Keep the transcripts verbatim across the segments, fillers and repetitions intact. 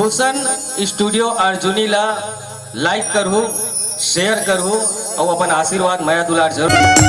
भूषण studio Arjuni ला like करहू, share करहू अउ अपन आशीर्वाद, मया दुलार जरूर।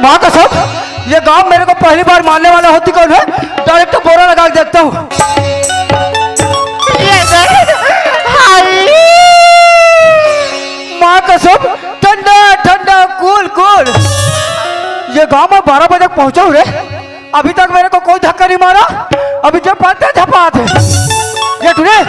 माँ कसम, ये गांव मेरे को पहली बार मारने वाला होती कौन है? डायरेक्ट बोरा लगा के देखता हूँ। ये देख, हाय। माँ कसम, ठंडा ठंडा, कूल कूल। ये गांव में बारह बजे पहुंचा हूँ रे, अभी तक मेरे को कोई धक्का नहीं मारा। अभी जो पाते झपात है। ये टुरे,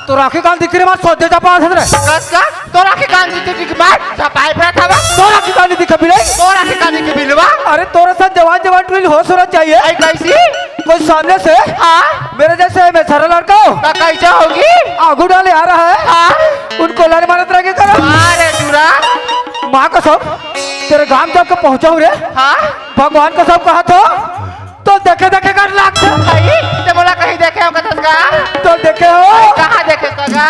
तोर आँखी कान दिखथे रे, मार सोधे झपात है रे। कस का? तोर आँखी कान दिखथे कि मार झपाए पड़ा था बा? तोर आँखी कान नहीं दिखे बिलाई? तोर आँखी कान दिखे बिलवा? अरे तोरे साथ जवान जवान टुरी होश होना चाहिए। आई कैसी? कोई सामने से हाँ? मेरे जैसे में सारा लड़का हो। तो कैसे होगी? आगू डाले आ रहा है। हाँ? उनको लाने मारत रह के करो। अरे टुरा। माँ कसम, तेरे गांव जब के पहुंचा हूँ रे। हाँ? भगवान कसम कहा तो, तो देखे देखे कर लागथे। भाई, ते मोला कहीं देखे हो कथस का? तो देखे हो? कहाँ देखे का?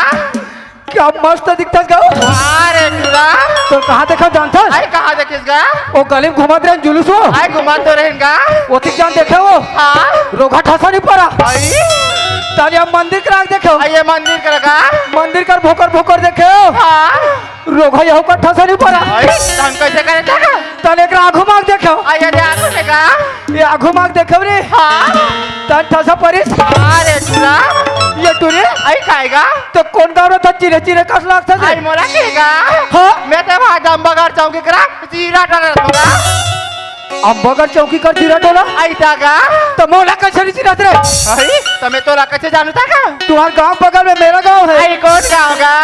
क्या मस्त दिखथस गा। अरे टुरा। तो कहाँ देखे जानथस? अरे कहाँ देखे गा? वो गली में घुमत रहे जुलूस हो। अरे घुमत तो रहेन गा। वो ठीक जान देखे हो? हाँ। रोघा ठसा नहीं पड़ा। भाई। ताली हम मंदिर करा देखे हो। अरे मंदिर करा का? मंदिर कर भोकर भोकर देखे हो। हाँ। रोघा यहू का ठसा नहीं पड़ा। अरे, त हम कैसे करे थे का? तन एकरा आघू माग देखो। आ, ये दे आघू में का? ये आघू माग देखो रे। हाँ। तन ठसा परिस। अरे टुरा। ये टुरी। आई खाएगा? तो कौन गाँव रे था चिरे चिरे कस लागता से? आई मोला के का? हाँ। मैं तो वहाँ दम्बगर चौकी करा जीरा टोला रहूँगा। अम्बगर चौकी कर जीरा टोला? आई था का? तो मोला कैसे नहीं चिरत रे? अरे, तो मैं तोला कैसे जानू था का? तुम्हारे गांव बगल में मेरा गांव है। आई कौन गाँव का?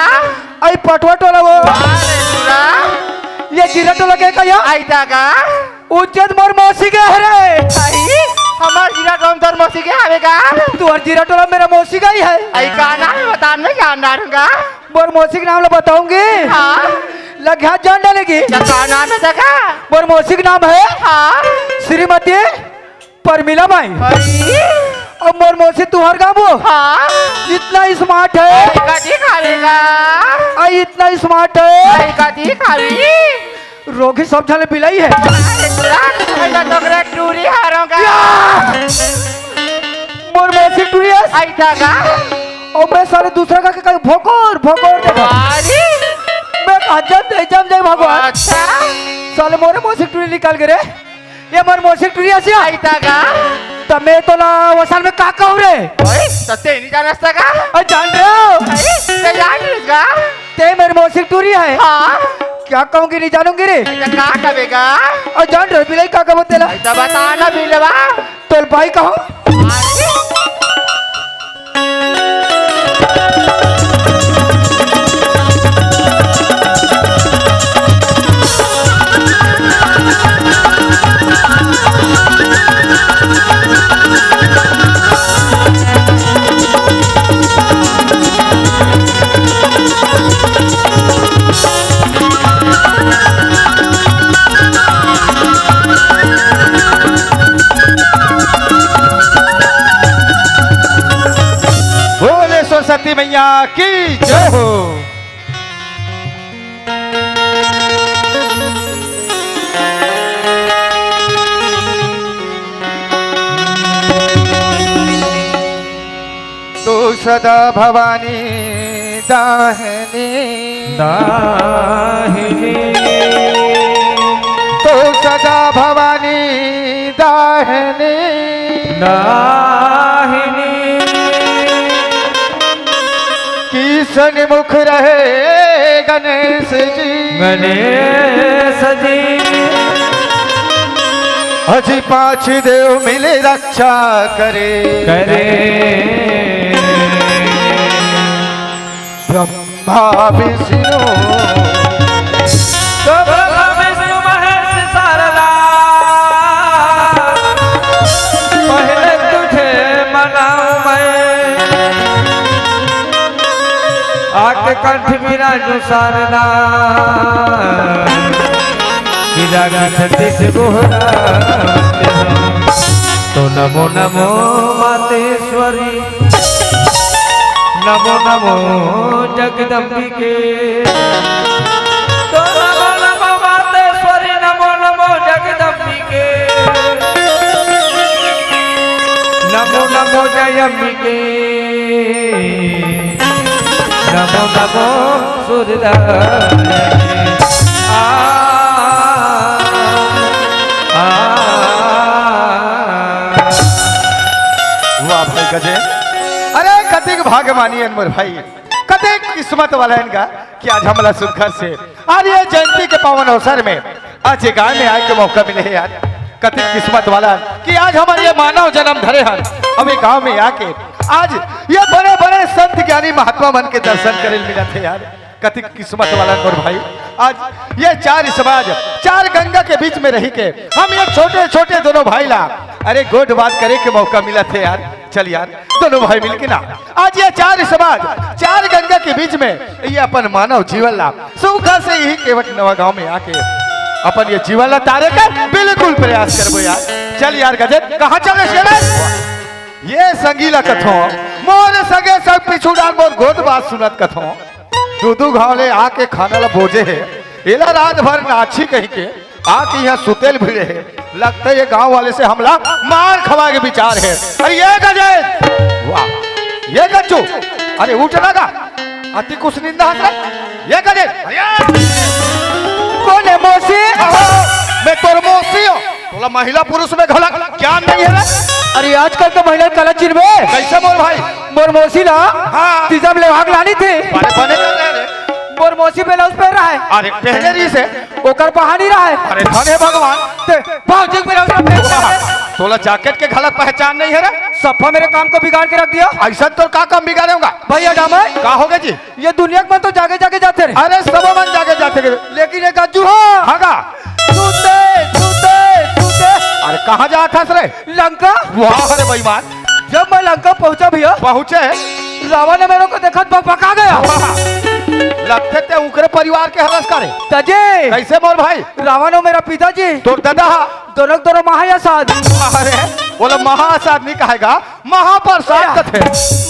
आई पटवा टोला वो। अरे टुरा। ये जीरा टोला के का या? आई था का? उज्जैन मोर मौसी के हरे। आई, हमार जीरा टोला तोर मौसी के हवे का? तुम्हार जीरा टोला मेरा मौसी का ही है। आई का नाम है बता, मैं जान डालूंगा। मोर मौसी के नाम ला बताऊंगी। हाँ। लग्या जान डालेगी। तो का नाम है देखा? मोर मौसी के नाम है हाँ। श्रीमती परमिला बाई। अरे। अब मोर मौसी तुहर गाबो। हाँ। इतना स्मार्ट है। अरे, कथी खावेगा? आ, इतना स्मार्ट है। अरे, कथी खावी? रोगी सब झले बिलाई है। अरे, तुरंत भैया तो ओकरे टूरी हारोगा। या! मोर मौसी टूरी है। आई था का? और मैं साले दूसरा का के कहीं भोकोर, भोकोर दे। अरे। मैं कहा जम जाए, जम जाए भगवान। अच्छा। साले मोरे मौसी टूरी निकाल के रे। ये मोर मौसी टूरी आसिया। आई था का? त मैं तोला वसान में का कहूँ रे? ओए, त ते नहीं जानस था का? अरे जान रहे हो? अरे, ते जान का? ते मेर मौसी टूरी हे। हाँ। क्या कहूँगी, नहीं जानूंगी रे। अच्छा, का कबे गा? अउ जान रे बिलाई, का कबो तेला? अच्छा, बता ना बिलवा। तोर भाई कहो। बोले सरस्वती मैया की जय हो। तू सदा भवानी दाहिनी। दाहिनी। तू सदा भवानी दाहिनी। दाहिनी। किसन मुख रहे गणेश जी। गणेश जी। अजी पांच देव मिले रक्षा करे। करे। ब्रह्मा विष्णु। तो ब्रह्मा विष्णु महेश शारदा, पहले तुझे मनाऊं मैं। आके कंठ बिराजू शारदा, गिरा छत्तीस गोहरा। तो नमो नमो मातेश्वरी, नमो नमो जगदम्बिके। तो नमो नमो मातेश्वरी, नमो नमो जगदम्बिके। नमो नमो जय अम्बिके। नमो नमो सूरदास। आ, आ। वाह भाई गजे। अरे कतिक भाग्यमानी अन मोर भाई, कतिक किस्मत वाला अन गा कि आज हमला सुघर से आज ये जयंती के पावन अवसर में आज ये गांव में आए के मौका मिले हे यार। कतिक किस्मत वाला कि आज हमर ये मानव जन्म धरे हन, अब ये गांव में आके आज ये बड़े-बड़े संत ज्ञानी महात्मा मन के दर्शन करे ल मिलत हे यार। कतिक किस्मत वाला मोर भाई, आज ये चार समाज, चार गंगा के बीच में रही के हम ये छोटे-छोटे दोनों भाई ला, अरे, गोठ बात करे के मौका मिलत हे यार। चल यार, दोनों भाई मिलके ना, आज ये चार समाज, चार गंगा के बीच में ये अपन मानव जीवन ला सुख से ही केवट नवा गांव में आके अपन ये जीवन ला तारे के बिल्कुल प्रयास करबो यार। चल यार गजेंद्र, कहाँ चल रहे शेर? ये संगी ला कथो, मोर संगे संग पीछू डाल मोर गोठ बात सुनत कथो। दू दू घाव ले आके खाना ला बोजे हे, एला रात भर नाची कहीं के, आके यहाँ सुतेल भिड़े हे। लगथे ये गांव वाले से हमला मार खवाए के विचार हे। अरे ये गजेंद्र, वाह, ये गज्जू, अरे उठ ना गा, अति कुछ निंदा हंस रहा। ये गजेंद्र, अरे कोन हे मौसी? अहो, मैं तोर मौसी हूँ। तोला महिला पुरुष में घलक ज्ञान नहीं हे रे? अरे आजकल के महिला कला चिन्हबे। कैसे मोर भाई? मोर मौसी ला हाँ। तीजा में लेवाग लानी थी। अरे बने कर रहे रे। मोर मौसी ब्लाउज पहन रहा है। अरे पहने रही से। ओकर पहानी रहा है। अरे धन हे भगवान। ते भावजी के ब्लाउज पहन रहा है। तोला जैकेट के घलक पहचान नहीं हे रे? सफा मेरे काम को बिगाड़ के रख दिया। ऐसा तो का काम बिगाड़े होगा? भैया डामर। का होगे जी? ये दुनिया के मन तो जागे जागे जाथे रे। अरे सबो मन जागे जाथे रे। लेकिन ये गज्जू हो। हाँ का? सुते, सुते, सुते। अरे कहाँ जात हस रे? लंका। वाह रे बेईमान। जब मैं लंका पहुंचा भैया, पहुंचे। रावण ने मेरे को देखत बकबका गया। लगथे ते उकरे परिवार के हरस का रे। तजे। कैसे मोर भाई? रावण हो मेरा पिताजी। तोर दादा हा। दोनों दोनों महायासाद। अरे, बोला महायासाद नहीं कहेगा, महाप्रसाद कथे।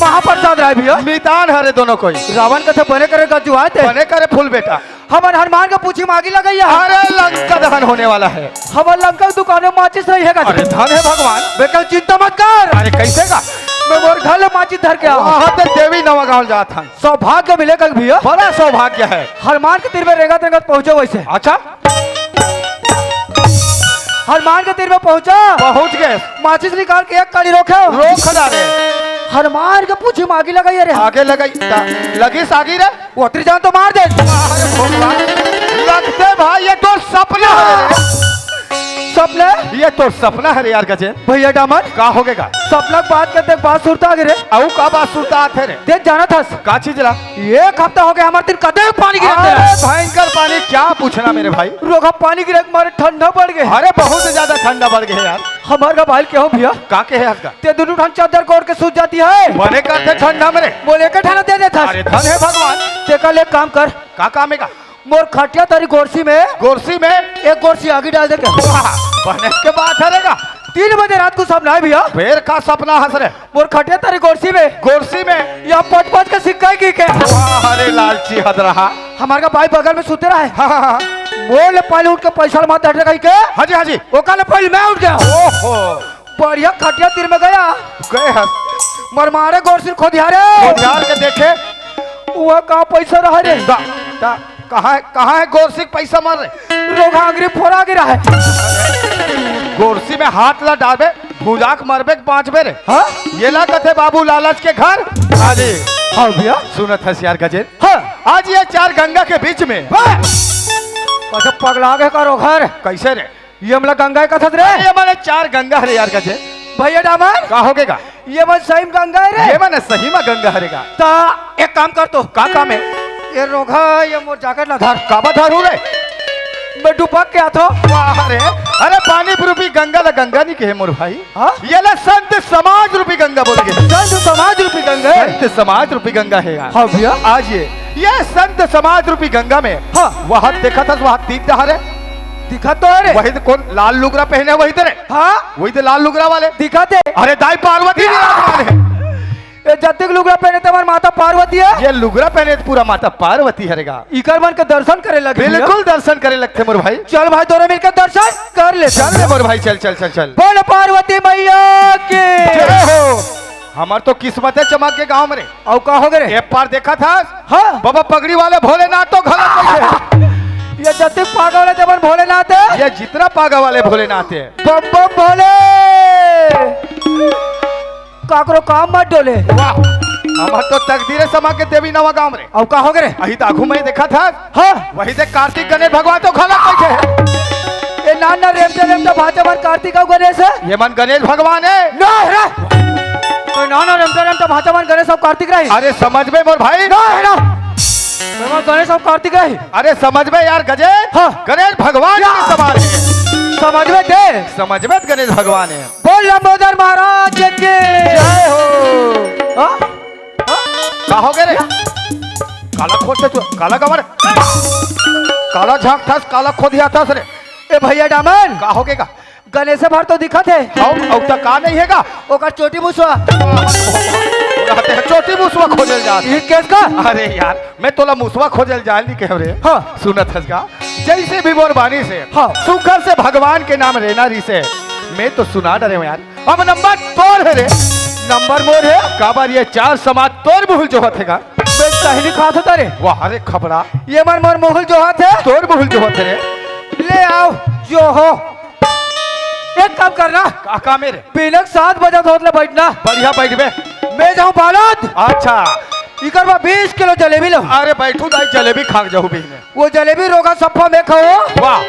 महाप्रसाद राय भैया। मितान हरे दोनों कोई। रावण कथे बने करे गज्जू आय ते। बने करे फूल बेटा। हमन हनुमान के पूछी मागी लगैया। अरे लंका दहन होने वाला है। हमर लंका के दुकान में माचिस रही है का? अरे धन हे भगवान। बेटा चिंता मत कर। अरे कैसे का? मैं मोर घर ले माचिस धर के आवा। वहाँ ते देवी नवा गांव जात हन। सौभाग्य मिले कल भैया। बड़ा सौभाग्य है। हनुमान के तीर में रेंगत रेंगत पहुंचे वैसे। अच्छा। हनुमान के तीर में पहुंचा। पहुंच गए। माचिस निकाल के एक काड़ी रोके। रोक डाले। हर मार के पूछी म आगी लगाई रे। आगे लगाई, ता-, लगिस आगी रे। ओतरी जान तो मार दे। अरे भगवान, लगथे भाई ये तो सपना हरे रे। सपना? ये तो सपना हरे यार गजेंद्र। भैया डामन। का होगे गा? सपना के बात करते एक बात सुरता आगे रे। अउ का बात सुरता आथे रे? देख जानत हस। का चीज ला? एक हफ्ता होगे हमर तीर कते पानी गिरत हे। अरे भयंकर पानी, क्या पूछना मेरे भाई। रोगा पानी गिरे के मारे ठंडा बढ़ गे। अरे बहुत ज्यादा ठंडा बढ़ गे यार। हमर गा भाई केहो भैया। का केहे हस गा? ते दुनू ठन चद्दर ओढ़ के सूत जाती हे। बने करथे ठंडा में रे। बोले के ठंडा दे देथस। अरे धन हे भगवान। तेकर ले एक काम कर। का काम हे गा? मोर खटिया तरी गोरसी में। गोरसी में? एक गोरसी आगी डाल दे के। वाह, बने के बात हरे गा। तीन बजे रात को सपना हे भैया। फेर का सपना हस रे? मोर खटिया तरी गोरसी में। गोरसी में? या पच पच के सिक्का ही के। वाह, अरे लालची हदरहा। हमर गा भाई बगल में सुते रहे। हाँ, हाँ, हाँ। मोर ले पहले उठ के पैसा ला मार दे कहि के। हाँ जी, हाँ जी। ओकर ले पहले मैं उठ गेंव। ओहो। बढ़िया खटिया तीर में गेंव। गए हस। मर मारे गोरसी ल खोदिया रे। खोदियार के देखे। उहाँ का पैसा रहे रे? दा, दा, कहाँ हे, कहाँ हे गोरसी के पैसा मार रे? रोगा आंगरी फोरा गे रहे। गोरसी में हाथ ला डालबे, भुंजा के मरबे के बाँचबे रे। हाँ? ये ला कथे बाबू लालच के घर। हाँ जी। हाँ भैया। सुनत हस यार गजेंद्र। हाँ। आज ये चार गंगा के बीच में। वाह! अच्छा पगला गे का रोगा रे? कैसे रे? ये हमला गंगा कथस रे? ये माने चार गंगा हरे यार गजेंद्र। भैया डामन। का होगे गा? ये मन सही में गंगा हे रे। ये मन सही में गंगा हरे गा। ता एक काम कर तो। का काम हे? ये रोगा, ये मोर जैकेट ला धर। काबर धरहूँ रे? मैं डुबक के आथों। वाह रे, अरे पानी रूपी गंगा ला गंगा नहीं कहे मोर भाई। हाँ? ये ला संत समाज रूपी गंगा बोले गे। संत समाज रूपी गंगा हे? संत समाज रूपी गंगा हे यार। हाँ भैया। आज ये, ये संत समाज रूपी गंगा में हाँ। वहाँ देखत हस, वहाँ तीन डहार हे। दिखत तो हे रे। वही तो कोन लाल लुगरा पहने, वही तो रे। हाँ। वही तो लाल लुगरा वाले। दिखत हे। अरे दाई पार्वती विराजमान हे। ये जतिक लुगरा पहने ते हमर माता पार्वती हे। ये लुगरा पहने ते पूरा माता पार्वती हरे गा। इकर मन के दर्शन करे लगे भैया। बिल्कुल दर्शन करे लगथे मोर भाई। चल भाई दोनों मिलके दर्शन कर ले। चल रे मोर भाई, चल, चल, चल, चल। बोल पार्वती मैया की। जय हो। हमर तो किस्मते चमक गे गाँव में रे। अउ का होगे रे? ए पार देखत हस? हाँ। बाबा पगड़ी वाले भोलेनाथ तो घला हे। ये जतिक पागा वाले देवन भोलेनाथ हे। ये जितना पागा वाले भोलेनाथ हे। बम बम भोले। काकरो काम मत डोले। वाह, हमर तो तकदीरे समा गे देवी नवा गाँव में रे। अउ का होगे रे? अही त आघू में देखत हस? हाँ। वही दे कार्तिक गणेश भगवान तो घला बइठे हे। ए नान नान रेमटा रेमटा भांचा मन कार्तिक अउ गणेश हे। ये मन गणेश भगवान हे। ना हे रे। तो नान नान रेमटा रेमटा भांचा मन गणेश अउ कार्तिक रही। अरे समझबे मोर भाई। ना हे ना। तो मन गणेश अउ कार्तिक रही। अरे समझबे यार गजेंद्र। हाँ। गणेश भगवान के समान हे। समझबे ते। समझबे त गणेश भगवान हे। बोल लंबोदर महाराज की। जय हो। हाँ? का होगे रे? काला खोदथस तू, काला गवर। काला झांकथस, काला खोदियाथस रे। ए भैया डामन। का होगे गा? गणेश भर तो दिखत हे। अउ, अउ त का नहीं हे गा? ओकर चोटी मुसवा। कहते हैं चोटी मुसवा खोजे ल जात हे। ये केस का? अरे यार, मैं तोला मुसवा खोजे ल जाय ल नहीं कहेंव रे। हाँ। सुनत हस गा? जैसे भी मोर बानी से, हाँ। सुग्घर से भगवान के नाम रेना रिहिसे, मैं तो सुना डरेंव यार। अब नंबर तोर हे रे। नंबर मोर हे? काबर ये चार समाज तोर मुहूँ ल जोहत हे गा? बे सही नहीं खात होता रे। वाह रे खपरा। ये मन मोर मुहूँ ल जोहत हे। तोर मुहूँ ल जोहत हे रे। ले आव, जोहो। एक काम करना। का काम हे रे? बिहनिया के सात बजे होत ले बइठना। बढ़िया बइठबे। मैं जाहूँ बालोद। अच्छा। इकर बर बीस किलो जलेबी लहूँ। अरे बइठहू दाई, जलेबी खा के जाहूँ बिहने। वो जलेबी रोगा सप्पा मैं खाहूँ। वाह।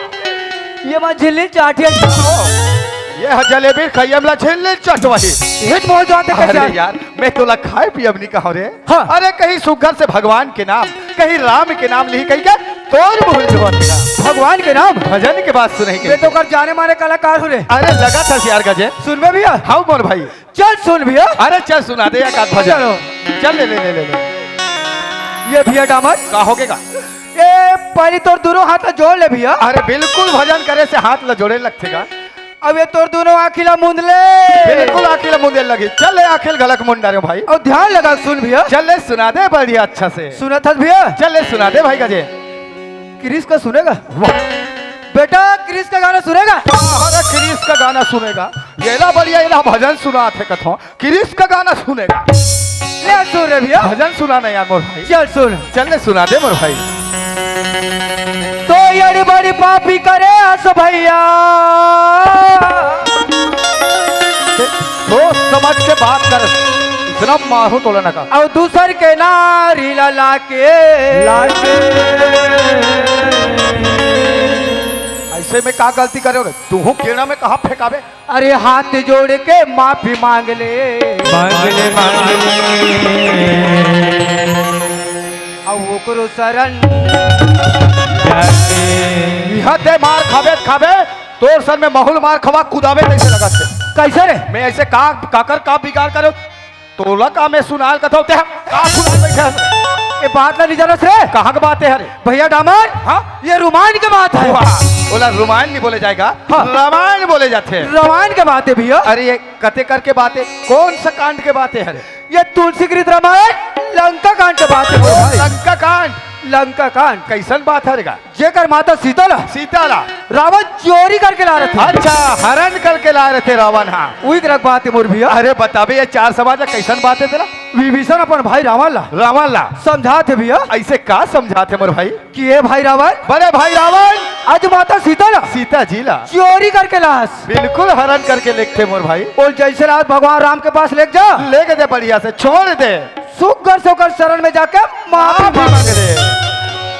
ये मैं झिल्ली चाटिया। ये ह जलेबी खइया में ला झिल्ली चटवाही। हिट मोर जाते अरे कैसे? यार, मैं तोला खाय पिये बर नहीं कहेंव रे। हाँ। अरे कहीं सुग्घर से भगवान के नाम, कहीं राम के नाम लिही कहिके तोर मुहूँ ल जोहत हे गा। भगवान के नाम? भजन के बात सुनही मैं कहिके। तो ओकर जाने माने कलाकार हूँ रे। अरे लगत हस यार गजेंद्र। सुनबे भैया? हाँ मोर भाई। चल सुन भैया। अरे चल सुना दे एक आध भजन। चलो। चल ले, ले, ले, ले, ले। ये भैया डामन। का होगे गा? ए, पहली तोर दूनों हाथ ला जोड़ ले भैया। अरे बिल्कुल भजन करे से हाथ ला जोड़े लगथे गा। अब ये तोर दूनों आँखी ला मूंद ले। बिल्कुल आँखी ला मूंदे लगही। चल ले आँखी ला घलक मूंद डारेंव भाई। अउ ध्यान लगा सुन भैया। चल ले सुना दे बढ़िया अच्छा से। सुनत हस भैया? चल ले सुना दे भाई गजे। क्रिस का सुनेगा? वाह। बेटा क्रिस का गाना सुनेगा? अरे क्रिस का गाना सुनेगा? एला बढ़िया, एला भजन सुनात हे कथों। क्रिस का गाना सुनेगा। ले सुन रे भैया। भजन सुना ना यार मोर भाई। चल सुन। चल ले सुना दे मोर भाई। तो एड़ी बड़ी पापी करे हस भैया। सोच समझ के बात कर। इतना मारू तोला ना का। अउ दूसर के नारी ला लाके। लाके। ऐसे में का गलती करे हो रे? तू हूँ गेड़ा में कहाँ फेंकाबे? अरे हाथ जोड़ के माफी मांग ले। मांग ले, मांग ले। अउ ओकरो शरण। जाके। इहाँ ते मार खाबे, खाबे, तोर सर में महुल मार खवा कुदाबे तइसे लगत हे। कइसे रे? मैं अइसे का, काकर का बिगाड़ करे? तोला का मैं सुनाल कथव, ते का सुनाल बइठे हस? ये बात ला नइ जानस रे। कहाँ के बात हे रे? भइया डामर, हाँ? ये रुमायन के बात हे। वाह, ओला रुमायन नइ बोले जाय का, हाँ। रामायन बोले जाथे। रामायन के बात हे भइया। अरे ये कते कर के बात हे, कौन सा कांड के बात हे रे? ये तुलसी कृत रामायन लंका कांड के बात हे ओ, भाई। लंका कांड। लंका कांड। कइसन बात हे रे का? जेकर माता सीता ला सीता ला। रावण चोरी करके ला रथे। अच्छा, हरण करके ला रथे रावण, हाँ। उही तरह के बात हे मोर भइया। अरे बताबे ये चार समाज ला कइसन बात हे तेला? विभीषण अपन भाई रावण ला रावण ला। समझाथे भइया। अइसे का समझाथे मोर भाई? कि ए भाई रावण, बड़े भाई रावण। आज माता सीता ला सीता जी ला। चोरी करके लास। बिल्कुल हरण करके लेगथे मोर भाई। बोल जइसे लास भगवान राम के पास लेग जा। लेग दे बढ़िया से, छोड़ दे। सुग्घर से ओकर शरण में जाके माफी माफी मांग मांग ले। ले।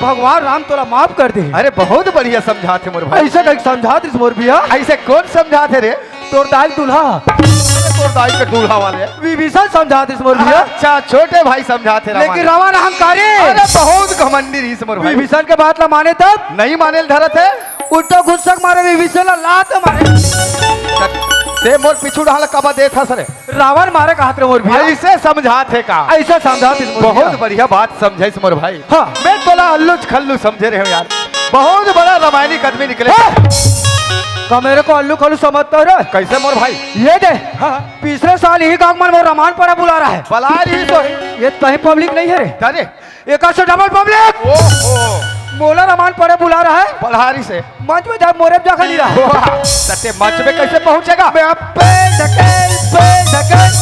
भगवान राम तोला माफ कर दे। अरे बहुत बढ़िया समझाथे मोर भाई। अइसे कहीं समझात रिस मोर भइया। अइसे कौन समझाथे रे? तोर दाई दूल्हा। अरे तोर दाई के दूल्हा वाले। विभीषण समझात रिस मोर भइया। अच्छा, छोटे भाई समझाथे रावण। लेकिन रावण अहंकारी। अरे बहुत घमंडी रिस मोर भाई। विभीषण के बात ला माने तब। नइ माने ल धरत हे। उल्टा गुस्सा के मारे विभीषण ला लात मारे। ते मोर पीछू डाल कबा देत हस रे। रावण मारे कहत रे मोर भइया। अइसे समझाथे का? अइसे समझात रिस मोर भइया। बहुत बढ़िया बात समझाइस मोर भाई। हाँ। मैं तोला अल्लू खल्लू समझे रहेंव यार। बहुत बड़ा रामायणिक आदमी निकले। हाँ। का मेरे को अल्लू खल्लू समझता है रे? कइसे मोर भाई? ये दे। हाँ। पिछले साल इही गाँव मन मोर रामायन पढ़े बुला रहा है। बला रही तो है। ये तहीं पब्लिक नइ हे रे। अरे। एकर से डबल पब्लिक। ओहो। मोला रामायन पढ़े बुला रहा है। पढ़ारी से। मंच में जाके मोरे जाकर नहीं रहा। वाह, त ते मंच में कइसे पहुंचेगा? मैं अब पैर ढकेल, पैर ढकेल,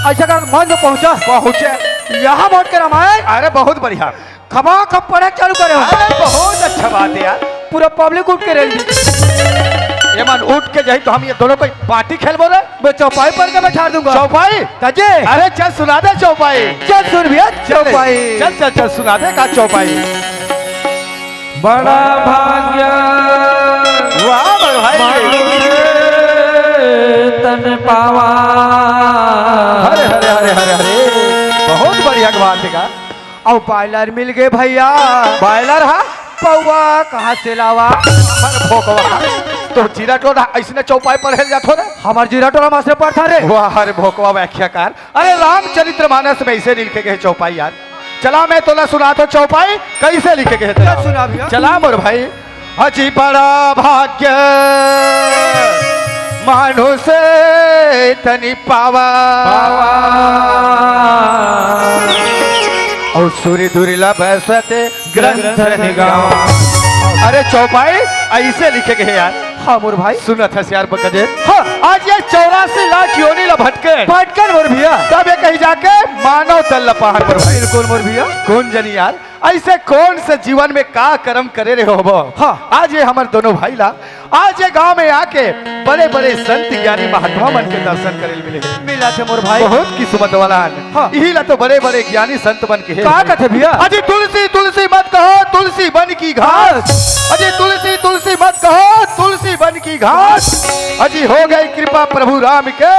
अइसे कर मंच में पहुंचा। पहुंचे। यहाँ मोट के रामायन। अरे बहुत बढ़िया। खमा खप पढ़े चालू करे हो। अरे बहुत अच्छा बात हे यार। पूरा पब्लिक उठ के रही। ये मन उठ के जाही त हम ये दोनों कोई पार्टी खेलबो रे। मैं चौपाई पर के बैठा दूंगा। चौपाई? कजे? अरे चल सुना दे चौपाई। चल सुन भइया चल, चौपाई। चल, चल, चल सुना दे का चौपाई। बड़ा भाग्य वाह बड़े भाई। मानुष तन पावा। हरे, हरे, हरे, हरे, हरे। बहुत बढ़िया बात हे का। अउ बॉयलर मिल गे भइया। बॉयलर हा? पौवा कहाँ से लावा? अरे भोकवा, तो जीरा टोला अइसने चौपाई पढ़े ल जाथो ना? हमर जीरा टोला मास्टर पढ़ता रे। वाह, अरे भोकवा व्याख्याकार। अरे रामचरित मानस में अइसे लिखे गे हे चौपाई यार। चला मैं तोला सुनाथों चौपाई कइसे लिखे गे हे तेला। चल सुना भइया। चला मोर भाई। अजी बड़ा भाग्य मानुष तनी पावा। पावा। अउ सुर दुर्लभ सत ग्रंथ निगावा। अरे चौपाई अइसे लिखे गे हे यार। हाँ मोर भाई। सुनत हस यार बकजे। हाँ। आज ये चौरासी लाख योनि ला भटके। भटकन मोर भइया। तब ये कहीं जाके मानव तन ला पाहन मोर भाई। बिल्कुल मोर भइया। कौन जनी यार, अइसे कौन से जीवन में का करम करे रहे होबो? हाँ। आज ये हमर दोनों भाई ला, आज ये गांव में आके बड़े-बड़े संत ज्ञानी महात्मा मन के दर्शन करे ल मिले हे। मिला थे मोर भाई। बहुत किस्मत वाला हन। हाँ। इही ला तो बड़े-बड़े ज्ञानी संत मन के हे। का कथे भइया? अजी तुलसी, तुलसी मत कहो, तुलसी बन की घास। अजी तुलसी, तुलसी मत कहो, तुलसी बन की घास। अजी हो गई कृपा प्रभु राम के,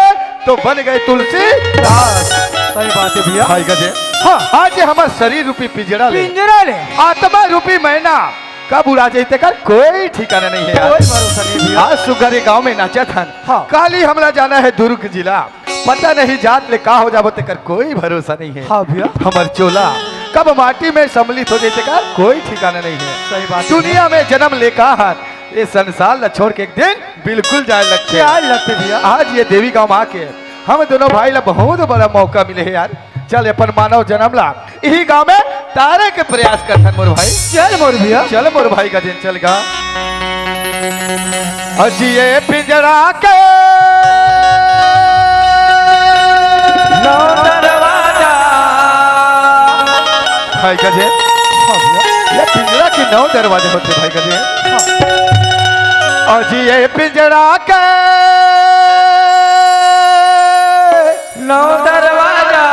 तो बन गए तुलसीदास। सही बात हे भइया। भाई गजे। हाँ। आज ये हमर शरीर रूपी पिंजरा ले। पिंजरा ले। आत्मा रूपी मैना कब उड़ा जाही तेकर कोई ठिकाना नइ हे यार। कोई भरोसा नइ हे भइया। आज सुग्घर ये गांव में नाचत हन। हाँ। काली हमला जाना हे दुर्ग जिला। पता नहीं जात ले का हो जाबो तेकर कोई भरोसा नइ हे। हाँ भइया। हमर चोला कब माटी में सम्मिलित हो जाही तेकर कोई ठिकाना नइ हे। सही बात हे। दुनिया में जनम ले का हन, ये संसार ला छोड़ के एक दिन बिल्कुल जाए लगथे। जाए लगथे भइया। आज ये देवी गांव आके हम दोनों भाई ला बहुत बड़ा मौका मिले हे यार। चल अपन मानव जनम ला इही गांव में तारे के प्रयास करथन मोर भाई। चल मोर भइया। चल मोर भाई गजेन चल गा। अजी ये पिंजरा के नौ दरवाजा। भाई गजेन, हाँ भइया। ये पिंजरा के नौ दरवाजा होथे भाई गजेन। हाँ। अजी ये पिंजरा के नौ दरवाजा।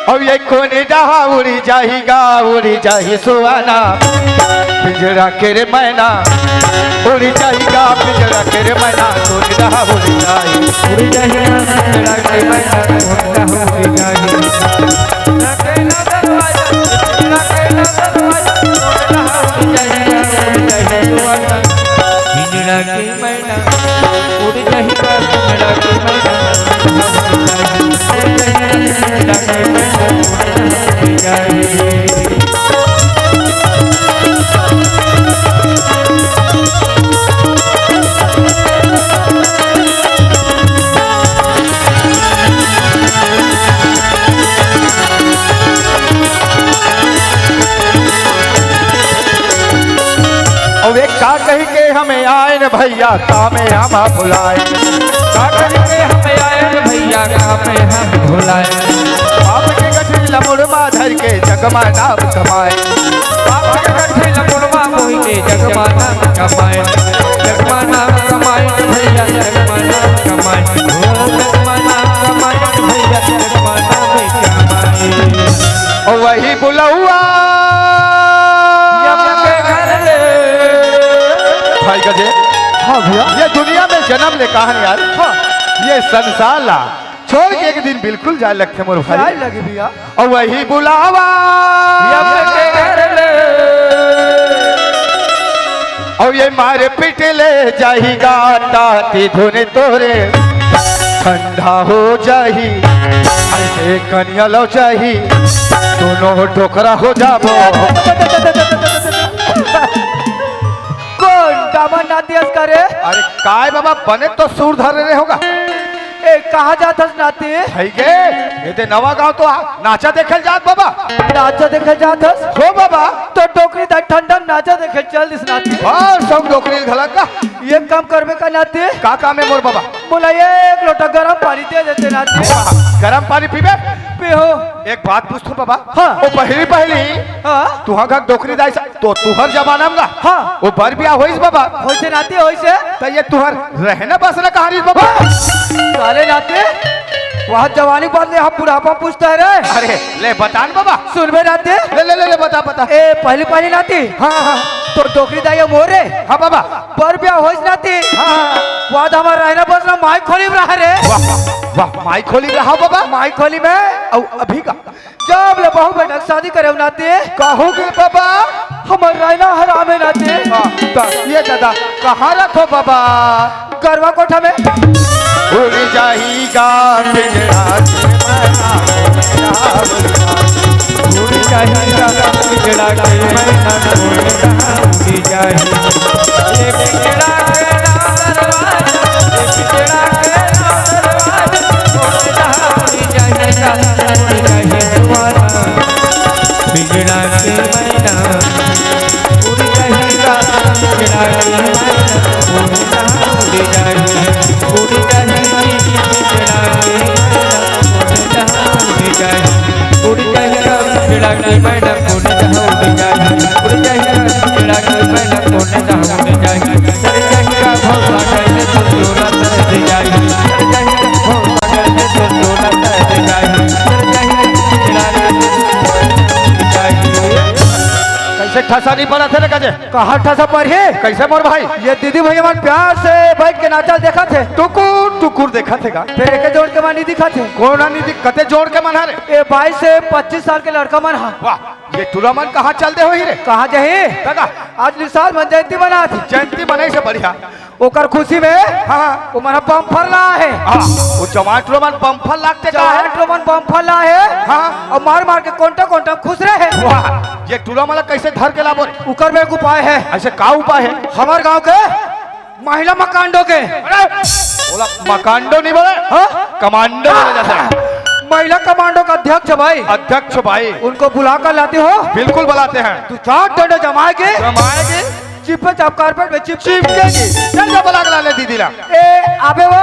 अब ये कोन डहा उड़ी जाही गा, उड़ी जाही सुहाना, पिंजरा के रे मैना, उड़ी जाही गा, पिंजरा के रे मैना, कोन डहा उड़ी जाही। उड़ी जाही गा, पिंजरा के रे मैना, कोन डहा उड़ी जाही। पिंजरा के मैना, उड़ जाही गा, पिंजरा के मैना, उड़ जाही गा, पिंजरा के मैना, उड़ जाही। अउ एक का कही के हमें आए न भैया, का में हम भुलाए। का कही के हमें आए न भैया, का में हम भुलाए। बाप के गठरी ला मुड़मा धर के जग मा नाम कमाए। बाप के गठरी ला मुड़मा बोहि के जग मा नाम कमाए। जग मा नाम कमाए भैया, जग मा नाम कमाए। ओ जग मा नाम कमाए भैया, जग मा नाम कमाए। ओ वही बुलौआ। ये अपने घर ले। भाई गजे। हाँ भैया। ये दुनिया में जन्म ले कहानी यार। हाँ। ये संसार ला छोड़ के एक दिन बिल्कुल जाए लगथे मोर भाई। जाए लगी भैया। अउ वही बुलावा। ये अपने घर ले। अउ ये मार पीट ले जाही गा ताती धुन तोरे ठंडा हो जाही। ऐसे कनिया लौचाही, दोनों डोकरा हो जाबो। कोन डामर नाती अस करे? अरे काय बाबा, बने तो सुर धरे रहे होगा। ए, कहाँ जात हस नाती? हई गे, ये ते नवा गाँव तो आ, नाचा देखे जात बाबा। नाचा देखे जात हस? हो बाबा। तो डोकरी दाई ठंडा नाचा देखे चल दिस नाती। हाँ, सब डोकरी घला का। ये काम करबे का नाती? का काम है मोर बाबा? बोला, एक लोटा गरम पानी दे देते नाती। गरम पानी पीबे? पी हो। एक बात पूछथों बाबा। हाँ। ओ पहली पहली हाँ। तुहा घर डोकरी दाई सा तो तुहर जमाना में गा। हाँ। ओ बर बियाह होइस बाबा। होइसे नाती होइसे। त ये तुहर रहना बसना कहाँ रहिस बाबा? साले नाती, वहाँ जवानी बात ले, हम बुढ़ापा पूछता है रे। अरे, ले बता न बाबा। सुनबे नाती। ले, ले, ले, ले, बता, बता। ए, पहली पहली नाती। हाँ, हाँ। तो डोकरी दाई मोरे। हाँ बाबा। बर बियाह होइस नाती। हाँ, हाँ। वहाँ तो हमार रहना बसना माई खोली में रहा रे। वाह, वाह, माई खोली में रहा बाबा। माई खोली में। अउ अभी का? जब ले बहू बेटा के शादी करे नाती। कहू के बाबा? हमर रहना हराम है नाती। हाँ, त ये दादा, कहाँ रखो बाबा? गरवा कोठा में। उड़ जाही गा पिंजरा के मैना, उड़ जाही गा पिंजरा के मैना, उड़ जाही। ये पिंजरा के दरवाजा, ये पिंजरा के दरवाजा, उड़ जाही गा, उड़ जाही। बिगड़ा के मैना उड़ जाही गा, बिगड़ा के मैना उड़ जाही, उड़ जाही, बिगड़ा के मैना उड़ जाही, उड़ जाही, उड़ जाही गा, बिगड़ा के मैना उड़ जाही, उड़ जाही, उड़ जाही गा, बिगड़ा के मैना उड़ जाही, उड़ जाही गा, भौसा कैसे तो डोला तैर जाही, उड़ जाही गा, भौसा कैसे तो डोला तैर जाही। कैसे ठसा नहीं पड़ा थे रे गजे? कहाँ ठसा पर हे? कैसे मोर भाई? ये दीदी भैया मन प्यार से बैठ के नाचल देखत हे। टुकुर टुकुर देखत हे का? फिर एके जोड़ के मन नहीं दिखत हे। कोन नहीं दिख-, कते जोड़ के मन हरे? ए बाईस से पच्चीस साल के लड़का मन हा। वाह, ये टूरा मन कहाँ चल दे होही रे? कहाँ जाही? दादा। आज निशाल मन जयंती मनात हे। जयंती मनाई से बढ़िया। ओकर खुशी में हाँ, हाँ। ओमन ह बम्फर लाए हे। हाँ, वो जवान टूरा मन बम्फर लागते का है? जवान टूरा मन बम्फर लाए हे। हाँ। अउ मार मार के कोंटा कोंटा खुश रहे। वाह, ये टूरा मन ला कैसे धर के लाबो रे? ओकर में एक उपाय हे। ऐसे का उपाय हे? हमर गांव के महिला मकांडो के। अरे, बोला मकांडो नहीं बोले? हाँ? कमांडो बोला जाता है। महिला कमांडो का अध्यक्ष भाई। अध्यक्ष भाई। उनको बुला कर लाते हो? बिल्कुल बुलाते हैं। तू चार डंडे जमाएगी? जमाएगी? चिपे चाप कारपेट में चिप चिपकेगी। चल जा बुला के ला ले दीदी ला। ए, अबे वो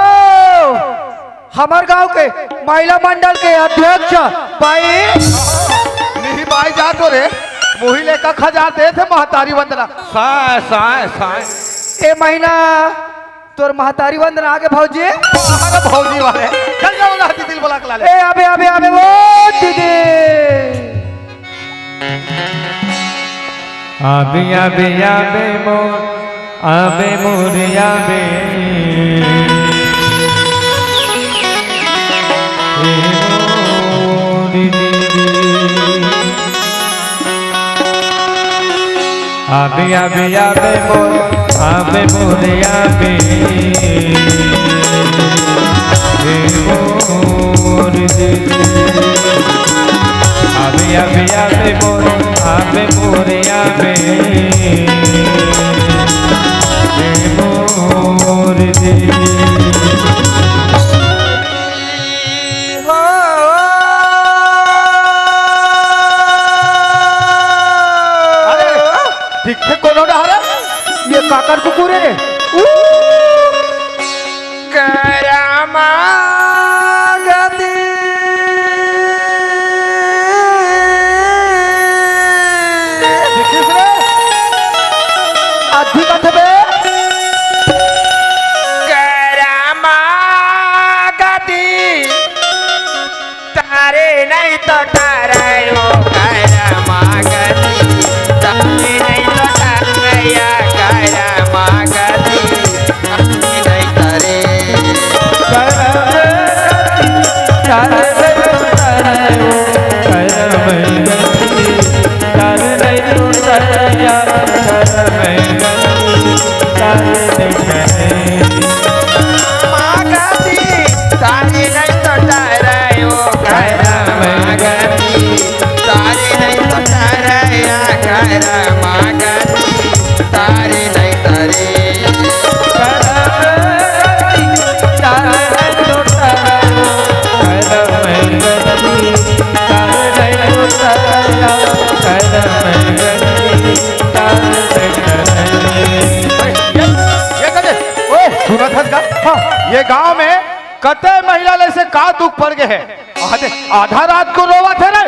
हमर गांव के महिला मंडल के अध्यक्ष बाई। नहीं बाई जा तो रे, मुही ले का खजा दे थे महतारी वंदना। साय, साय, साय। ए महीना तोर महतारी वंदना आगे भौजी। अरे भौजी वाले, चल जा बुला दीदी बोला के ला ले। ए, आबे, आबे, आबे, ओ दीदी। आबे, आबे, आबे मोर, आबे मोर, आबे। ए मोर दीदी। आबे, आबे, आबे मोर, आबे मोर, आबे। ए मोर दीदी। आबे, आबे, आबे मोर, आबे मोर, आबे। ए मोर दीदी। अरे, दिखथे कोनो डहर? ये काकर कुकुर हे रे? ऊ, करमा गति। दिखिस रे? अद्धी कथबे? करमा गति। तारे नहीं तो तारे ओ करमा गति। तारे नहीं तो तारे या करमा गति। तारे नहीं तारे। ये कदे, ओए, सुनत हस का? हाँ। ये गांव में कते महिला ले से का दुख पड़ गए हे? आधे, आधा रात को रोवत हे रे।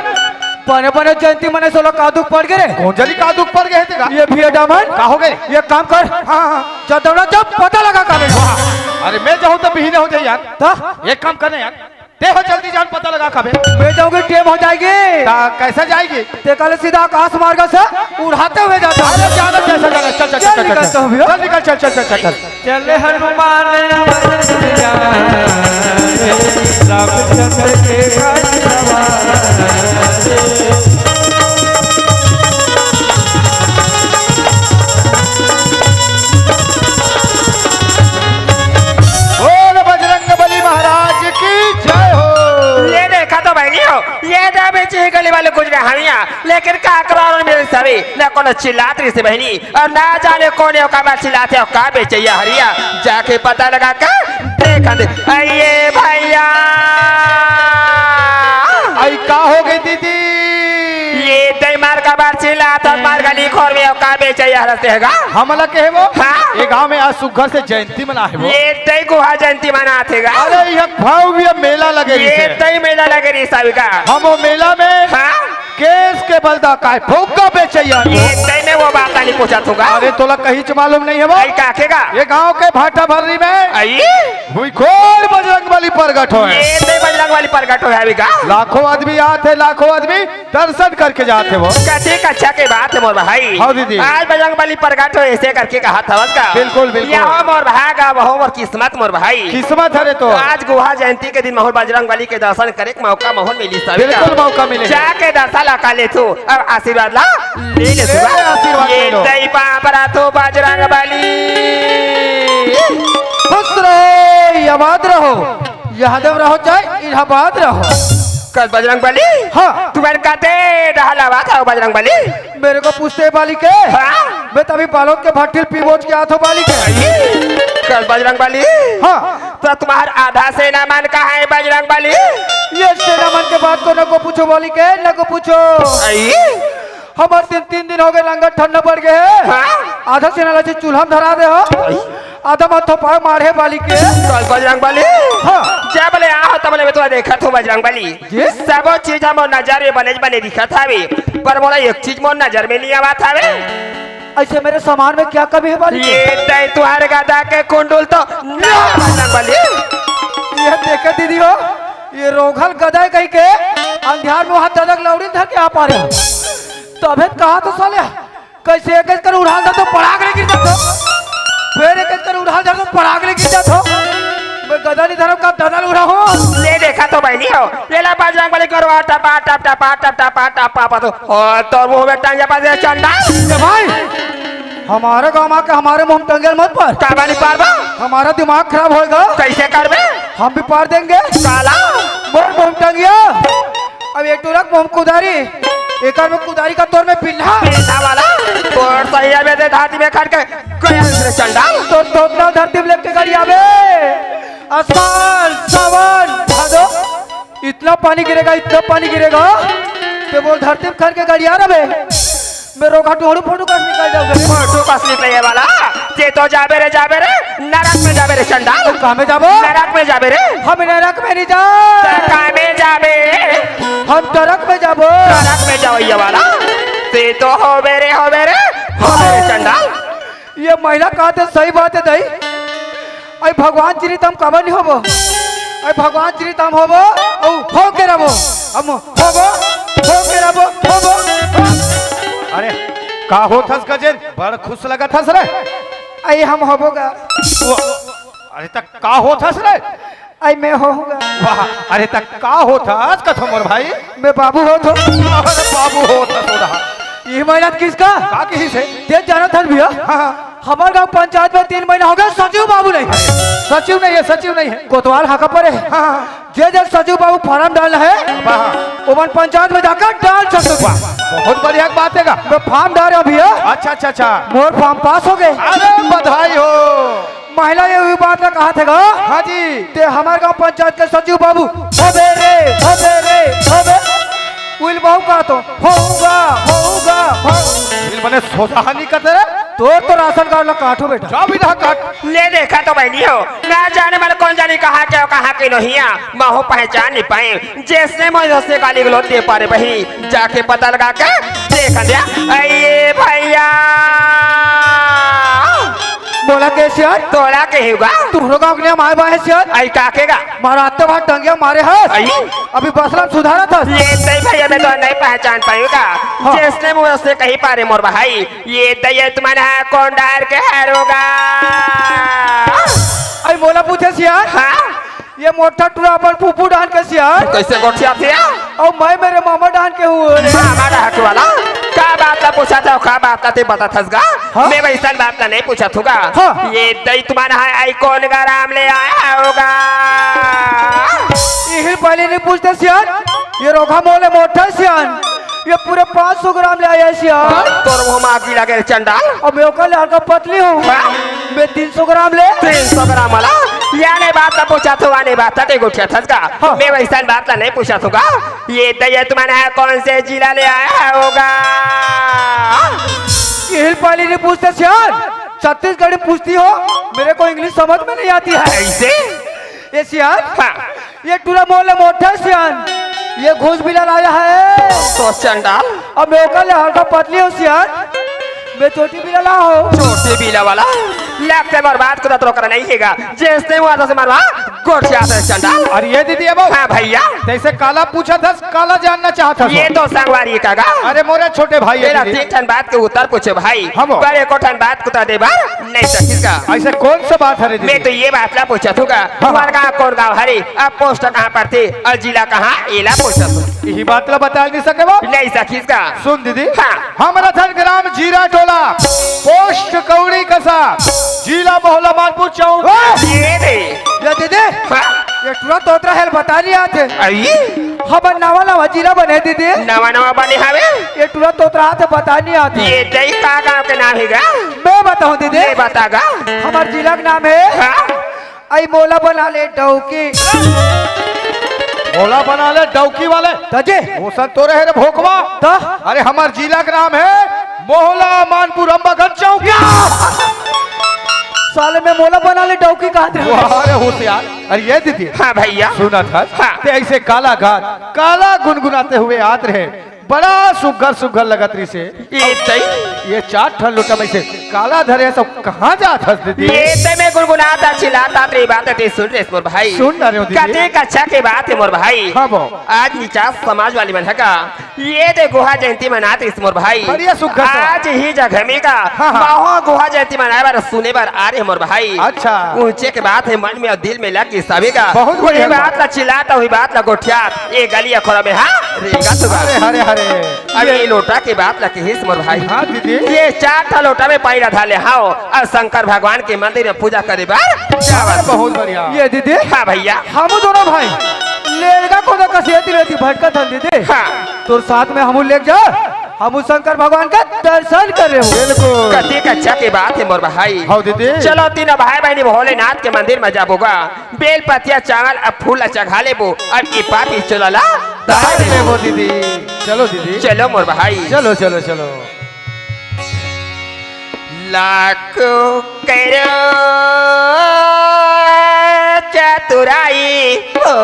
बने बने जयंती मनाइस ओला का दुख पड़ गए रे? कोन जनी का दुख पड़ गए हे तेला? ये भैया डामन। का हो गए? ये काम कर। हाँ, हाँ। जा दौड़ा जा, पता लगा का बेटा। वाह, अरे मैं जाहूँ तो बिहने हो जाही यार। तो? एक काम करने यार, ते हो जल्दी जा न पता लगा का बे। मैं जाहूँगी, टेम हो जाही। तो कैसे जाही? ते काले सीधा आकाश मार्ग से उड़ाते हुए जाता हूँ। अरे जाना कैसे जाना, चल, चल, चल, चल, चल, निकलता हूँ भैया। चल, निकल, चल, चल, चल, चल, चल। चल हनुमान मंदिर जाए, रामचंद्र के घर सवार। बोल बजरंग बली महाराज की जय हो। ये देखा तो बहनी हो, ये दे बीच ही गली वाले कुछ रहनिया, लेकिन का करो मेरे सभी, न कोनो चिल्लात रही से बहनी, अउ ना जाने कोन हे ओकर बर चिल्लाथे अउ का बेचइया हरे, जाके पता लगा के देखा दे। अइये भइया। अई का हो गे दीदी? ये तई मार का बर चिल्लात हस मार गली खोर में अउ का बेचइया हरस तेहा गा? हमला कहे वो? हाँ। ये गांव में आज सुग्घर से जयंती मना हे वो। ये तई गुहा जयंती मनाथे गा। अरे ये भव्य मेला लगे ये रहिसे। तई मेला लगे रहिसे गा। हम वो मेला में हाँ। केस के बल दा काय फुग्गा बेचइया हे। ये तई मैं वो बात नहीं पूछत हूँ गा। अरे तोला कहींच मालूम नहीं हे वो। अई का के गा? ये गांव के भाटा भर्री में अई? भुईखोर बजरंग बली प्रगट होय। ये तई बजरंग बली प्रगट होय अभी गा। लाखों आदमी आथे, लाखों आदमी दर्शन करके जाथे वो। कतेक अच्छा के बात हे मोर भाई। हाँ दीदी। आज बजरंग बली प्रगट होय अइसे करके कहत हवस गा। बिल्कुल, बिल्कुल। यहो मोर भाग, वहो मोर किस्मत मोर भाई। किस्मत हरे तो। आज गुहा जयंती के दिन महूँ बजरंग बली के दर्शन करे के मौका महूँ मिलिस हवे गा। बिल्कुल मौका मिले। जाके दर्शन ला कर लेथों, अउ आशीर्वाद ला ले लेथों। ले ले, आशीर्वाद ले लो। ये तई पाँव परत हों बजरंग बली। खुश रहो, आबाद रहो, यादव रहो चाहे इलाहाबाद रहो। कस बजरंग बली? हाँ। तुमन कते डहर ले आवत हव बजरंग बली? मेरे को पूछते हे बालिके। हाँ? मैं तो अभी बालोद के भट्टी ल पी बोच के आत हूँ बालिके। कस बजरंग बली? हाँ। तो तुम्हार आधा सेना मन कहाँ हे बजरंग बली? ये सेना मन के बात तो न को पूछो बालिके, न को पूछो। अई? हमर तीन, तीन दिन हो गए, लंगर ठंडा पड़ गए हे। हाँ? आधा सेना ला चूल्हा में धरा दे हो। अई? आधा मन थोपा मारे बालिके। कस बजरंग बली? हाँ। जब ले आए हव, तब ले मैं तोला देखत हूँ बजरंग बली। जी? सबो चीज ह मोर नजर में बने बने दिखत हवे, पर मोला एक चीज मोर नजर में नहीं आवत हवे। अइसे मेरे सामान में क्या कमी हे बालिके? ये तई तुंहर गदा के कुंडुल तो ना बजरंग बली। ये देखे दीदी हो, ये रोघल गदय कहिके अंधियार में वहां ददक लौड़ी धर के आ पा रहे। तभे तो कहा तो साले, कैसे एक एक कर उड़ाल दे तो पड़ाक ले गिर जात हो, फिर एक एक कर उड़ाल दे तो पड़ाक ले गिर जात हो। मैं गदा नहीं धरम का ददा उड़ा हूँ। ले देखा तो बहनी हो, ये ला बजरंग बली करो, टपा टप टपा टप टपा टपा पा तो, और तो मुंह में टंगे पास चंडा। ए भाई, हमारे गांव आके हमारे मुंह में टंगे मत पर। काबर नहीं पारबा? हमारा दिमाग खराब होएगा। कैसे करबे? हम भी पार देंगे। काला? मोर मुंह में टंगिया। अब एक टुरक मुंह में कुदारी, एक में कुदारी का तोर में पिल्ला। पिल्ला वाला? तोर सही है, मेरे धरती में खड़ के गया रे चंडाल। तो तोतना धरती में लेके गड़िया बे। आसमान, सावन, भादो, इतना पानी गिरेगा, इतना पानी गिरेगा। ते बोल धरती में खड़ के गड़िया रे बे। मैं रोगा टोड़ू फोटू कस निकल जाऊंगा रे। फोटू कस निकले ये वाला। जे तो जाबे रे, जाबे रे, नरक में जाबे रे चंडाल। कहाँ में जाबो? नरक में जाबे रे। हम नरक में नहीं जा। तो कहाँ में जाबे? हम नरक में जाबो। नरक में जाओ ये वाला। ते तो होबे रे, होबे रे, होबे रे चंडाल। ये महिला कहा थे सही बात है दाई। अरे भगवान श्री तम काबर नहीं होबो? अरे भगवान श्री तम होबो, औ हो के रहबो। हम होबो, हो के रहबो, होबो। अरे का होत हस गजेंद्र, बड़ खुश लगत हस रे। अरे हम होबो गा। वो, अरे तक का होत हस रे? अरे मैं होऊंगा। वाह, अरे तक का होत हस कथो मोर भाई? मैं बाबू होत हो। अरे बाबू होत हस हो रहा। ये महिला किसका? का किसी से? ते जानत हस भैया? हाँ, हाँ। हमार गांव पंचायत में तीन महीना हो गया, सचिव बाबू नहीं। सचिव नहीं है, सचिव नहीं है। कोतवाल हाका पड़े है। हाँ, हाँ। जे जे सचिव बाबू फार्म डालना है, वाह। ओमन पंचायत में जाकर डाल सकते हो। वाह, बहुत बढ़िया बात है गा। मैं फार्म डाल रहा हूँ भैया। अच्छा, अच्छा, अच्छा। मोर फार्म पास हो गए। अरे बधाई हो। महिला ये हुई बात ना कहा थे गा। हाँ जी। ते हमारे गांव पंचायत के सचिव बाबू होबे रे, होबे रे, होबे। उइल बहू का तो होऊंगा, होऊंगा, होऊंगा। इल बने सोजाहा नहीं करते रे। तोर तो राशन कार्ड ला काटो बेटा। जा बेटा काट। ले देखा तो बहनी हो, ना जाने मन कौन जानी कहाँ के, कहाँ के नहिया, महू पहचान नहीं पाए। जैसे मैं जैसे गाली गलौज दे पारे बही, जाके पता लगा के देख दे। अये भैया। बोला के सियार? तोला के हुआ? तुहरो गाँव के नियम आए बाहे सियार? आई का के गा? मारा आते बाहर टंगिया मारे हस। आई? अभी बसला सुधारा था। ये तई भैया मैं तो नहीं पहचान पायूंगा। हाँ। जैसे मुँह से कहीं पारे मोर भाई। ये दया तुमन हा कौन डार के हरोगा? अरे मोला पूछे सियार? हाँ? ये मोटा टुरा अपन फूफू डान के सियार। कैसे गोठिया थे? और मैं मेरे मामा डान के हूँ। मामा डान के वाला? का बात ला पूछा था, का बात ला ते बता थस गा? हाँ? मैं वैसन बात ला नहीं पूछा थूगा। हाँ। ये दई तुमन हा आई कौन गराम ले आया होगा? इही पहले नहीं पूछते सियार। ये रोखा मोले मोटा सियान। ये पूरे पाँच सौ ग्राम ले आया है सियान। तोर मुंह में आगी लगे रे चंडाल। अब मैं ओकर ले हल्का पतली हूँ। हाँ? मैं तीन सौ ग्राम ले। तीन सौ ग्राम वाला? या नहीं बात ला पूछा थो, आने बात ला ते गोठिया थस गा। हाँ। मैं वैसन बात ला नहीं पूछा थूगा। ये तो ये तुम्हारा कौन से जिला ले आया होगा? ये हिल पाली नहीं पूछते सियान, छत्तीसगढ़ी पूछती हो। मेरे को इंग्लिश समझ में नहीं आती है। ऐसे? ये सियान, हाँ। ये टूरा मोले मोटा सियान, ये घूस बिला लाया है। तो चंडाल। अब मैं ओकर ले हल्का पतली हूँ सियान, मैं चोटी बिला ला हूँ। चोटी बिला वाला? लगते बर्बाद को तो रोकना नहीं हैगा। जैसे वो आता से मारवा, गोठिया से चंडाल। अरे ये दीदी, अब हाँ भैया। जैसे काला पूछा था, काला जानना चाहता था। ये तो संगवारी का गा। अरे मोरे छोटे भाई है तेरा दीदी। तीन ठन बात के उत्तर पूछे भाई। हम। पर एको ठन बात को तो दे बार नहीं सकिस का। ऐसे कौन सा बात है रे दीदी? मैं तो ये बात ला पूछा थूगा। हाँ। तुम्हारा गाँव कौन गाँव हरे? अब पोस्ट कहाँ पर थे और जिला कहाँ? एला पूछा थू। यही बात ला बता नहीं सके वो? नहीं सकिस का। सुन दीदी। हाँ। हम रथन ग्राम जीरा टोला, पोस्ट कौड़ी कसा, जिला मोहला मानपुर चौक। ये दे। ये दीदी। हाँ। ये टूरा तोतरा हेल बता नहीं आते। आई? हमर नवा नवा जिला बने दीदी। नवा नवा बने हवे? ये टूरा तोतरा आते बता नहीं आते। ये दई का गाँव के नाम है गा? मैं बताऊँ दीदी। मैं बता गा। हमर जिला के नाम है हाँ? आई मोला बना ले डौकी। मोला बना ले डौकी वाले। तजे। वो सन तो रहे रे भोकवा। तो? अरे हमर जिला के नाम है मोहला मानपुर अम्बागंज चौकी। साले में मोला बना ले डौकी कहा थे। वाह रे होशियार। अरे ये दीदी। हाँ भैया। सुना था। हाँ। ते ऐसे काला गात, काला गुनगुनाते हुए आत रहे। बड़ा सुग्घर सुग्घर लगत रही से। ये सही। ये चार ठन लोटा में से काला धरे सब कहाँ जात हस दीदी? ये ते में गुनगुनात चिल्लात रे बात ते सुन रे मोर भाई। सुन ना रे दीदी। कते कच्छा के बात हे मोर भाई। हाँ बो। आज निचास समाज वाले मन ह का ये दे गुहा जयंती मनात रिस मोर भाई। बढ़िया सुग्घर से। आज ही जगह में का हाँ, हाँ। महो गुहा जयंती मनाए बर सुने बर आ रे मोर भाई। अच्छा। ऊंचे के बात हे मन में अउ दिल में लग गिस सबे का। बहुत बढ़िया ये बात। बात ला चिल्लात हुई बात ला गोठियात ये गली अखोरा में हाँ रेंगा तो बात। हरे हरे हरे। अब ये लोटा के बात ला कहिस मोर भाई। हाँ दीदी। ये चार ठा लोटा में पानी ला धर ले हाव अउ शंकर भगवान के मंदिर में पूजा करे बर जावत। बहुत बढ़िया। ये दीदी। हाँ भैया। हम दोनों भाई लेलगा को कसेती रहती भटकत हन दीदी। हाँ। तोर साथ में हमू लेके जा, हमू शंकर भगवान का दर्शन करे हो। बिल्कुल। कते कच्छा के बात हे मोर भाई। हाँ दीदी। चलो तीनों भाई बहनी भोलेनाथ के मंदिर में जाबो गा, बेल पतिया चावल अउ फूल ला चघा लेबो, अब ये पापी चोला ला तार तार लेबो। लेबो दीदी। चलो दीदी। चलो मोर भाई। चलो चलो चलो। लाखों करो चतुराई हो।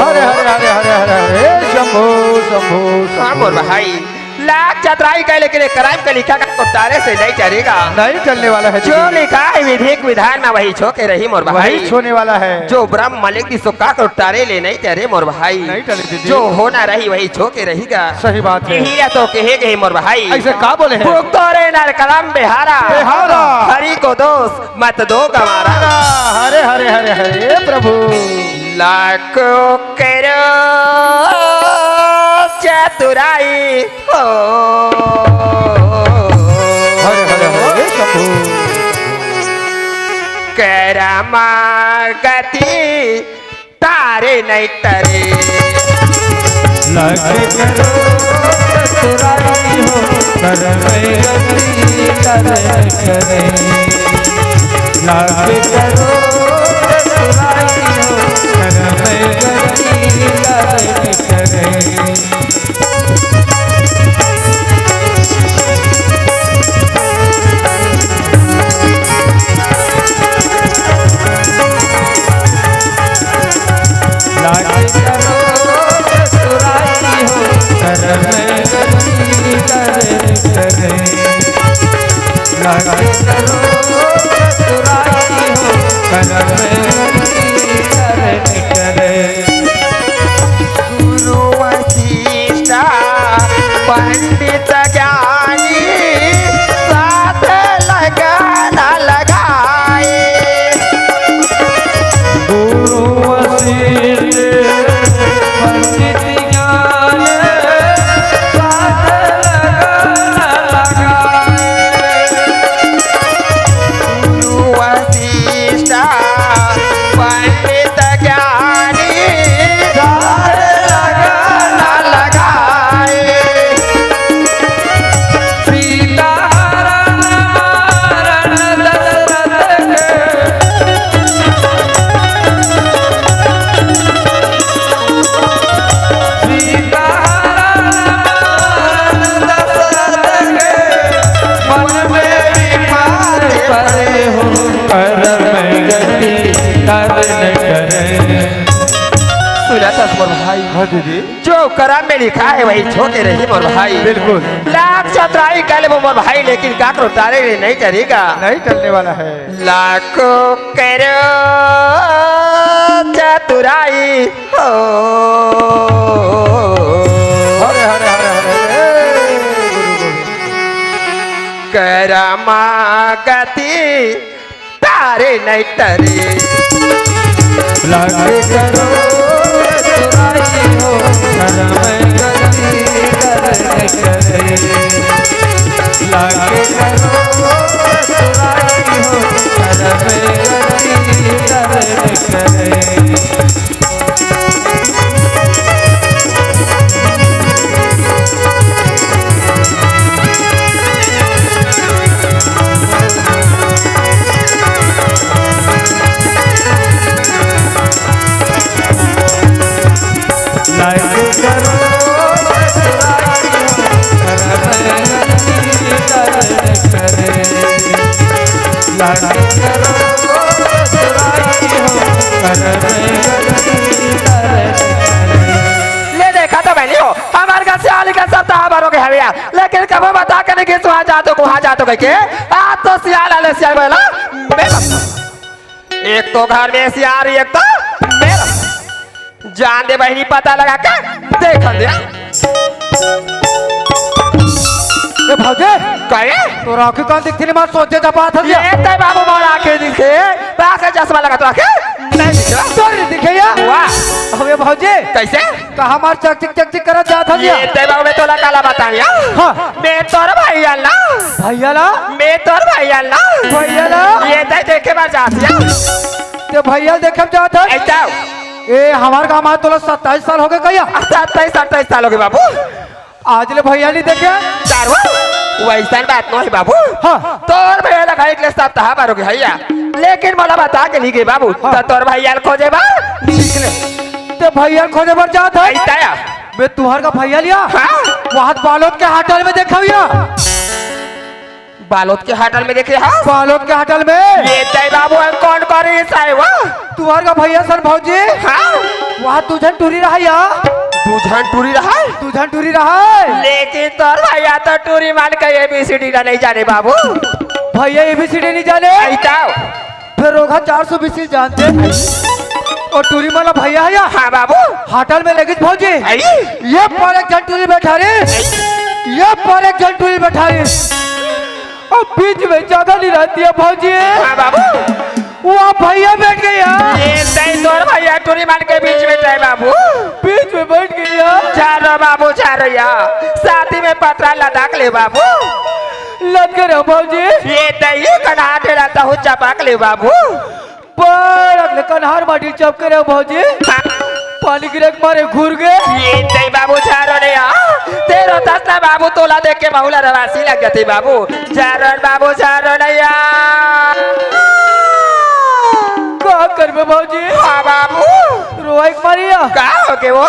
हरे हरे हरे हरे हरे हरे शंभो शंभो हाँ शंभो। मोर भाई। लाख चतुराई का लेकिन एक कराइम का लिखा का कोटारे से नहीं चलेगा। नहीं चलने वाला है जो दीदी। लिखा है विधि के विधान में वही छो के रही मोर भाई। वही छोने वाला है। जो ब्रह्म मलिक दी सो का कोटारे ले नहीं चले मोर भाई। नहीं चले दीदी। जो होना रही वही छो के रही का। सही बात है। यही या तो कहे गए मोर भाई। ऐसे का बोले हैं? भुगतो रे नर कलम बेहारा। बेहारा। हरि को दोष मत दो गंवारा। हरे हरे हरे हरे प्रभु। लाखों करो चतुराई हो। हरे हरे हरे शंभु। करमा गति तारे नहीं तरे। लाख करो चतुराई हो, कर में गति तारे करे। लाख करो चतुराई हो, कर में गति तारे करे। लागे करो चतुराई हो, कर में गति करे। लागे करो चतुराई हो, कर में गति करे। गुरु वशिष्ठ पंडित ज्ञानी साथ लगन लगाए। गुरु वशिष्ठ पंडित ज्ञान साथ लगन लगाए। गुरु वशिष्ठ पंडित ज्ञानी साथ लगन लगाए। सीता हरण मारण दशरथ के। सीता हरण मारण दशरथ के। मन में विकार परे हो। कर में गति तारे न करे। सुना था मोर भाई। हाँ दीदी। जो करम में लिखा है वही छो के रही मोर भाई। बिल्कुल। लाख चतुराई कर ले मोर भाई, लेकिन काकरो तारे ले नहीं चलेगा। नहीं चलने वाला है। लाखों करो चतुराई हो। हरे हरे हरे हरे। करमा गति तारे नहीं तरे। लागे करो चतुराई हो, कर में गति तारे नहीं करे। लागे करो चतुराई हो, कर में गति तारे नहीं करे। ले देखा तो बहनी हो, हमारे घर से आली का सब तहा भरोगे। भैया, लेकिन कभू बता के नहीं कि वहाँ जातो, वहाँ जातो कह के। आज तो सियार आले, सियार बोला, मैं बता। एक तो घर में सियार, एक तो मेरा। जान दे बहिनी, पता लगा के देख दे। ए भौजी, कहे? तोर आँखी कान दिखथे नहीं, मैं सोचे जब बात हस ये। तय बाबू, मोर आँखी दिखे, बासे चश्मा लगा तो आँखी नहीं दिखे। तोर नहीं दिखे या? वाह। अबे भौजी, कैसे? कहाँ मार चकचिक चकचिक करत जात हस ये या? तय बाबू, मैं तोला काला बताऊँ या? हाँ। मैं तोर भैया ला। भैया ला? मैं तोर भैया ला। भैया ला? ये तय देखे बर जात या। ते भैया देखे बर जात हस? ऐसा। ए, हमार गाँव में तोला सत्ताईस साल हो गए कहिया? सत्ताईस, सत्ताईस साल हो गए बाबू। आज ले भैया नहीं देखे? चारवा, वैसन बात नहीं बाबू। हाँ। तोर भैया ला खाई के सप्ताह भर हो गए भैया, लेकिन मोला बता के नहीं गए बाबू। हाँ। तो तोर भैया ला खोजे बर निकले। ते भैया ला खोजे बर जात है? ऐसा या। मैं तुहर का भैया लिया? हाँ। वहाँ बालोद के होटल में देखा भैया। बालोद के होटल में देखे हस? बालोद के होटल में। ये तय बाबू, हम कौन करे साहेब? तुहर का भैया सन भौजी। हाँ। वहाँ दू झन टूरी रहा या? दू झन टूरी रहा? दू झन टूरी रहा। लेकिन तोर भैया तो टूरी मान के एबीसीडी ला नहीं जाने बाबू। भैया एबीसीडी नहीं जाने? ऐसा। फिर रोगा चार सौ बीसी जानते। और टूरी वाला भैया है या? हाँ बाबू। होटल में लगी भौजी। आई? ये पर एक झन टूरी बैठा रे। ये पर एक झन टूरी बैठा रे। अब बीच में जगह नहीं रहती है भौजी। हाँ बाबू। वो भैया बैठ गया। ये तय तोर भैया टूरी मान के बीच में जाए बाबू। बीच में बैठ गया। जा रो बाबू, जा रो या। शादी में पतरा लदाक ले बाबू। लद के रहो भौजी। ये तय ये कन्हार ढेला तहु चपाक ले बाबू। बड़ अगले कन्हार माटी चपके रहो भौजी। हाँ। पानी गिरे के मारे घूर गए। ये तय बाबू, जा रो नहीं आ। तेरो तसला बाबू, तोला देख के बहुला रवासी लग जाते बाबू। जा रो बाबू, जा रो नहीं आ। का करबे भौजी? हाँ बाबू। रोई के मारी आ। का हो के वो?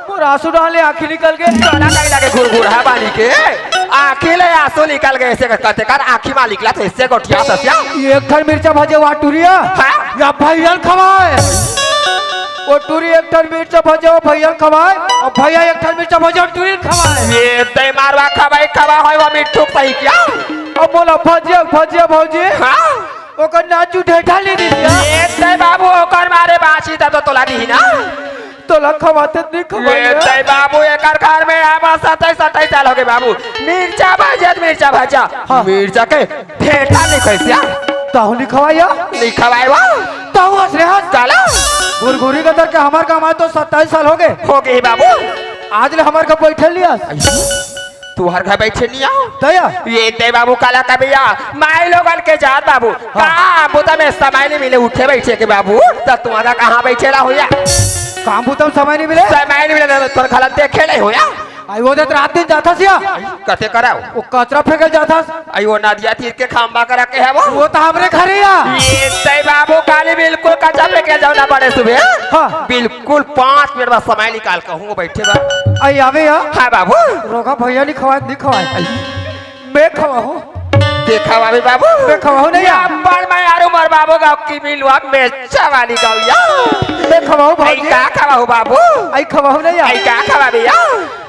मोर आंसू डाले आँखी निकल गए। तोला कहीं लगे घुरघुरहा बानी के। आँखी ले आंसू निकल गए, ऐसे करते कर आँखी मा निकला तो ऐसे गोठिया ससिया। एक ठन मिर्चा भजे वा टूरिया। हाँ? या भैया ल खवाए। वो टूरी एक ठन मिर्चा भजे, वो भैया ल खवाए। और भैया एक ठन मिर्चा भजे, वो टूरी ल खवाए। ये तय मारवा खवाई खवा होय, वो मिट्ठू सही क्या? अब बोला भजिया, भजिया भौजी। हाँ? ओकर नाचू ढेठा ले दी क्या? ये तय बाबू, ओकर मारे बाची त तो तोला दी ना। तोला खवाते नहीं खवाई ये है। तय बाबू, एकर घर में आवा सताईस, सताईस साल हो गए बाबू। मिर्चा भजिया, मिर्चा भजिया। हाँ। मिर्चा के ढेठा नहीं खैसिया। तहु नहीं खवाया? नहीं खवाए वा। तहु हंस रहे हंस। काला? गुरगुरी गदर के हमार कमाए तो सताईस साल हो गए। हो गए बाबू। आज ले हमार का बैठे लिया। तुहर घर बैठे नहीं आओ। दया। ये दे बाबू, काला का भैया, माई लोगन के जात बाबू। हाँ। कहाँ बुता में समय नहीं मिले उठे बैठे के बाबू, तो तुम्हारा कहाँ बैठे ला होया? काम बुता में समय नहीं मिले? समय नहीं मिले, तो तोर खाला देखे नहीं होया? आई वो देत रात दिन जाता सिया। कते कराओ? वो कचरा फेंके जाता। आई वो नदिया तीर के खंबा करा के है वो? वो तो हमरे घर ही आ। ये दे बाबू, काली बिल्कुल कचरा फेंके जाओ ना बड़े सुबह। हाँ। बिल्कुल पाँच मिनट बाद समय निकाल कहूँ बैठे बा। आई आवे या? हाँ बाबू। रोगा भैया नहीं खवाए, नहीं खवाए। मैं खवाहूँ। देखा बाबे बाबू। मैं खवाहूँ नहीं या? अपन मैं यार उमर बाबू गाँव की बिलवा मेचा वाली गाँव या। मैं खवाहूँ आई भाई। का खवाहूँ बाबू? आई खवाहूँ नहीं या? आई का खवा भैया?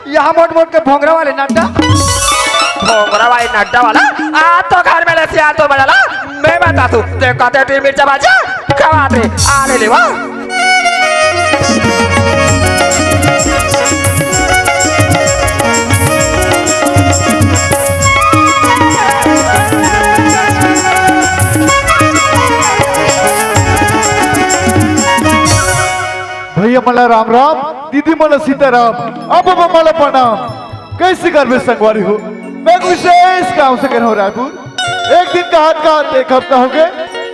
यहाँ मोट मोट के भोंगरा वाले नड्डा। भोंगरा वाले नड्डा वाला? आ तो घर में ले सियार तो बजाला। मैं बता तू, ते कहते टीम मिर्चा भाजा, खवाते, आ ले ले वो। भैया मला राम राम, दीदी मला सीताराम, अब मला प्रणाम। कैसे करबे संगवारी हो, मैं एक विशेष काम से गए हूँ रायपुर। एक दिन का हाथ का हाथ एक हफ्ता हो गए,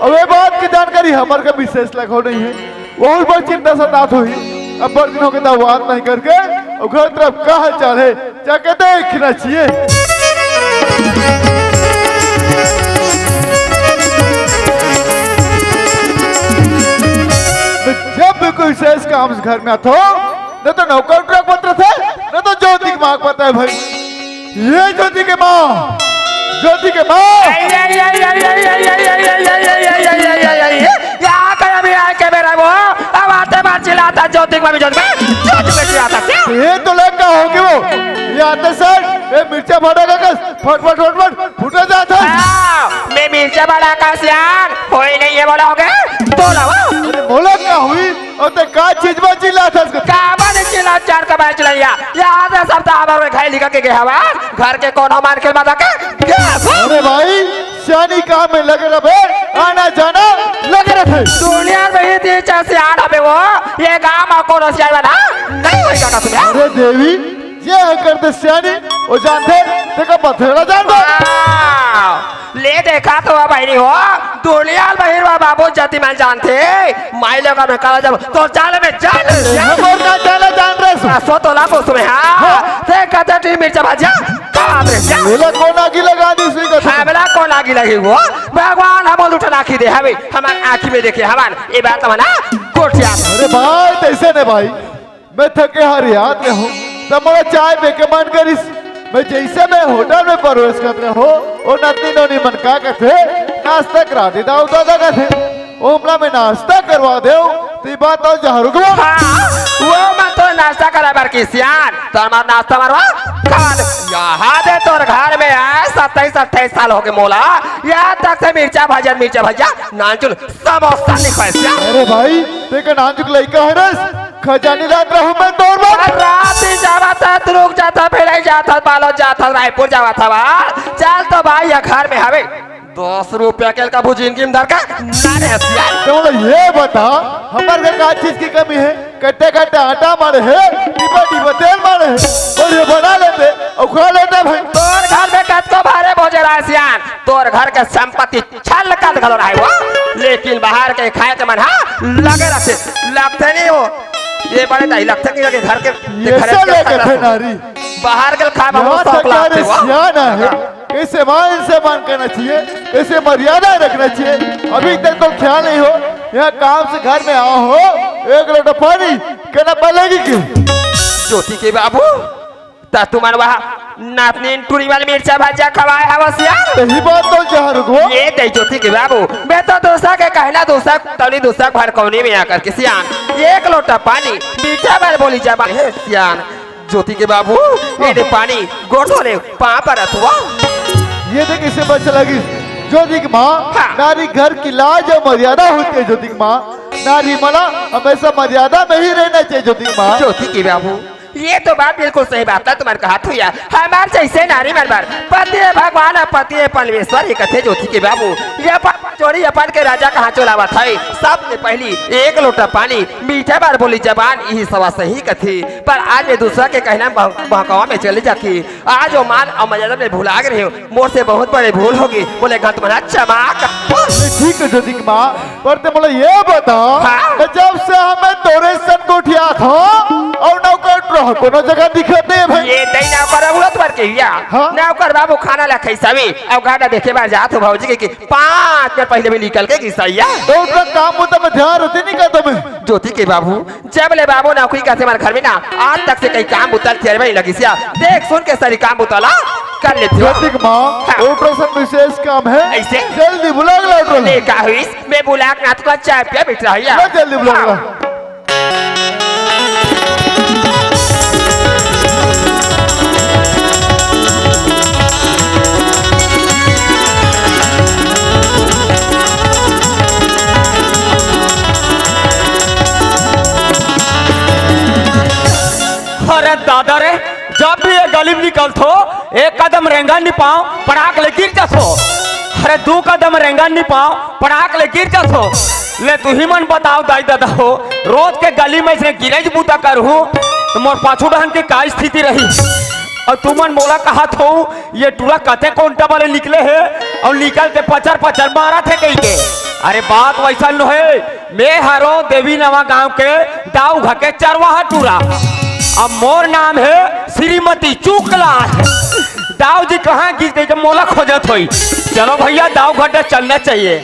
और ये बात की जानकारी हमारे का विशेष लग हो नहीं है। बहुत बड़ चिंता सतात हुई। अब बड़ दिन हो गए, तो बात नहीं करके, और घर तरफ का हाल चाल है, जाके देखना चाहिए। जब भी कोई विशेष काम घर में आता हो, न तो नौकर ट्रक पत्र थे, न तो ज्योति के माँ पता है भाई। ये ज्योति के माँ, ज्योति के माँ। यहाँ कर अभी आए के मेरा वो, अब आते बार चिल्लाता ज्योति में, ज्योति में, ज्योति में चिल्लाता क्या? ये तो लड़का हो गया वो। आते सर, ए मिर्चा भाटा का कस, फट, फट, फट, फट, फूटा जात हे। हाँ, मैं मिर्चा भाटा का सियान, कोई नहीं है बोला होगे, तो लावा। अरे बोला का हुई? अउ ते का चीज में चिल्लात हस? काबर चिल्ला चार का बैच लइया? यहाँ से सब तो हमारे घर लिखा के गया हवा, घर के कोनो मान के बता के गया सब। अरे भाई, सियानी काम में लगे रहे, आना जाना लगे रहे। दुनिया में ही तीन चार सियान हवे वो, ये गांव में कोनो सियान बना नहीं होई का तुम यार। अरे देवी, जे ह करथे सियानी, वो जानथे, तेका पथेला जान दो। वाह! ले देखा तो बहिनी हो, दुनिया बहिर वा बाबू जति मन जानथे, माई लोग में काला जब तो चाल में जान ले। ये मोर का चाला जान रहे सु। सो तो ला पोस में, हाँ। हाँ। ते कते टी मिर्चा भजिया, खवा दे जा। बोला कौन आगी लगा दी सुई का? हाँ, बोला कौन आगी लगी वो? भगवान हम उठा आँखी दे, हवे, हमार आँखी में देखे, हमार, ये बात हम ना, कोठिया। अरे भाई, तैसे नहीं भाई। मैं थके हार याद रहूं, तब मोला चाय पी के मन करिस। मैं जैसे मैं होटल में प्रवेश करत रहूं, ओ नतनी नोनी मन का कथे, "नाश्ता करा दे दाऊ दादा," कथे। ओ हमला मैं नाश्ता करवा देव, ती बात तो जहरू के बोल। हाँ, वो मन तो नाश्ता करा बर की सियान, तो हमार नाश्ता मरवा खवा दे। यहाँ दे तोर घर में आए सत्ताईस अट्ठाईस साल हो गए मोला, यहाँ तक से मिर्चा भजिया, मिर्चा भजिया, नानचुन समोसा नहीं खाए सियान। अरे भाई, ते का नानचुक लइका है रे? खजानी रात रहूं मैं तोर बर। अरे रात ही जावत है, रुक जाता, फिर ही जाता, बालो जाता, रायपुर जावत हवा। चल तो भाई, ये घर में हवे। दस रुपया के का भुजिन की धर का ना रे हसिया। तो बोले, ये बता, हमर घर का चीज की कमी है? कट्टे कट्टे आटा मारे है, डिब्बा डिब्बा तेल मारे है, और ये बना लेते, और खा लेते भाई। तोर घर में कतको भारे भोजन आए सियान, तोर घर के संपत्ति छल कद घलो रहे वो, लेकिन बाहर के खाए के मन हा लगे रथे, लगथे नहीं वो। ये बड़े दाई लगथे कि ये घर के, ये घर से के लेके थे नारी। बाहर के खाए में यहाँ शौक तक लगथे यार वो। सियान है, हाँ। कैसे मान सम्मान करना चाहिए, कैसे मर्यादा रखना चाहिए। अभी तक तो ख्याल नहीं हो, यहाँ काम से घर में आओ हो, एक लोटा पानी कहना पड़ेगी कि? ज्योति के बाबू, त तुमन वह नातनीन टूरी वाली मिर्चा भज्जा खवाए हवस यार। सही बात तो जहर को। ये दे ज्योति के बाबू, मैं तो दूसरा के कहना दूसरा तौली दूसरा भड़कौनी में आकर के सियान एक लोटा पानी मीठा बाल बोली जबान है सियान। ज्योति के बाबू, ये दे पानी गोड़ धोले पाँव पर अथवा। ये देख इसे बच लगी ज्योति की माँ। हाँ। नारी घर की लाज और मर्यादा होती है ज्योति की माँ। नारी मला हमेशा मर्यादा में ही रहना चाहिए ज्योति की माँ। ज्योति के बाबू, ये तो बात बिल्कुल सही बात है तुम्हारे कहा थुया। हमार जैसे नारी मन बर पति है भगवान और पति है परमेश्वर, ये कथे ज्योति के बाबू। ये अपन जोड़ी अपन के राजा कहाँ चलावत है। सबसे पहली एक लोटा पानी मीठा बार बोली जबान यही सवा सही कथे। पर आज मैं दूसरा के कहना बह-, बहकावा में चले जाके आज वो मान और मर्यादा में भुला गए हो। मोर से बहुत बड़े भूल होगी। बोले, "गंत मना चमाक।" ठीक है ज्योति की माँ, पर ते मोला ये बता, हाँ? कि जब से हमें तोरे सन गोठिया था और नौकर रह कोनो जगह दिखत नहीं है भाई। ये दई नौकर उड़त बर के हिया। हाँ? नौकर बाबू खाना ला खैसावी और गाड़ा देखे बार जात हो भौजी के, के पाँच मिनट पहले भी निकल के गिसैया। तो उतना काम बुता में ध्यान रहते नहीं करता मैं। ज्योति के बाबू, जब ले बाबू नौकरी करथे हमारे घर में ना, आज तक से कहीं काम बुता ल थियरवे नहीं लगिस या। देख सुन के सारी काम बुता ला कर लेथे। ज्योति के माँ, हाँ। ऑपरेशन विशेष काम है। ऐसे? जल्दी बुला के लाओ। ले का हुई? मैं बुला के ना तो चाय पिया बैठ रहा है। ला जल्दी बुला के ला। हाँ। अरे दादा रे, जब भी ये गली में निकलथो, एक कदम रेंगन नहीं पाओ, पड़ाक ले गिर जाथो। अरे दू कदम रेंगन नहीं पाओ, पड़ाक ले गिर जाथो। ले तुही मन बताओ दाई दादा हो, रोज के गली में से गिरे बूता करहूँ, तो मोर पाछू डहन के का स्थिति रही? और तुमन मोला कहत हो, ये टूरा कते कोंटा वाले निकले है और निकल के पचर पचर मारत है कही के। अरे बात वैसा नोहे, मैं हरो देवी नवा गांव के दाऊ घर के चरवाहा टूरा। अब मोर नाम है श्रीमती चुकला। दाऊ जी कहाँ गिर गई जब मोला खोजत होई। चलो भैया दाऊ घर चलना चाहिए।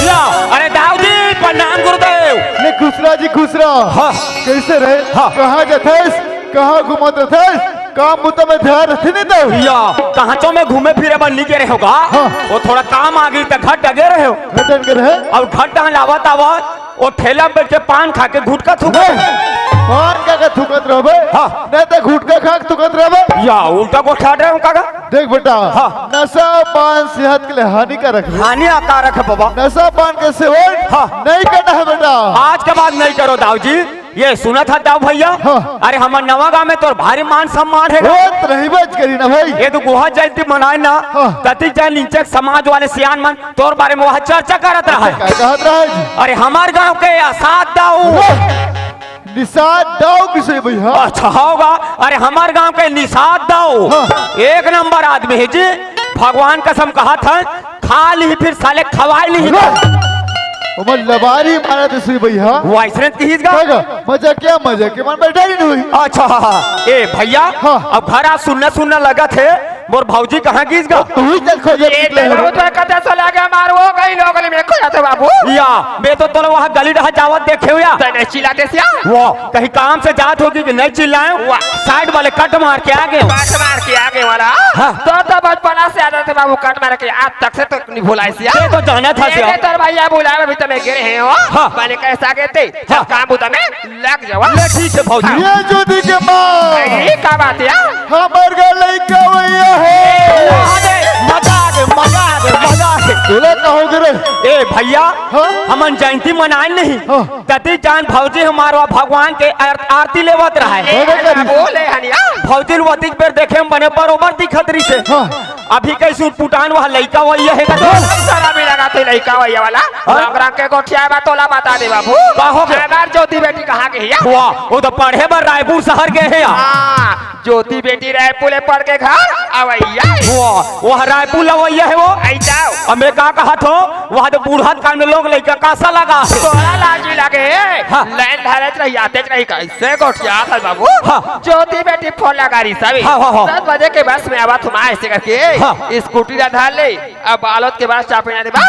या, अरे दाऊ जी, प्रणाम गुरुदेव। ले खुश रहा जी, खुश रहा। हाँ। कैसे रहे? हाँ। कहाँ जथेस? कहाँ घूमत रहिथस? काम बुता में ध्यान रहिथे नहीं तो। या, कहाँ तो मैं घूमे फिरे बर नइ गे रहेंव गा। हाँ। वो थोड़ा काम आ गे त घर डगे रहेंव। घर डगे रहे? अउ घर डहन आवत आवत वो ठेला में बइठ के पान खा के गुटखा थूकत। नहीं, पान खा के थूकत रहबे। हाँ। नहीं त गुटखा खा के थूकत रहबे। या, उल्टा गोठियात रहेंव का गा? देख बेटा, हाँ। नशा पान सेहत के लिए हानिकारक हे। हानिकारक हे बाबा। नशा पान के सेवन हाँ। नहीं करना हे बेटा। आज के बाद नहीं करंव दाऊ जी। ये सुनत हस दाऊ भइया? हाँ। अरे हमर नवा गाँव में तोर भारी मान सम्मान हे गा। होत रहिबेच करी ना भाई। ये तो गुहा जयंती मनाए ना, हाँ। ततिक जान इंचक समाज वाले सियान मन तोर बारे में वहाँ चर्चा करत रहा हे। का कहत रहा हे जी? अरे हमर गाँव के असाद दाऊ। वाह! निषाद दाऊ किसे भइया? अच्छा हव गा। अरे हमर गाँव के निषाद दाऊ हाँ। एक नंबर आदमी हे जी। भगवान कसम कहत हँव, खा लिही फिर साले खवाए लिही। अरे! ओमन लबारी मारत हे सुई भइया। वो अइसने कहिस गा? का गा? मजाकिया, मजाकिया मन बइठा ही नहीं हुई। अच्छा, हाँ, हाँ। ए भइया, हाँ। अब घर आज सुन्ना सुन्ना लगत हे, मोर भौजी कहाँ गिस गा? तू ही चल खोजे ये निकले तो हो। बहुत बड़का दस लागे मार वो कहीं लोग नहीं में खो जाते बाबू। या, मैं तो तोला वहाँ गली डहर जावत देखे हँव या। तने चिल्लाते सिया? वो कहीं काम से जात होगी कि नहीं चिल्लाएँव? वाह। साइड वाले कट मार के आगे हँव। कट मार के आगे वाला? हाँ। तो, तो बचपना से आदत हे बाबू, कट मार के आज तक से तो नहीं भुलाइस या। ये तो जानत हस ये या। तोर भइया बुलाए अभी तो मैं गे रहेंव। हाँ। बने कइसे गे ते? हाँ। काम बुता में लग जावा। ले ठीक हे भौजी। हाँ। ये ज्योति के माँ। अरे, का बात हे? हमर घर लइका भइया हे। मजा आ गे, मजा आ गे, मजा आ गे। तोला का हो गे रे? ए भइया, हाँ? हमन जयंती मनाए नहीं। हाँ। ततिक जान भौजी हमर वा भगवान के आर-, आरती लेवत रहा हे। अरे, करी। बोले हनिया। भौजी ल वतिक बेर देखे में बने बरोबर दिखत रहिसे। हाँ। अभी कइसे उटपुटान वहाँ लइका वही हे का तो? सारा भी लगा थे लइका वही वाला। हाँ? राम राम के गोठिया बा तोला बता दे बाबू। का हो गे? हमार ज्योति बेटी कहाँ गे हे या? वाह, वो तो पढ़े बर रायपुर शहर गे हे या। हाँ, ज्योति बेटी रायपुर ले पढ़ के घर अवइया। वाह, वह रायपुर लवइया हे वो। आई जाओ। अब मैं का कहत हँव, वहाँ तो बूढ़ा काल में लोग लइका कासा लगा हे। तोला लाज भी लगे। हाँ। लाइन धरत रही, आतेच रही, कइसे गोठियात हस बाबू? हाँ। ज्योति बेटी फोन लगा रही सभी। हाँ, हाँ, हाँ। दस बजे के बस में आवा तुम ऐसे करके। हाँ। स्कूटी ला धर ले, अब बालोद के बस चापे ना दे बा।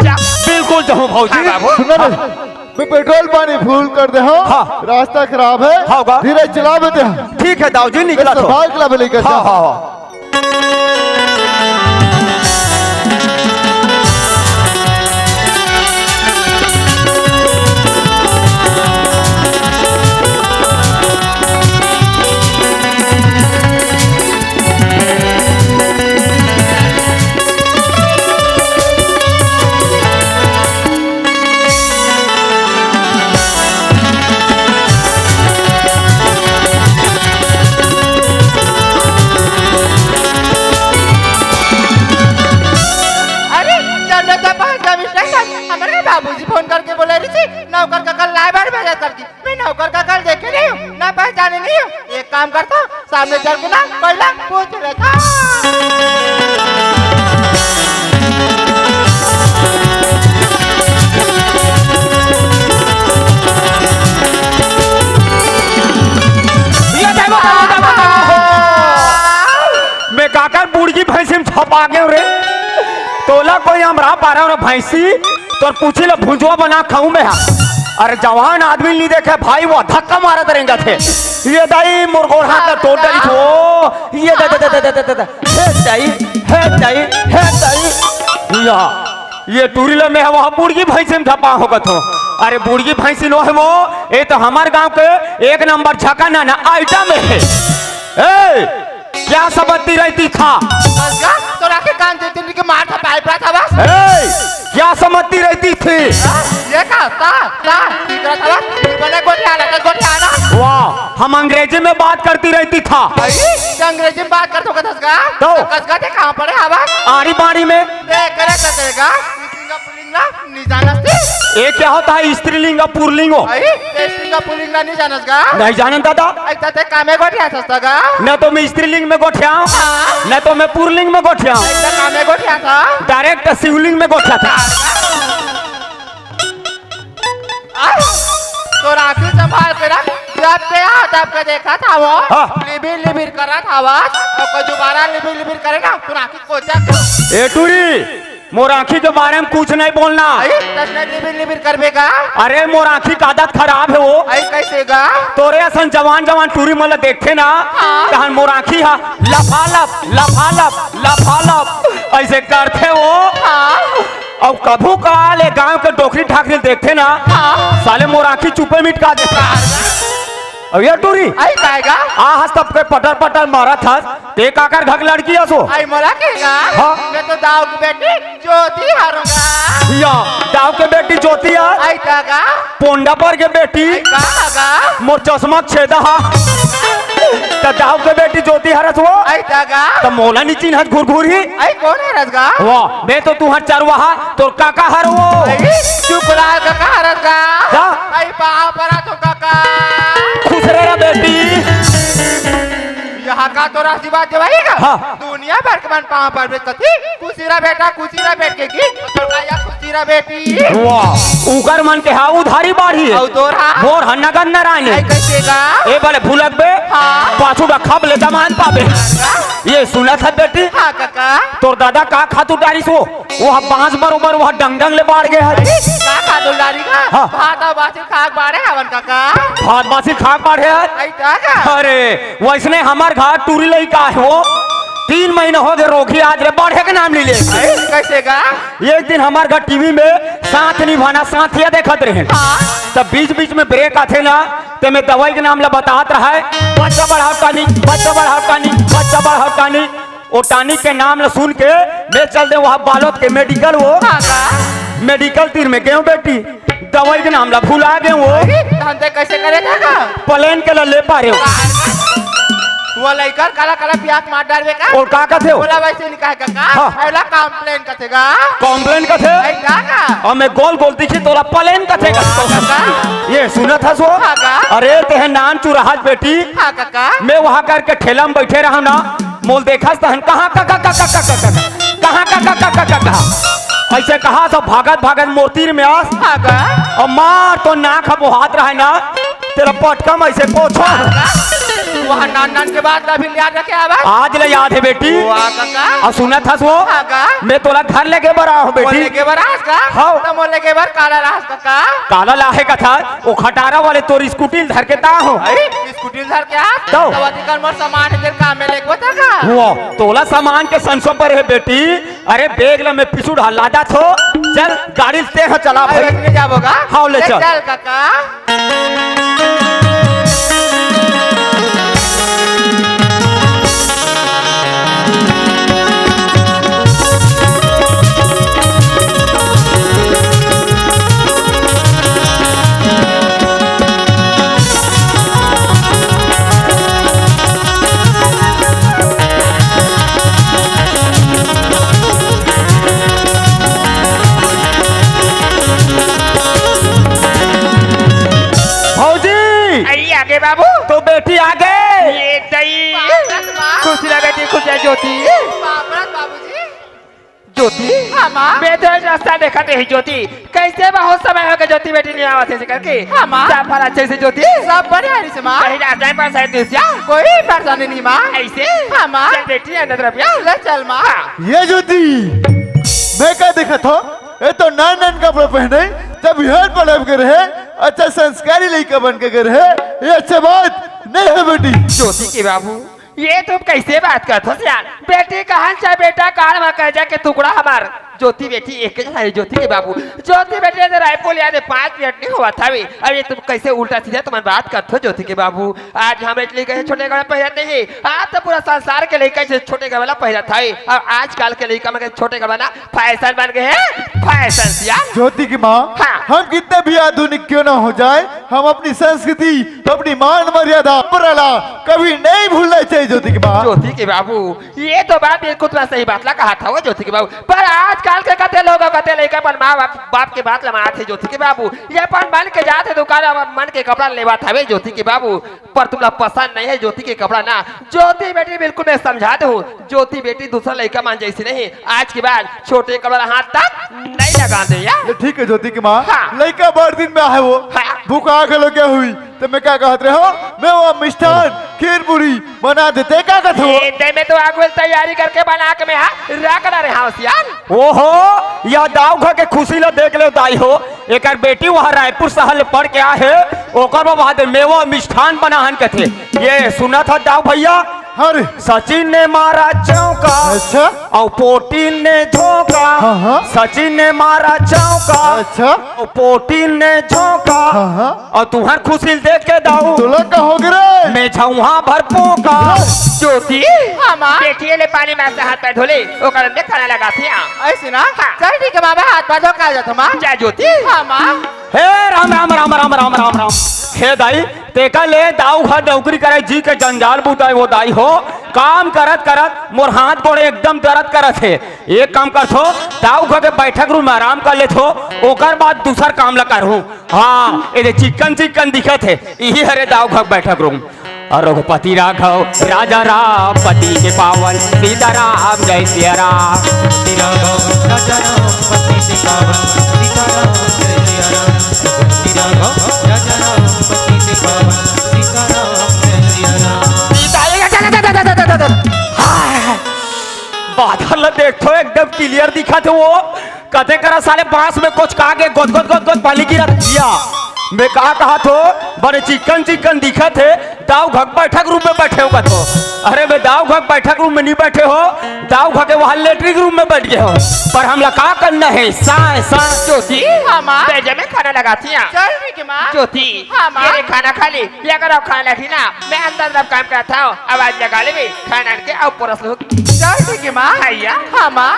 जा। बिल्कुल जाहूँ भौजी। हाँ बाबू। सुन ना। हाँ। मैं पेट्रोल पानी फुल कर दे हँव। हाँ। रास्ता खराब हे। हाँ, का? धीरे चलाबे ते। ठीक हे दाऊ जी, निकलत हँव। संभाल के लाबे लइका हाँ, जा। हाँ, हाँ। अरे, चंदा तो पहुंच गया मिस्टर सर। हमरे बाबूजी फोन करके बोले रही थी, नौकर का कल लाए बार भेजा करके। मैं नौकर का कल देखे नहीं हूँ, ना पहचाने नहीं हूँ। एक काम करता हूँ, सामने चल के ना पहला पूछ लेता। ये देखो, देखो, देखो, देखो। मैं काकर बुड़गी भैंसी में छपा गए रे। तोला कोई हमरा पारा ना भैंसी, तोर पूछी ला भुंजवा बना खाऊं मैं हा। अरे जवान आदमी नहीं देखे भाई, वो धक्का मारत रेंगत हे। ये दाई मोर गोड़ हाथ ला तोड़ डरी थो। ये दे, दे, दे। हे दाई, हे दाई, हे दाई। या, ये टूरी ला मैं वहाँ बुड़गी भैंसी में धपा हो गत हो। अरे बुड़गी भैंसी नो हे वो, ये तो हमार गांव के एक नंबर झकाना ना आइटम हे। ए, क्या समझती रहती था? बस का? तोरा के कान दे दिन के मार था पाइप रहा था बस। ए, क्या समझती रहती थी? हाँ? ये का? ता, ता, ठीक रहा था बस। बने गोठियाना, कल गोठियाना। वाह, हम अंग्रेजी में बात करती रहती था। अरे, तो अंग्रेजी में बात करते हो कथस का? तो? कस का थे कहाँ पड़े आवाज? आड़ी बाड़ी में। देख, करे तो देगा। पुलिंगा, पुलिंगा, नहीं जानस थे? ये क्या होता है स्त्रीलिंग और पुरलिंगो? अरे, ये स्त्रीलिंग और पुलिंगा नहीं जानस का? नहीं जानन दादा। ऐसा ते कामे गोठिया था का? न तो मैं स्त्रीलिंग में गोठिया हूँ, हाँ। न तो मैं पुरलिंग में गोठिया हूँ। ऐसा कामे गोठिया था? डायरेक्ट शिवलिंग में गोठिया था। आ, तो राखी संभाल के रख। जब ते आ, तब के देखा था वो। हाँ। लिबिर लिबिर करा था बस। और कोई दोबारा लिबिर लिबिर करे ना, तो राखी को चक। ए टूरी, मोर आँखी के बारे में कुछ नहीं बोलना। अरे, तब ना लिबिर लिबिर करबे का? अरे, मोर आँखी के आदत खराब हे वो। अरे, कैसे गा? तोरे असन जवान जवान टूरी मन ला देखथे ना, हाँ। तहन मोर आँखी हा लफालफ, लफालफ, लफालफ ऐसे करथे वो। हाँ। अउ कभू काल ए गांव के डोकरी ठाकरी देखथे ना, हाँ। साले मोर आँखी चुपे मिटका देथे। अउ ये टूरी, आई काय गा? आ हस तब के पटर पटर मारत हस, ते काकर घर लड़की हस वो? आई मोला के गा? हाँ। मैं तो दाऊ के बेटी ज्योति हरंव गा। या, दाऊ के बेटी ज्योति हस? आई का गा? पोंडा पर के बेटी? आई का गा? मोर चश्मा के छेदा हा। त दाऊ के बेटी ज्योति हरस वो? आई का गा? त मोला नी चिन्हस घुरघुरी? आई कोन हरस गा? वाह, मैं तो तुहर चरवाहा, तोर काका हरंव वो। आई, चुप रहा काका हरस गा। का? आई पाँव परा तो काका। खुश रह रा बेटी। यहाँ का तोर आशीर्वाद देवाही का? हाँ। दुनिया भर के मन पाँव परबे कथे, "खुशी रह बेटा, खुशी रह" बेट के गीत, तोर का या "खुशी रह बेटी"। वाह, उकर मन के हा उधारी बाढ़ी हे। अउ तोर हा? मोर हा नगद नारायण हे। आई कैसे गा? ए बले भुलक बे, हाँ। पाछू डा खब ले जमान पाबे। हाँ। ये सुनत हस बेटी? हाँ काका। तोर दादा का खातू डारिस वो? वो हा बांस बरोबर वो हा डंग डंग ले बाढ़ गे हे। अरे, का खातू डारी गा? हाँ। भात अउ बासी खाक बाढ़े हवन काका। भात बासी खाक बाढ़े हे? आई का गा? अरे, वैसने हमर घर टूरी लइका हे वो, तीन महीना हो गे रोगही, आज ले बढ़े के नाम नइ ले। अरे, कैसे गा? एक दिन हमर घर टीवी में साथ निभाना साथिया देखत रहेन। हाँ। तब बीच बीच में ब्रेक आथे ना, ते में दवाई के नाम ला बतात रहय, बच्चा बढ़ाव टानिक, बच्चा बढ़ाव टानिक, बच्चा बढ़ाव टानिक। ओ टानिक के नाम ला सुन के मैं चल देंव वहाँ बालोद के मेडिकल वो। हाँ गा। मेडिकल तीर में गेंव बेटी, दवाई के नाम ला भुला गेंव वो। अरे, तहन ते कैसे करे था का? प्लेन के ला ले पा रहे हो। वो लइका काला काला पियास मार डारबे का? अउ का कथे हो? बोला वैसे नहीं कहे का? हाँ। अरे ला कॉम्प्लेन कथे गा। कॉम्प्लेन कथे? अरे का का? अउ मैं गोल गोल दिखी तोला प्लेन कथे गा। हाँ का? ये सुनत हस वो? हाँ का? अरे तेहे नान चुराहस बेटी। हाँ का का? मैं वहाँ करके ठेला में बैठे रहंव ना, मोल देखस तहन कहाँ का का का का का का का? कहाँ का का का का का का? ऐसे कहा सब भागत भागत मोर तीर में आस। हाँ का? अउ मार तो नाक ह बोहात रहय ना, तेला पटका में ऐसे पोछो। वहाँ नान नान के बात ला भी याद रखे आवा। आज ले याद हे बेटी। वाह काका। अउ सुनत हस वो? हाँ का? मैं तोला घर लेगे बर आए हों वो बेटी। लेगे बर आस का? हाँ। त मोला लेगे बर काला लाहस काका? काला लाहे कथस, वो खटारा वाले तोर स्कूटी ल धर के त आए हों। अरे, स्कूटी ल धर के आस? तो? तो अधिकन मोर सामान हे, तेर काम में लेगबो त का? वो तोला सामान के संसो पर हे बेटी। अरे, बैग ला मैं पीछू डहर लादत हों। चल, गाड़ी ल तेंह चला भाई। अरे, ले जाबो का? हाँ, ले ले चल। चल काका। भौजी! अरे, आगे बाबू। तो बेटी आगे। ये दई। बाप रे बाप। खुश रह बेटी, खुश रह ज्योति। बाप रे बाबूजी। ज्योति। हाँ, माँ। मैं तो एक रास्ता देखत रही ज्योति। कैसे बहुत समय हो गया ज्योति बेटी नहीं आवत हे करके। हाँ, माँ। सब पर अच्छे से ज्योति। सब बढ़िया हे माँ। कहीं रास्ता में परेशानी नहीं सिया? कोई परेशानी नहीं माँ। ऐसे? हाँ, माँ। चल बेटी अंदर तरफ या। ले चल माँ। हाँ। ये ज्योति, मैं का देखत हों? ये तो नान नान कपड़ा पहने, जब बिहार पढ़ब के रहे, अच्छा संस्कारी लइका बन के रहे, ये अच्छा बात नहीं हे बेटी। ज्योति के बाबू, ये तुम कैसे बात करत हो सियान? बेटी कहन चाहे बेटा कान म करेजा के टुकड़ा हमार। ज्योति बेटी एक जैसा हे ज्योति के बाबू। ज्योति बेटी ने रायपुर लिया दे पाँच मिनट नहीं होवत हवे। अब ये तुम कैसे उल्टा सीधा तुम बात करत हो ज्योति के बाबू? आज हम इटली गए छोटे कपड़ा पहिरत नहीं। आज तो पूरा संसार के लइका से छोटे कपड़ा पहिरत हवे। अउ आजकल के लइका मन के छोटे कपड़ा ना फैशन बन गए हे, फैशन सियान। ज्योति की माँ, हाँ। हम कितने भी आधुनिक क्यों ना हो जाए, हम अपनी संस्कृति, अपनी मान मर्यादा, परंपरा ला कभी नहीं भूलना चाहिए ज्योति की माँ। ज्योति के बाबू, ये तो बात बिल्कुल तुमन सही बात ला कहत हव ज्योति के बाबू, पर आजकल के कते लोग, कते लइका अपन माँ बाप, बाप के बात ला मानत हे ज्योति के बाबू, ये अपन मन के जात हे दुकान, अपन मन के कपड़ा लेवत हवे ज्योति के बाबू, पर तुमला पसंद नहीं हे ज्योति के कपड़ा ना। ज्योति बेटी बिल्कुल मैं समझा देहूँ, ज्योति बेटी दूसरा लइका मन जैसी नहीं, आज के बाद छोटे कपड़ा हाथ तक नहीं लगान दे या। ये ठीक हे ज्योति के माँ, हाँ। लइका बड़ दिन में आहे वो, हाँ। भुखा के लोग क्या हुई, त मैं का कहत रहे हों, मैं वो मिष्ठान, खीर पूरी, बना देते, का कथो? ए, ते में तो आगू ले तैयारी करके बना के मैं हा रख डारे हंव सियान। ओहो, या दाऊ घर के खुशी ल देख ले दाई हो। एकर बेटी वहां रायपुर शहर ले पढ़ के आए हे, ओकर बाद मेवा मिष्ठान बनाहन कथे। ये सुनत ह दाऊ भैया? अरे। सचिन ने मारा चौका। अच्छा। अउ पोटिन ने धोखा। हाँ, हाँ। सचिन ने मारा चौका। अच्छा। अउ पोटिन ने धोखा। हाँ, हाँ। अउ तुंहर खुशी ल देख के दाऊ। तोला का होगे रे? मैं झउहा भर पोका। ज्योति। हाँ, माँ। बेटी ले पानी में से हाथ पैर धो ले, ओकर में खाना लगा दिया। अइसे ना? हाँ। चल ठीक हे माँ, मैं हाथ पैर धो के आ जाथंव माँ। जा ज्योति। हाँ, माँ। हे राम, राम, राम। हे दाई, तेकर ले दाऊ घर नौकरी करे जी के जंजाल बुता हे वो दाई हो। काम करत करत मोर हाथ गोड़ एकदम दरद करत हे। एक काम करथों, दाऊ घर के बैठक रूम में आराम कर लेथों, ओकर बाद दूसर काम ला करहूं। हाँ, ए दे चिक्कन चिक्कन दिखत हे, इही हरे दाऊ घर बैठक रूम। अउ रघुपति राघव राजा राम पति के पावन, सीताराम जय सिया राम। श्री राघव राजा राम पति के पावन, सीताराम जय सिया राम। श्री राघव राजा राम पति के पावन, सीताराम जय सिया राम। सीता, ये, ये, ये, ये, ये, ये, ये, ये, ये। हाय, बादर ल देखथों, एकदम क्लियर दिखत हे वो। कथे करा साले बांस में कोचका के गोद गोद गोद गोद पानी गिरत हिया। मैं का कहत हों, बड़े चिक्कन चिक्कन दिखत हे, दाऊ घर बैठक रूम में बैठे हों कथों। अरे मैं दाऊ घर बैठक रूम में नहीं बैठे हों, दाऊ घर के वहां लेटरिन रूम में बैठ गे हों। पर हमला का करना हे, साय साय। ज्योति, हाँ माँ। बेजा में खाना लगा दिया। चल ठीक हे माँ। ज्योति, हाँ माँ। ये ले खाना खा ले, ये अगर अब खाना लगी ना, मैं अंदर अंदर काम करत हों, आवाज लगा लेबे, खाना आन के अउ परोस लूं। चल ठीक हे माँ। भैया। हाँ माँ।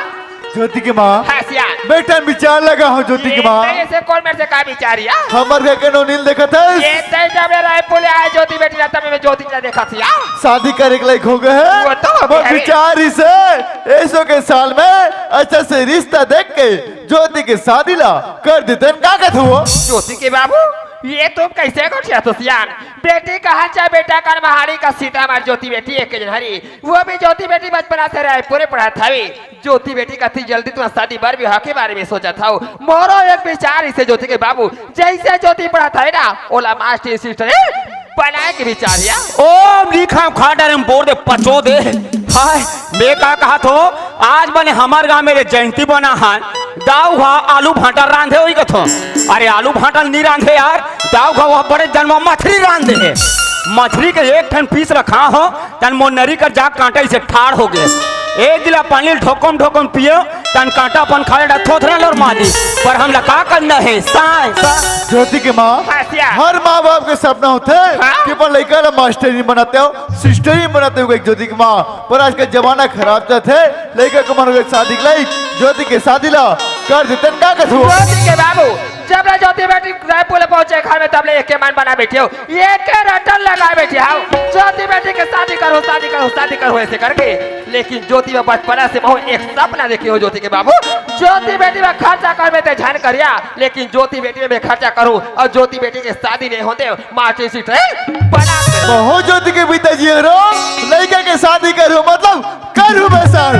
ज्योति के माँ। हाँ, सियान। बेटा, विचार लगा हों ज्योति के माँ। ए, तैं से कोन मेर से का विचार या? हमर घर के नोनी ल देखत हस? ए, तैं जब ले रायपुर ले आए ज्योति बेटी ला, तब मैं ज्योति ला देखत हंव। शादी करे के लायक हो गे हे। वो तो हो गे हे। विचार अइसे, एसो के साल में अच्छा से रिश्ता देख के ज्योति के शादी ला कर देतेन, का कथस वो? ज्योति के बाबू, ये तुम कइसे गोठियाथो सियान? बेटी कहाँ चाहे बेटा कहाँ, महारानी का सीता हमार ज्योति बेटी एक झन हरे। वो भी ज्योति बेटी बचपना से रायपुर पढ़त हवे। ज्योति बेटी कथे, जल्दी तुंहर शादी बर बिहाव के बारे में सोचत हंव। मोरो एक विचार अइसे ज्योति के बाबू, जइसे ज्योति पढ़त हवे ना, ओला मास्टर सिस्टर बनाए के विचार या। ओ, लिखा खा डरे में बोर दे, पचो दे। हाय, मैं का कहत हों, आज बने हमर गांव में रे जयंती बना हे, दाऊ हा आलू भांटा रांधे होही कथों। अरे आलू भांटा नी रांधे यार, दाऊ हा वो बड़े जनवा मछरी रांधे हे। मछरी के एक ठन पीस रखा हों, तन मोर नरी कर जाके कांटा अइसे ठाढ़ हो गे। एक गिला पानी ढोकम ढोकम पिएंव, तन कांटा अपन खाए डा थोथरा लोर मादी। पर हमला का करना हे, साय, साय। ज्योति के माँ, हाँ, सिया। हर माँ बाप के सपना होथे हाँ। कि अपन लइका ला मास्टरिन बनातेंव, सिस्टरिन बनातेंव, एक ज्योति के माँ। पर आज के जमाना खराब चलत हे, लइका के मन हो गे शादी के लायक, ज्योति के शादी ला कर देतेन, का कथस वो? ज्योति के बाबू, जब ले ज्योति बेटी रायपुर ले पहुंचे घर में, तब ले एके मन बना बैठे हों, एके रटन लगा बैठे हों, ज्योति बेटी के शादी करहूं, शादी करहूं, शादी करहूं, अइसे करके। लेकिन ज्योति में बचपना से महूं एक सपना देखे हों ज्योति के बाबू, ज्योति बेटी में खर्चा करबे ते झन करिया, लेकिन ज्योति बेटी में मैं खर्चा करहूं अउ ज्योति बेटी के शादी नइ होते, मास्टर सिस्टर बना के। महूं ज्योति के पिताजी हरों, लइका के शादी करहूं, मतलब करहूं मैं सर।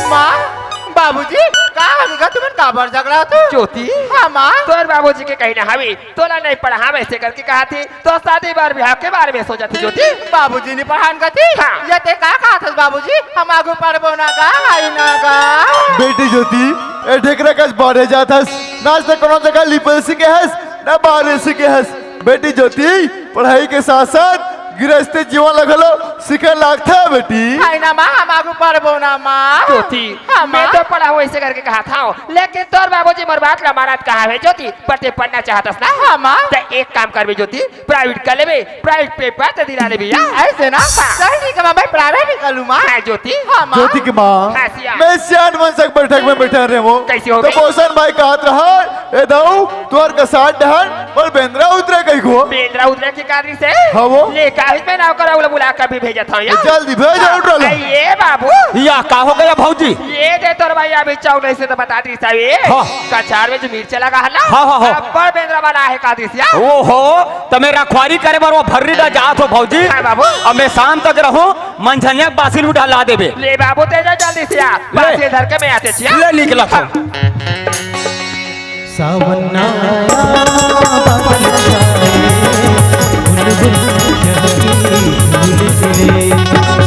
माँ, बाबूजी, का होगे गा तुमन, काबर झगड़ाथो? ज्योति। हाँ माँ। तोर बाबूजी के कहना हवे, तोला नइ पढ़ावंव अइसे करके कहत हे, तोर शादी बर बिहाव के बारे में सोचत हे ज्योति। बाबूजी नइ पढ़ान कथे? हाँ। ये तें का कहत हस बाबूजी, हम आगू पढ़बो ना गा, हई ना गा। बेटी ज्योति, ए ढेकरा कस बाढ़े जात हस, ना आज तक कोनो जगह लिपे सीखे हस, ना बाढ़े सीखे हस। बेटी ज्योति, पढ़ाई के साथ-साथ गृहस्थी जीवन ल घलो सीखे लागथे बेटी। हई ना माँ, हम आगू पढ़बो ना माँ। ज्योति, हाँ, मैं माँ। तो पढ़ाहूं अइसे करके कहत हंव, लेकिन तोर बाबूजी मोर बात ला मानत कहाँ हे ज्योति? पर तें पढ़ना चाहत हस ना? हाँ, माँ। त एक काम करबे ज्योति, private कर लेबे, private paper तें दिला लेबे या। अइसे ना? हाँ। चल ठीक हे माँ, मैं private निकालूं माँ। हाँ, ज्योति। हाँ, माँ। ज्योति के माँ, हाँ, सिया। मैं सियान मन संग बैठक में बैठे रहेंव। कइसे हो त गे? बोसन भाई कहत रहा, ए दाऊ, तोर कसार डहर मोर बेंदरा उतरे कहिके। बेंदरा उतरे के कारण से? हाँ वो। ले, काहिक मैं नाव करा, ओला बुला के अभी भेजत हंव या। जल्दी भेज, हाँ, उठ रहा। ए बाबू। या का हो गे भौजी? ये दे तोर भाई अभी चौक अइसे तो बता दिस हवे। हाँ। कछार में जो मिर्चा लगा हे ना? हाँ, हाँ, हाँ। अब्बड़ बेंदरा बना हे का दिस या। ओहो, त मैं रखवारी करे बर वो भर्री ला जात हों भौजी। हाँ बाबू। अब मैं शाम तक रहूं, मंझनिया के बासी ल उठा ला देबे। ले बाबू, तें जा जल्दी से आ। ले। बासी धर के मैं आथंव सिया। ले निकलत हंव। हाँ। सावन आया, बादल छाए, बुलबुल चहके झूल के रे।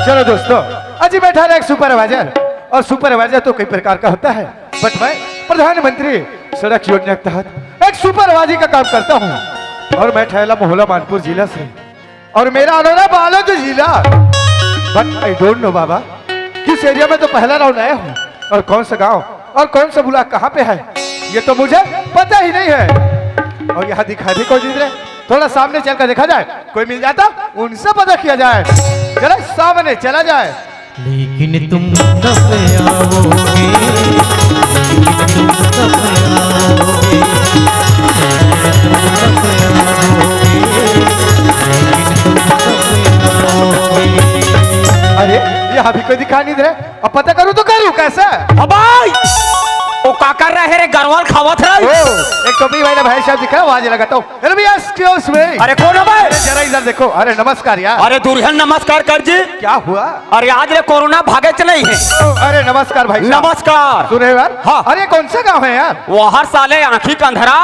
चलो दोस्तों, अजी बैठा रहे एक सुपरवाइजर, और सुपरवाइजर तो कई प्रकार का होता है, बट मैं प्रधानमंत्री सड़क योजना के तहत एक सुपरवाइजर का काम करता हूँ, और मैं ठहला मोहला मानपुर जिला से, और मेरा आना है बालोद जिला। बट आई डोंट नो बाबा, किस एरिया में तो पहला राउंड आया हूँ, और कौन सा गांव और कौन सा ब्लॉक कहाँ पे है, ये तो मुझे पता ही नहीं है। और यहाँ दिखा भी कोई नहीं दे रहे, थोड़ा सामने चल कर देखा जाए, कोई मिल जाता, उनसे पता किया जाए। चलो सामने चला जाए। लेकिन तुम कब आओगे? लेकिन तुम कब आओगे? तुम कब आओगे? लेकिन तुम कब आओगे? अरे, यहाँ भी कोई दिखाई नहीं दे रहा। अब पता करूँ तो करूँ कैसे? अबाई! वो का कर रहे रे, गरवाल खावत रहे? ओ, एक टोपी वाला भाई साहब दिख रहा है, आवाज लगाता हूँ। अरे भैया, एक्सक्यूज मी। अरे कौन है भाई? अरे जरा इधर देखो। अरे नमस्कार यार। अरे दुरिहन नमस्कार कर जी। क्या हुआ? अरे आज ले कोरोना भागे च नहीं है। ओ, अरे नमस्कार भाई साहब। नमस्कार। सुने यार। हाँ। अरे कौन सा गांव है यार? वो हर साले आंखी कंधरा,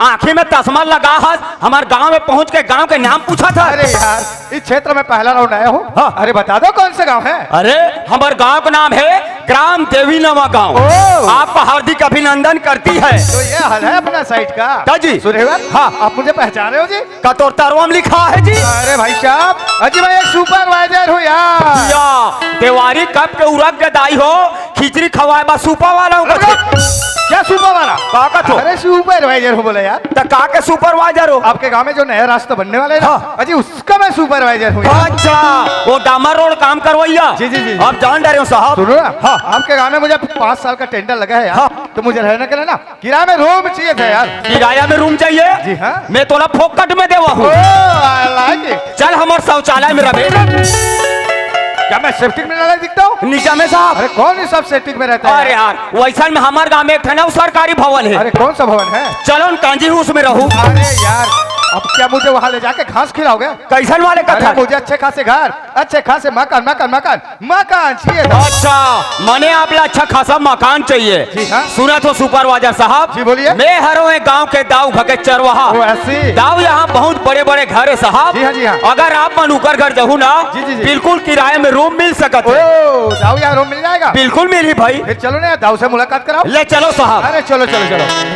आंखी में चश्मा लगा है, हमारे गांव में पहुंच के गांव के नाम पूछा था। अरे यार, इस क्षेत्र में पहला राउंड आया हूँ। हाँ। अरे बता दो कौन सा गांव है? अरे हमारे गांव का नाम है ग्राम देवी नवा गांव। ओ। आपका हार्दिक अभिनंदन करती है। तो ये हाल है अपना साइड का। का जी? सुरेवर? हाँ। आप मुझे पहचाने हो जी? का तोर तरवा में लिखा है जी? अरे भाई साहब, अजी मैं एक सुपरवाइजर हूँ यार। या, देवारी कब के उरग के दाई हो, खिचड़ी खवाए बा सूपा वाला हूँ अरे, कथे। क्या सूपा वाला? का कथो? अरे सुपरवाइजर हूँ बोले यार। त का के सुपरवाइजर हो? आपके गांव में जो नया रास्ता बनने वाला है ना, हाँ। अजी उसका मैं सुपरवाइजर हूँ यार। अच्छा, वो डामर रोड काम करवैया। जी, जी, जी, जी। अब जान डरे हो साहब। सुनो ना, हाँ। आपके गांव में मुझे पाँच साल का टेंडर लगा है यार, हाँ। तो मुझे रहने के लिए ना किराए में रूम चाहिए था यार। किराया में रूम चाहिए? जी हाँ। मैं तोला फोकट में देवा हूँ। ओ, I like it। चल हमारे शौचालय में रहे। क्या मैं सेप्टिक में नाला दिखता हूँ? निजा में साहब। अरे कौन इस सब सेप्टिक में रहता है अरे यार? यार, वैसन में हमारे गांव में एक ठन अउ सरकारी भवन है। अरे कौन सा भवन है? चलो न कांजी हूँ उसमें रहूँ। अरे यार, अब क्या मुझे वहाँ ले जाके घास खिलाओगे? कैसन वाले अरे कथा? मुझे अच्छे खासे घर, अच्छे खासे मकान, मकान, मकान, मकान चाहिए था। अच्छा, मने आप ला अच्छा खासा मकान चाहिए। जी हाँ। सुना तो सुपरवाइजर साहब। जी बोलिए। मैं हरों ए गांव के दाऊ घर के चरवाहा। ओ, ऐसी। दाऊ यहाँ बहुत बड़े बड़े घर है साहब। जी हाँ, जी हाँ। अगर आप मन उकर घर जहू ना, जी, जी, जी। बिल्कुल किराए में रूम मिल सकत है। ओ, दाऊ यहाँ रूम मिल जाएगा? बिल्कुल मिली भाई। फिर चलो ना, दाऊ से मुलाकात कराओ। ले चलो साहब। अरे चलो, चलो, चलो।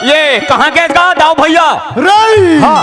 ये कहाँ गए गा दाऊ भैया? रही। हाँ।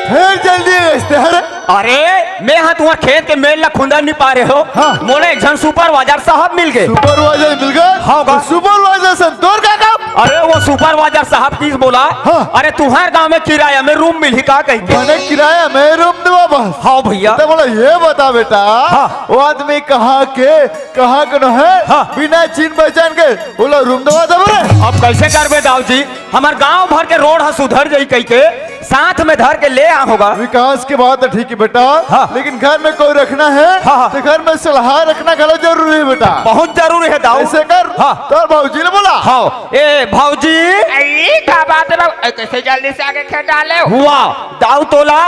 फिर जल्दी भेजते हैं रे। अरे, मैं हा तुम्हार खेत के मेड़ ला खुंदर नहीं पा रहे हो। हाँ। मोला एक झन सुपरवाइजर साहब मिल गए। सुपरवाइजर मिल गए? हाँ, तो गा- सुपरवाइजर से तोर का काम? अरे, वो सुपरवाइजर साहब किस बोला, हाँ। अरे, तुम्हार गांव में किराया में रूम मिलही का कहिके। मने किराया में रूम देवा बस। हाँ भैया। तो बोला, ये बता बेटा, हाँ। वो आदमी कहाँ के, कहाँ के न है? हाँ। बिना चिन्ह पहचान के बोला, रूम देवा दे बोले। अब कैसे करबे दाऊ जी? हमार गांव भर के रोड ह सुधर जाई कहिके साथ में धर के ले आ होगा। विकास के बात ठीक है बेटा, हाँ। लेकिन घर में कोई रखना है हाँ, हाँ। तो घर में सलाह रखना घलो जरूरी है बेटा। बहुत जरूरी है दाऊ। ऐसे कर, हाँ। तोर भौजी ले बोला। हाँ, ए भौजी। ए, का बात है बाबू? ए, कैसे जल्दी से आके खेत डाले हो? हुआ, दाऊ तोला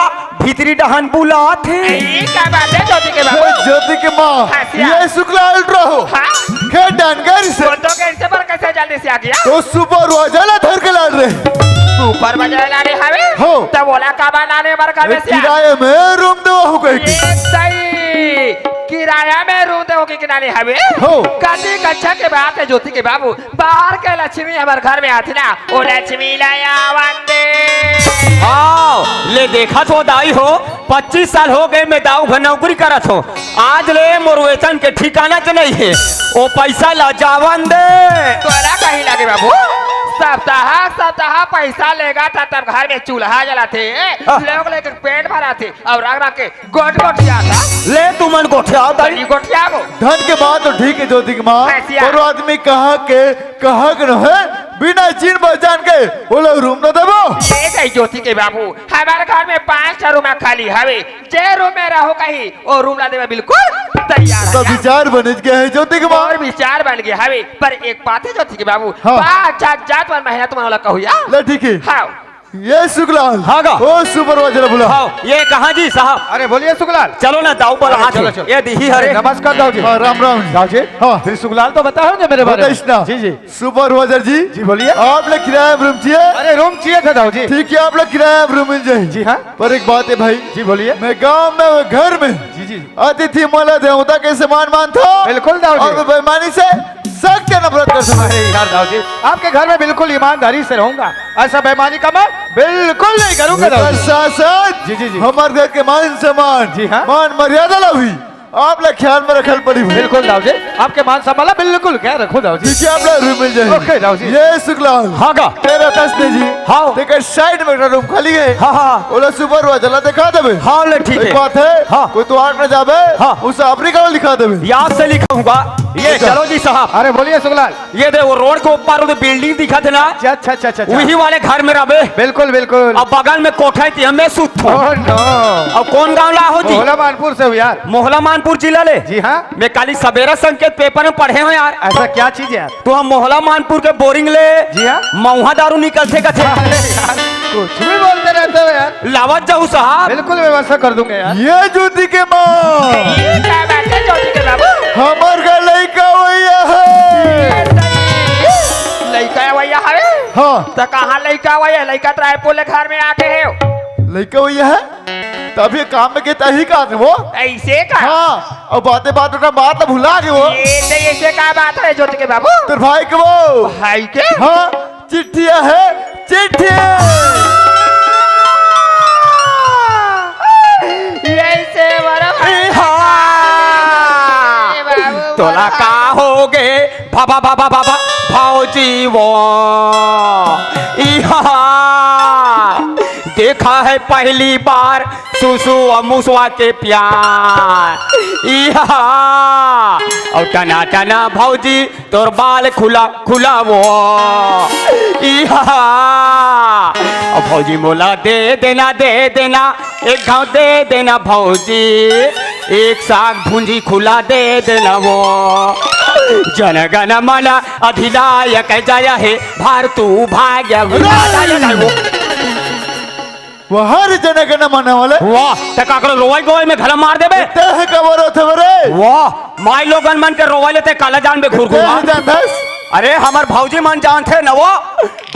भीतरी डहन बुलात हे। ए, का बात है ज्योति के बाबू? ए, ज्योति के माँ, हंसिया। ये शुक्ला अल्ट्रा हो। हाँ? खेत डान कर इसे। तो, तो कैसे पर कैसे जल्दी से आ गया? तो सुपरवाइजर ला धर के लान रहे। सुपरवाइजर लाने हवे? हो। तब बोला का बा लाने बर का ए, में से आ? किराए में रूम देवा हो गई। ये सही। किराया में रूम देवा हो कि नानी हवे? हो। कति कच्छा के बात है ज्योति के बाबू। बाहर के लक्ष्मी हमर घर में आथे ना, ओ लक्ष्मी ला आवन दे। आओ, ले देखत हो दाई हो, पच्चीस साल हो गए मैं दाऊ घर नौकरी करत हो, आज ले मोर वेतन के ठिकाना च नहीं है, ओ पैसा ला जावन दे। तोला कहीं लगे बाबू, सप्ताह सप्ताह पैसा लेगा था तब घर में चूल्हा जलाथे, हाँ। लोग लेके पेट भराथे और रख रख के गोट गोट जाता। ले तुमन गोठियाओ तारी। बड़ी गोठियाबो। धन के बात तो ठीक है ज्योति के माँ। कैसिया? पर वो आदमी कहाँ के, कहाँ के न है, बिना चिन पहचान के ओला रूम न देबो? ए नहीं ज्योति के बाबू, हमारे घर में पांच ठो रूम खाली हवे, जे रूम में रहो कहीं, वो रूम ला देवे बिल्कुल तैयार तो है। विचार बनिस गया है ज्योति के बाबू। और विचार बन गया हवे, पर एक बात है ज्योति के बाबू, हाँ। पांच हजार जात वाला महीना तुमन ओला कहू या? ले ठीक है। हाँ। ये सुखलाल। हाँ गा। ओ सुपरवाइजर बोला। हाँ, ये कहाँ जी साहब? अरे बोलिए सुखलाल। चलो ना दाऊ बोला अरे हाथ चलो, में। चलो। ये दिही हरे। अरे नमस्कार दाऊ जी। हाँ, राम राम। दाऊ जी। हाँ। फिर सुखलाल तो बताओगे मेरे बारे में। बताइस ना। जी, जी। सुपरवाइजर जी। जी, बोलिए। आप लोग किराया में रूम चाहिए? अरे रूम चाहिए था दाऊ जी। ठीक है, आप लोग किराया में रूम मिल जाए। जी हाँ। पर एक बात है भाई। जी, बोलिए। मैं गांव में, घर में जी, जी। अतिथि मला देवता के समान मानता हूँ। बिल्कुल दाऊ जी। और मैं बेईमानी से सख्त नफरत करता हूँ। अरे यार दाऊ जी, आपके घर में बिल्कुल ईमानदारी से रहूंगा, ऐसा बेईमानी का मैं बिल्कुल नहीं करूंगा दाऊ जी। साथ साथ जी, जी, जी। हमारे घर के मान सम्मान, जी हाँ। मान मर्यादा ला भी आप लोग ख्याल में रखल पड़ी हुई। बिल्कुल दाऊ जी, आपके मान सम्मान ला बिल्कुल ख्याल रखो दाऊ जी। ठीक है, आप लोग रूम मिल जाए। ओके दाऊ जी। ये सुखलाल। हाँ गा। तेरा दस ने जी। हाँ। तेकर साइड में एक रूम खाली है। हाँ, हाँ। ओला सुपरवाइजर ला दिखा देबे। हाँ, ले ठीक एक है। बात है। हाँ। कोई तो आठ में जाबे। हाँ। उसे अफ्रीका में लिखा देबे। याद से लिखा हूँ गा। ये अच्छा। चलो जी साहब। अरे बोलिए सुखलाल। ये दे वो रोड के ऊपर वो बिल्डिंग दिखत हे ना। अच्छा, अच्छा, अच्छा, अच्छा, अच्छा। वही वाले घर में रहबे। बिल्कुल, बिल्कुल। अब बगल में कोठा है, मैं सुत हूँ। Oh, no। अब कौन गाँव ला हो जी? मोहला मानपुर से हूँ यार। मोहला मानपुर जिला ले? जी हाँ। मैं काली सवेरा संकेत पेपर में पढ़े हूँ यार। ऐसा क्या चीज है यार? तो हम मोहला मानपुर के बोरिंग ले जी हाँ। मऊहा दारू निकलथे कथे। अरे यार, कुछ भी बोलते रहते हो यार। लावत जाऊ साहब। बिल्कुल व्यवस्था कर दूंगा यार। ये ज्योति के माँ। ये का बात है ज्योति के बाबू? हमर घर लइका होइया है। लइका होइया है? हाँ। तो कहाँ लइका होइया? लइका तो रायपुर ले घर में आके है। लइका होइया है? तभी काम में के तही का वो? ऐसे का? हाँ। और बातें बात उठा बात तो भुला गए वो। ये तो ऐसे का बात है ज्योति के बाबू? तेरे भाई के वो। भाई के? हाँ। चिट्ठिया है चिट्ठी। ऐसे बड़ा ए हाँ। ए बाबू, तोला बड़ा का हो गे बाबा बाबा बाबा भौजी वो इहा देखा है पहली बार सुसु और मुसवा के प्यार इहा और टना टना भौजी तोर बाल खुला खुला वो इहा। अब भौजी मोला दे देना दे देना एक घाव दे देना भौजी एक साग भुंजी खुला दे देना वो। जनगण मन अधिनायक जय हे भारतू भाग्य विधायक वो। वह हर जनगण मन वाले। वाह, ते काकरो रोवई गोवई में घला मार देबे। ते है कबर होथे बरे। वाह, माई लोगन मन के रोवई लेते काला जान बे घुरघुरा। ते है जानथस। अरे हमर भौजी मन जानथे न वो।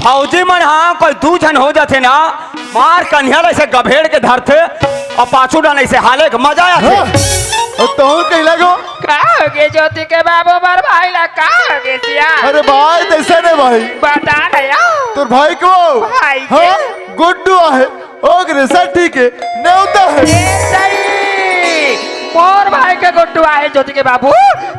भौजी मन हाँ कोई दू झन हो जाथे ना, मार कन्हिया ले से गभेड़ के धरथे और पाछू डाले से हाले के मजा आथे। हाँ। और तोहू कही लगो। का हो गे ज्योति के बाबू मोर भाई ला का हो गे सिया? अरे भाई तैसे नहीं भाई। बता दे यार। तोर भाई को। भाई के? हाँ, गुड्डू आहे। ओकरे सट्ठी के नेवता है। ए सही। मोर भाई के गुड्डू आहे ज्योति के बाबू।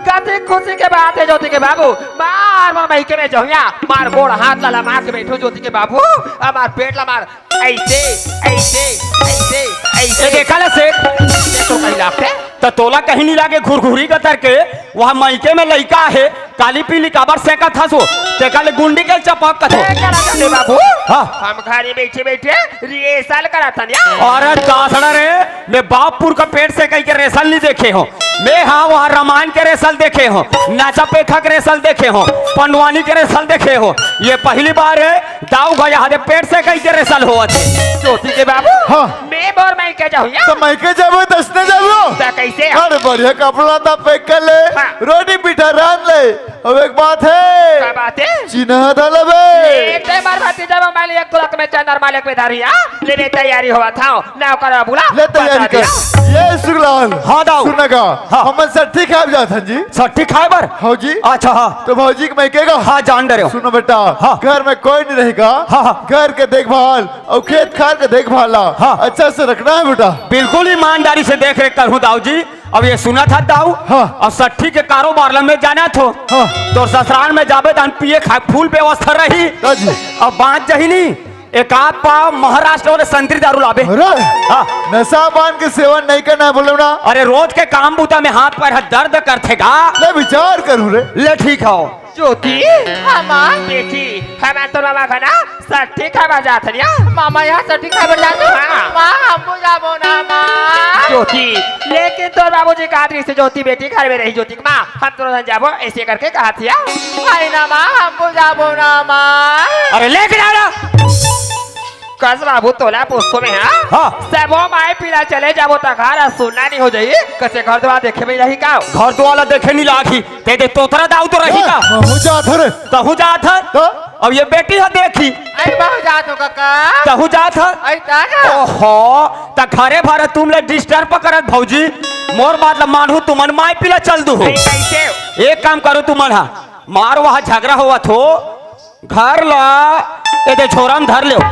कति खुशी के बात है ज्योति के बाबू। मार मार मइके में जहुया। मार गोड़ हाथ ला ला मार के बैठो ज्योति के बाबू। अब मार पेट ला मार। ऐसे, ऐसे, ऐसे, ऐसे। ए, देखा ले सेठ। देखो कहीं लागथे। त तोला कहीं नहीं लागे घुरघुरी कतर के। वहाँ मइके में लइका हे। काली पीली काबर सेकत हस वो? तेका ले गुंडी के चपक कथो। ए, करा जाने बाबू। हाँ। हम घरे बैठे बैठे रिहर्सल करत हन यार। अरे दासड़ा रे, मैं बापपुर का पेट से कहीं के रेसल नहीं देखे हो। मैं हाँ वहाँ रामायण के रेसल देखे हो, नाचा पेखा के रेसल देखे हो, पंडवानी के रेसल देखे हो। ये पहली बार है दाऊ भाई यहाँ दे पेट से कहीं के रेसल होवत हे। ज्योति के बाबू। हाँ। मैं बोर मैं के जाऊँ यार। तो मैं के जाबो दसने जाबो। तो कैसे? अरे बढ़िया कपड़ा था पैक कर ले। हाँ। रोटी पीठा रांध ले। अब एक बात है। का बात है? चिन्हा था लबे। ए, ते मार भाती जब मैं एक तुरंत में चंदर मालिक में धारिया। लेने तैयारी होवत हव। ना करा बुला। ले तैयारी बता कर। दिया। ये सुखलाल। हाँ, दाऊ। सुनना का? हाँ। हमन सट्ठी खाए जात हन जी। सट्ठी खाए बर? हाँ जी। अच्छा, हाँ। तो भौजी के मैं कहेगा। हाँ, जान डरे हो। सुनो बेटा। हाँ। घर में कोई नहीं रहेगा। हाँ, हाँ। घर के देखभाल और खेत खार के देखभाल ला हाँ। अच्छा से रखना है बेटा। बिल्कुल ईमानदारी से देख रेख करूँ दाऊ जी। अब ये सुना था दाऊ। हाँ। अब सट्ठी के कारोबार ला मैं जाना थो। हाँ। तो ससुराल में जाबे तहन पिए खाए फुल व्यवस्था रही। हाँ जी। अब बाँच जही नी, एक आध पाव महाराष्ट्र वाले संतरी दारू लाबे। अरे, हाँ। नशा पान के सेवन नहीं करना है बोले ना। अरे रोज के काम बूता में हाथ पैर हाथ दर्द करथे गा। ले विचार करूँ रे। ले ठीक हो। ज्योति। हाँ, माँ। बेटी, हमन तोर मामा घर ना सट्ठी खाए बर जात हन या। मामा यहाँ सट्ठी खाए बर जात हो? हाँ। माँ, हमू जाबो ना, माँ। ज्योति, लेकिन तोर बाबूजी कहा रहिस हे ज्योति बेटी घर में रही, ज्योति के माँ, हम तोर संग जाबो, ऐसे करके कहा थिया। हाय ना माँ, हमू जाबो ना, माँ। अरे लेके जाओ ना। कस बाबू तोला पूछथों मैं, हाँ? हाँ। सबो माई पिला चले जाबो त घर ह सुन्ना नहीं हो जाही, कसे घर दुवार देखे में रही का? घर दुवार ला देखे नहीं लागही, ते दे तोतरा दाऊ तो रही का? ए, महू जात हन रे। तहू जात हस? तो? अब ये बेटी ह देखी। अरे महू जात हों कका। तहू जात हस? अरे ता का? ओहो, त घरे भर तुम ले disturb करत भौजी, मोर बात ला मानहू तुमन माई पिला चल दुहू। नहीं, कैसे? एक काम करो तुमन हा, मार वहाँ झगड़ा होवत हो, घर ला एदे झोला म धर लेव।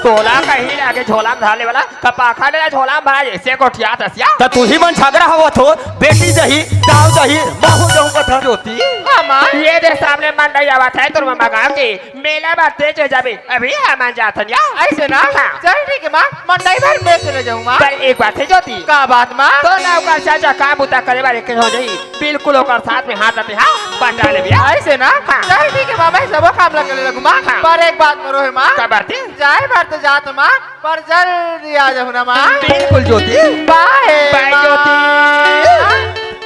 तोला कहीं लागे झोला म धर ले वाला, कपाखा ले ला झोला म भरा जैसे गोठियाथस या। त तुही मन झगड़ा होवत हो, बेटी जही, दाऊ जही, महू जहूँ कथन। ज्योति, हाँ माँ। ये दे सामने मंडई आवत हे, तोर मामा गाँव के मेला बर तें चल जाबे, अभी हमन जाथन या। ऐसे ना? हाँ। चल ठीक हे माँ, मंडई भर में चले जाहूँ माँ। पर एक बात हे ज्योति। का बात माँ? तोर नौकर चाचा काम बुता करे बर एक हो जाही। बिल्कुल ओकर साथ में हाथ रथे, हाँ, बटा लेबे, हाँ। ऐसे ना? हाँ। चल ठीक हे माँ, मैं सबो काम ला करे लगहूँ माँ। हाँ। पर एक बात मोरो हे माँ। का बात हे? जाए बर तो जात हों माँ, पर जल्दी आ जाहू ना माँ। बिल्कुल ज्योति। Bye bye माँ। ज्योति।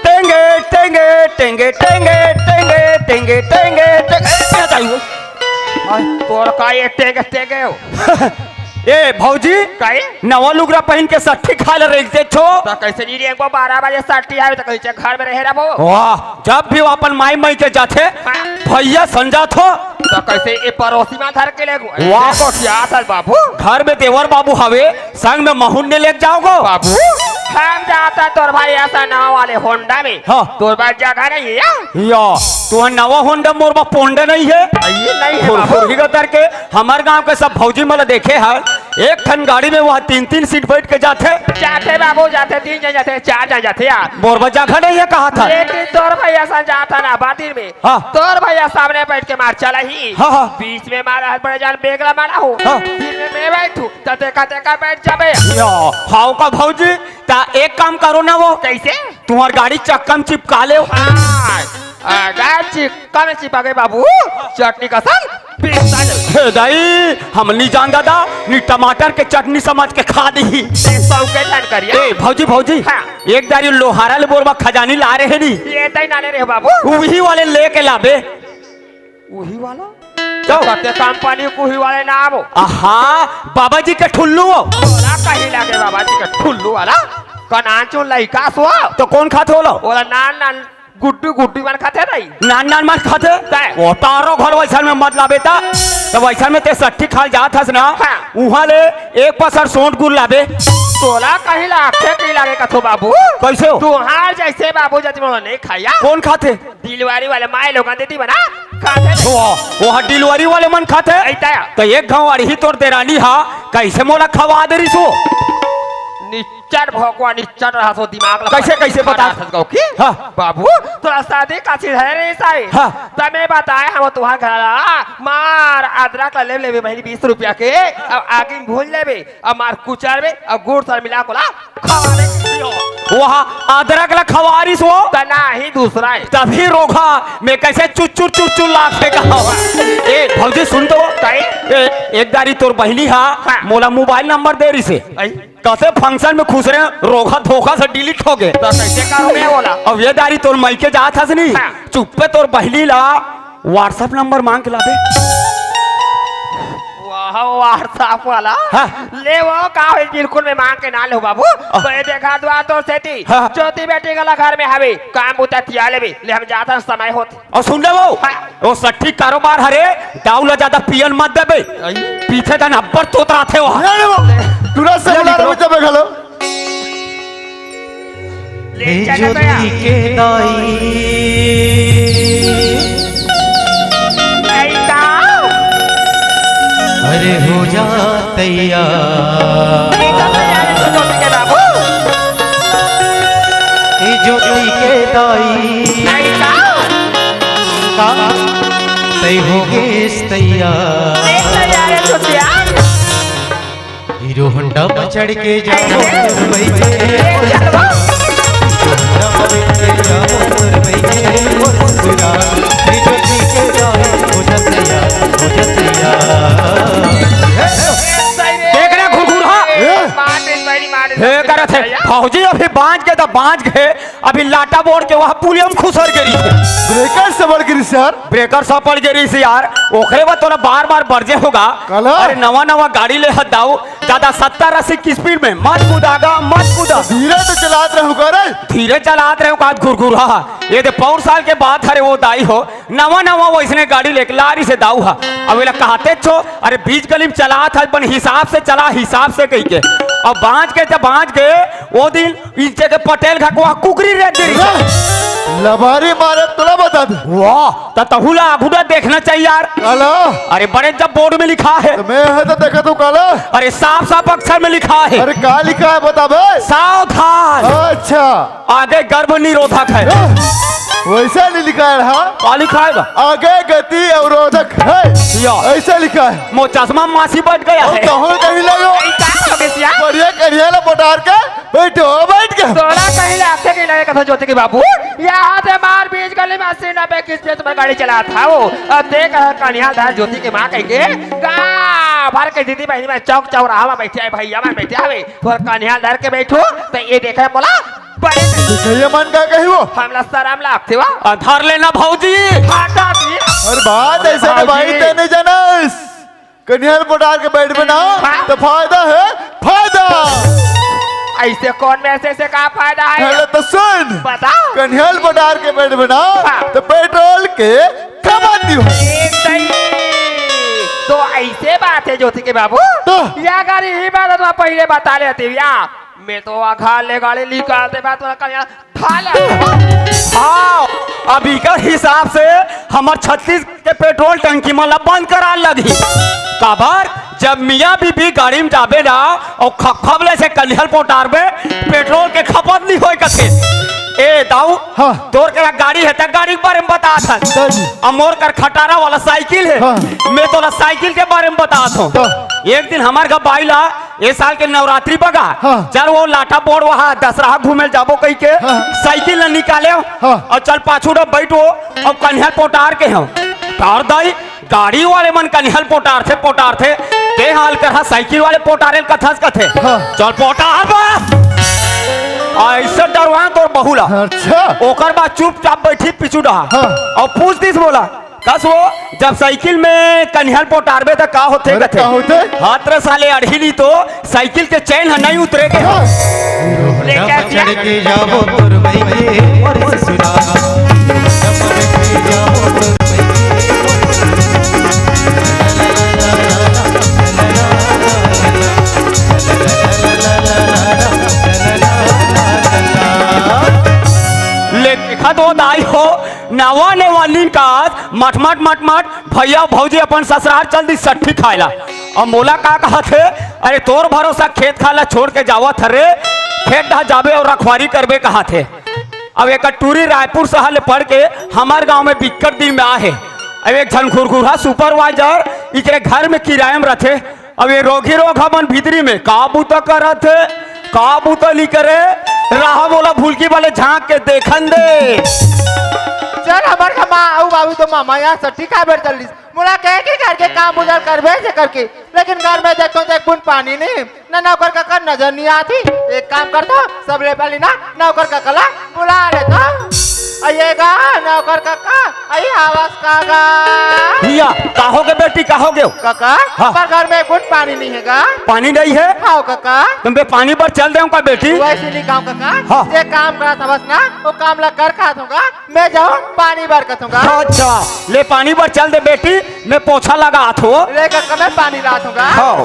टेंगे, टेंगे, टेंगे, टेंगे, टेंगे, टेंगे, टेंगे, टेंगे, ए, क्या चाहिए? तोर का ये टेंगे, टेंगे हो? ए भौजी, काहे? नवा लुगरा पहिन के सट्ठी खाए ल रहिथे छो। त कैसे नहीं रे, एक बार बारह बजे सट्ठी आवे त कैसे घर में रहे रहो? वाह, जब भी वो अपन माई माई के जाथे, हाँ। भैया संजात हो। त कैसे ये पड़ोसी में धर के ले गो? वाह। तो क्या था बाबू? घर में देवर बाबू हवे, संग में महू ल लेके जाओ गो। बाबू, हम जाथन तोर भाई असन नवा वाले होंडा में। हाँ। तोर बर जगह नहीं हे या? या, तुँहर नवा होंडा मोर बर पोंडा नहीं हे। ये नहीं हे बाबू। खुरही गतर के हमर गांव के सब भौजी मन ल देखे हस, एक ठन गाड़ी में वहाँ तीन तीन सीट बैठ के जाथे। जाथे बाबू, जाथे, तीन झन जाथे, चार झन जाथे यार। मोर बर जगह नहीं हे कहाथस। लेकिन तोर भैया सन जाथन ना बादिर में। हाँ। तोर भैया सामने बैठ के मार चलाही। हाँ, हाँ। बीच में मार हर बड़े जान बेगला मारा हो। हाँ। बीच में मैं बैठहूँ, त तें का, तें का बैठ जाबे। या, हव का भौजी, त एक काम करो ना वो। कैसे? तुँहर गाड़ी चक्का में चिपका लेव। हाँ, अगर चिक्का में चिपा गे बाबू, चटनी कसन पीस डाले। हे दाई, हम नहीं जान दादा, नहीं टमाटर के चटनी समझ के खा दिही। ए, सौ के झन करिया। ए, भौजी, भौजी, हाँ। एक दारी लोहारा ले मोर बर खजानी ला रहे नी। ये तई ना ले रहे बाबू। उही वाले लेके लाबे। उही वाला? तो? सत्य कंपनी के उही वाले ना आवो। आहा, बाबा जी के ठुल्लू हो। तोला कहीं लागे बाबा जी के ठुल्लू वाला? कनान चो लइका सो। तो कौन खाथे ओला? ओला नान नान गुड्डू गुड्डी मन खाथे नहीं। नान नान मन खाथे? तय। ओ तारो घर वैसन में मत लाबे ता। तो वैसन में तें सट्ठी खाल जात हस ना, हाँ। उहाँ ले एक पसर सोंठ गुर लाबे। तोला कहीं लागथे कि लागे कथो बाबू? कैसे हो? तुँहर जैसे बाबू जति मोला नहीं खाया। कौन खाथे? डिलीवरी वाले माई लोगन देती बना खाथे। ओ, ओ डिलीवरी वाले मन खाथे? अइता या। त एक घांव अड़ही तोर देरानी हा, कइसे मोला खवा दे रिसो? निच्चट भोकवा, निच्चट रहसो दिमाग ला कैसे, कैसे बता? बना सकत हो कि? हाँ। बाबू, तोला शादी का चीज हे रे साई? हाँ। त मैं बताए हम तुँहर घर ला, मार अदरक ला ले लेबे बहिनी बीस रुपया के, अब आगी में भून लेबे, अब मार कुचर में, अब गुड़ सर मिला कोला खवा दे। वहाँ अदरक ला खवारिस वो। त ना ही दूसरा हे। तभी रोघा में कैसे चुचुर चुचुर लागथे का। ए, भौजी सुन तो। काई? ए, एक दारी तोर बहिनी हा, हाँ। मोला मोबाइल नंबर दे रिसे। आई? कसे फंक्शन में खुश रहे, रोघा धोखा से डिलीट हो गे। त कैसे करूँ मैं बोला? अब ये दारी तोर मइके जात हस नी, हाँ। चुप्पे तोर बहिनी ला WhatsApp नंबर मांग के लाबे। वाह, WhatsApp वाला। हाँ। ले वो का होई, बिल्कुल मैं मांग के ना लेहूँ बाबू। अ। तो ये देखा दुआ तोर सेती। हाँ। ज्योति बेटी गला घर में हवे, काम बुता तिया लेबे, ले हम जाथन समय होत। अउ सुन ले वो, हाँ। वो सट्ठी कारोबार हरे, दाऊ ला ज्यादा पियन मत देबे। आई। पीथे तन अब्बर तोतराथे वो। अरे वो, तुरंत से ले बुला निकलो। रहे जब घलो। ले ए चला ज्योति गया। के दाई। ऐसा। अरे हो जा तैयार। ऐसा तैयार है तो ज्योति के बाबू। ए ज्योति के दाई। ऐसा। का? तै हो गेस तैयार। ले तैयार है तो तैयार। हीरो होंडा पर चढ़ के जाओ मोर भैया, हीरो होंडा पर चढ़ के जाओ मोर भैया, मोर ससुरा। हीरो बाँच गे, अभी लाटा बोर्ड के वहाँ पुलिया म खुसर गे रहिस हे। ब्रेकर सपड़ गे रहिस यार। ब्रेकर सपड़ गे रहिस यार, ओकरे बर तोला बार बार बरजे होगा। काला? अरे नवा नवा गाड़ी ले हस दाऊ, ज्यादा सत्तर अस्सी की स्पीड में मत कूदा गा, मत कूदा। धीरे तो चलात रहूं का रे? धीरे चलात रहूं का, घुरघुरा। ये दे पौर साल के बात हरे वो दाई हो, नवा नवा वइसने गाड़ी लेके लारिस हे दाऊ हा। अब एला कहते छो, अरे बीच गली में चलात हस, बने हिसाब से चला, हिसाब से कहिके। अब बाँच गे, जब बाँच गे, वो दिन इनके के पटेल घर के वहाँ कुकरी रेंग गे रहिस हे। लबारी मारे तोला बता दे। वाह, त तहू ला आगू ला देखना चाहिए यार। काला? अरे बड़े जब बोर्ड में लिखा हे। त मैं ह त देखत हूँ काला। अरे साफ साफ अक्षर में लिखा हे। अरे का लिखा हे बता बे? सावधान। अच्छा। आगे गर्भ निरोधक हे। वैसा नहीं लिखा हे, हाँ? का लिखा हे बा? आगे गति अवरोधक हे। या। ऐसा लिखा हे। मोर चश्मा मासी बच गया हे। तहूँ कहीं लगो। बढ़िया करिया ला पटार के बैठो, बैठ के। तोला कहीं लागथे कि नहीं कथो ज्योति के बाबू? यहाँ से मार बीच गली में अस्सी नब्बे की स्पीड में गाड़ी चलात हस वो। अब देख कनिहा धार ज्योति के माँ कहिके गाँव भर के दीदी बहिनी मन चौक चौराहा में बैठे हे, भैया मन बैठे हवे। तोर कनिहा धर के बैठो त ये देखे मोला बड़े कहिए मन का कही वो? हमला शरम लागथे वा। आ, धर लेना भौजी। हटा दी। अरे बात ऐसे ना भाई, भौजी। ते नहीं जानस। कनिहा ल पोटार के बैठबे ना, हाँ। त फायदा हे, फायदा। ऐसे कौन में से, से का फायदा हे? पहले तो सुन। बता। कनिहा ल पोटार के बैठबे ना, हाँ। त पेट्रोल के खपत नहीं हो। ए सही। तो ऐसे बात हे ज्योति के बाबू। तो? या गाड़ी ही बात तो पहले बता लेती या। मैं तो आघार ले गाड़ी निकाल दे बात वाला कनिहा हाँ, अब इकर हिसाब से हमर छत्तीस के पेट्रोल टंकी मन ला बंद करा लगही। काबर? जब मियाँ बीबी गाड़ी में जाबे ना अउ खपखप ले से कनिहा ल पोटारबे, पेट्रोल के खपत नहीं होय कथे। ए दाऊ, हाँ। तोर करा गाड़ी हे त गाड़ी के बारे में बतात हस। हाँ जी। अउ मोर कर खटारा वाला साइकिल हे। हाँ। मैं तोला साइकिल के बारे में बतात हूँ। हाँ। एक दिन हमर घर बाई ला ए साल के नवरात्रि बगा, हाँ। चल वो लाटा बोर्ड वहाँ दसरा घूमे ल जाबो कहिके हाँ। साइकिल ल निकाले हाँ। अउ चल पाछू डब बैठ वो अउ कनिहा ल पोटार के हूँ। तार दाई, गाड़ी वाले मन कनिहा ल पोटारथे, पोटारथे, ते हाल कर हा साइकिल वाले पोटारे ल कथस कथे। हाँ। चल पोटार बा। ऐसे डरवा तोर बहू ला। अच्छा। ओकर बाद चुपचाप बैठी पीछू डहा। हाँ। अउ पूछ दिस मोला, कस वो, जब साइकिल में कनिहा ल पोटारबे त का होथे अरे, कथे? का होथे? हाथ रे साले अड़ही ली तो साइकिल के चैन ह नहीं उतरे के। हाँ। ले क्या चढ़ के जाबो तोर मइके मोर ससुरा। चढ़ के जाबो तोर मइके मोर ससुरा। ले देखा तो दाई हो, नवा नेवा नींद का मटमट मटमट भैया भौजी अपन ससुरार चल दिस सट्ठी खाए ला। अउ मोला का कहत हे, अरे तोर भरोसा खेत खार ला छोड़ के जावत हरे, खेत डहा जाबे अउ रखवारी करबे कहत हे। अब एक टूरी रायपुर सहर ले पढ़ के हमर गांव में बिक्कट दिन में आ हे। अब एक झन घुरघुरहा सुपरवाइजर इकरे घर में किराया में रथे। अब ये रोगी रोग हमन भीतरी में का बूता करत हे, का बूता नी करे, राह मोला भुलकी वाले झांक के देखन दे। चल हमर का माँ अउ बाबू तो मामा यहाँ सट्ठी खाए बर चल दिस। मोला कहे के घर के काम बुझाल करबे से करके, लेकिन घर में देखो तो एक बूंद पानी नहीं, ना नौकर काका नजर नहीं आती। एक काम करता, सबले पहले ना नौकर काका ला बुला लेता। अये गा नौकर काका, अये आवाज काका। भैया, का हो गे बेटी, का हो गे? काका, हाँ। पर घर में एक बूंद पानी नहीं हे गा। पानी नहीं हे? हाँ काका। तुम बे पानी बर चल दे हूँ का बेटी? वैसे नहीं गाँव काका, हाँ। जे काम करा था बस ना, वो काम ला कर खा दूंगा। मैं जाऊँ पानी बर कथूंगा। अच्छा, ले पानी बर चल दे बेटी, मैं पोछा लगात हूँ। ले काका मैं पानी लात हूँ गा। हाँ।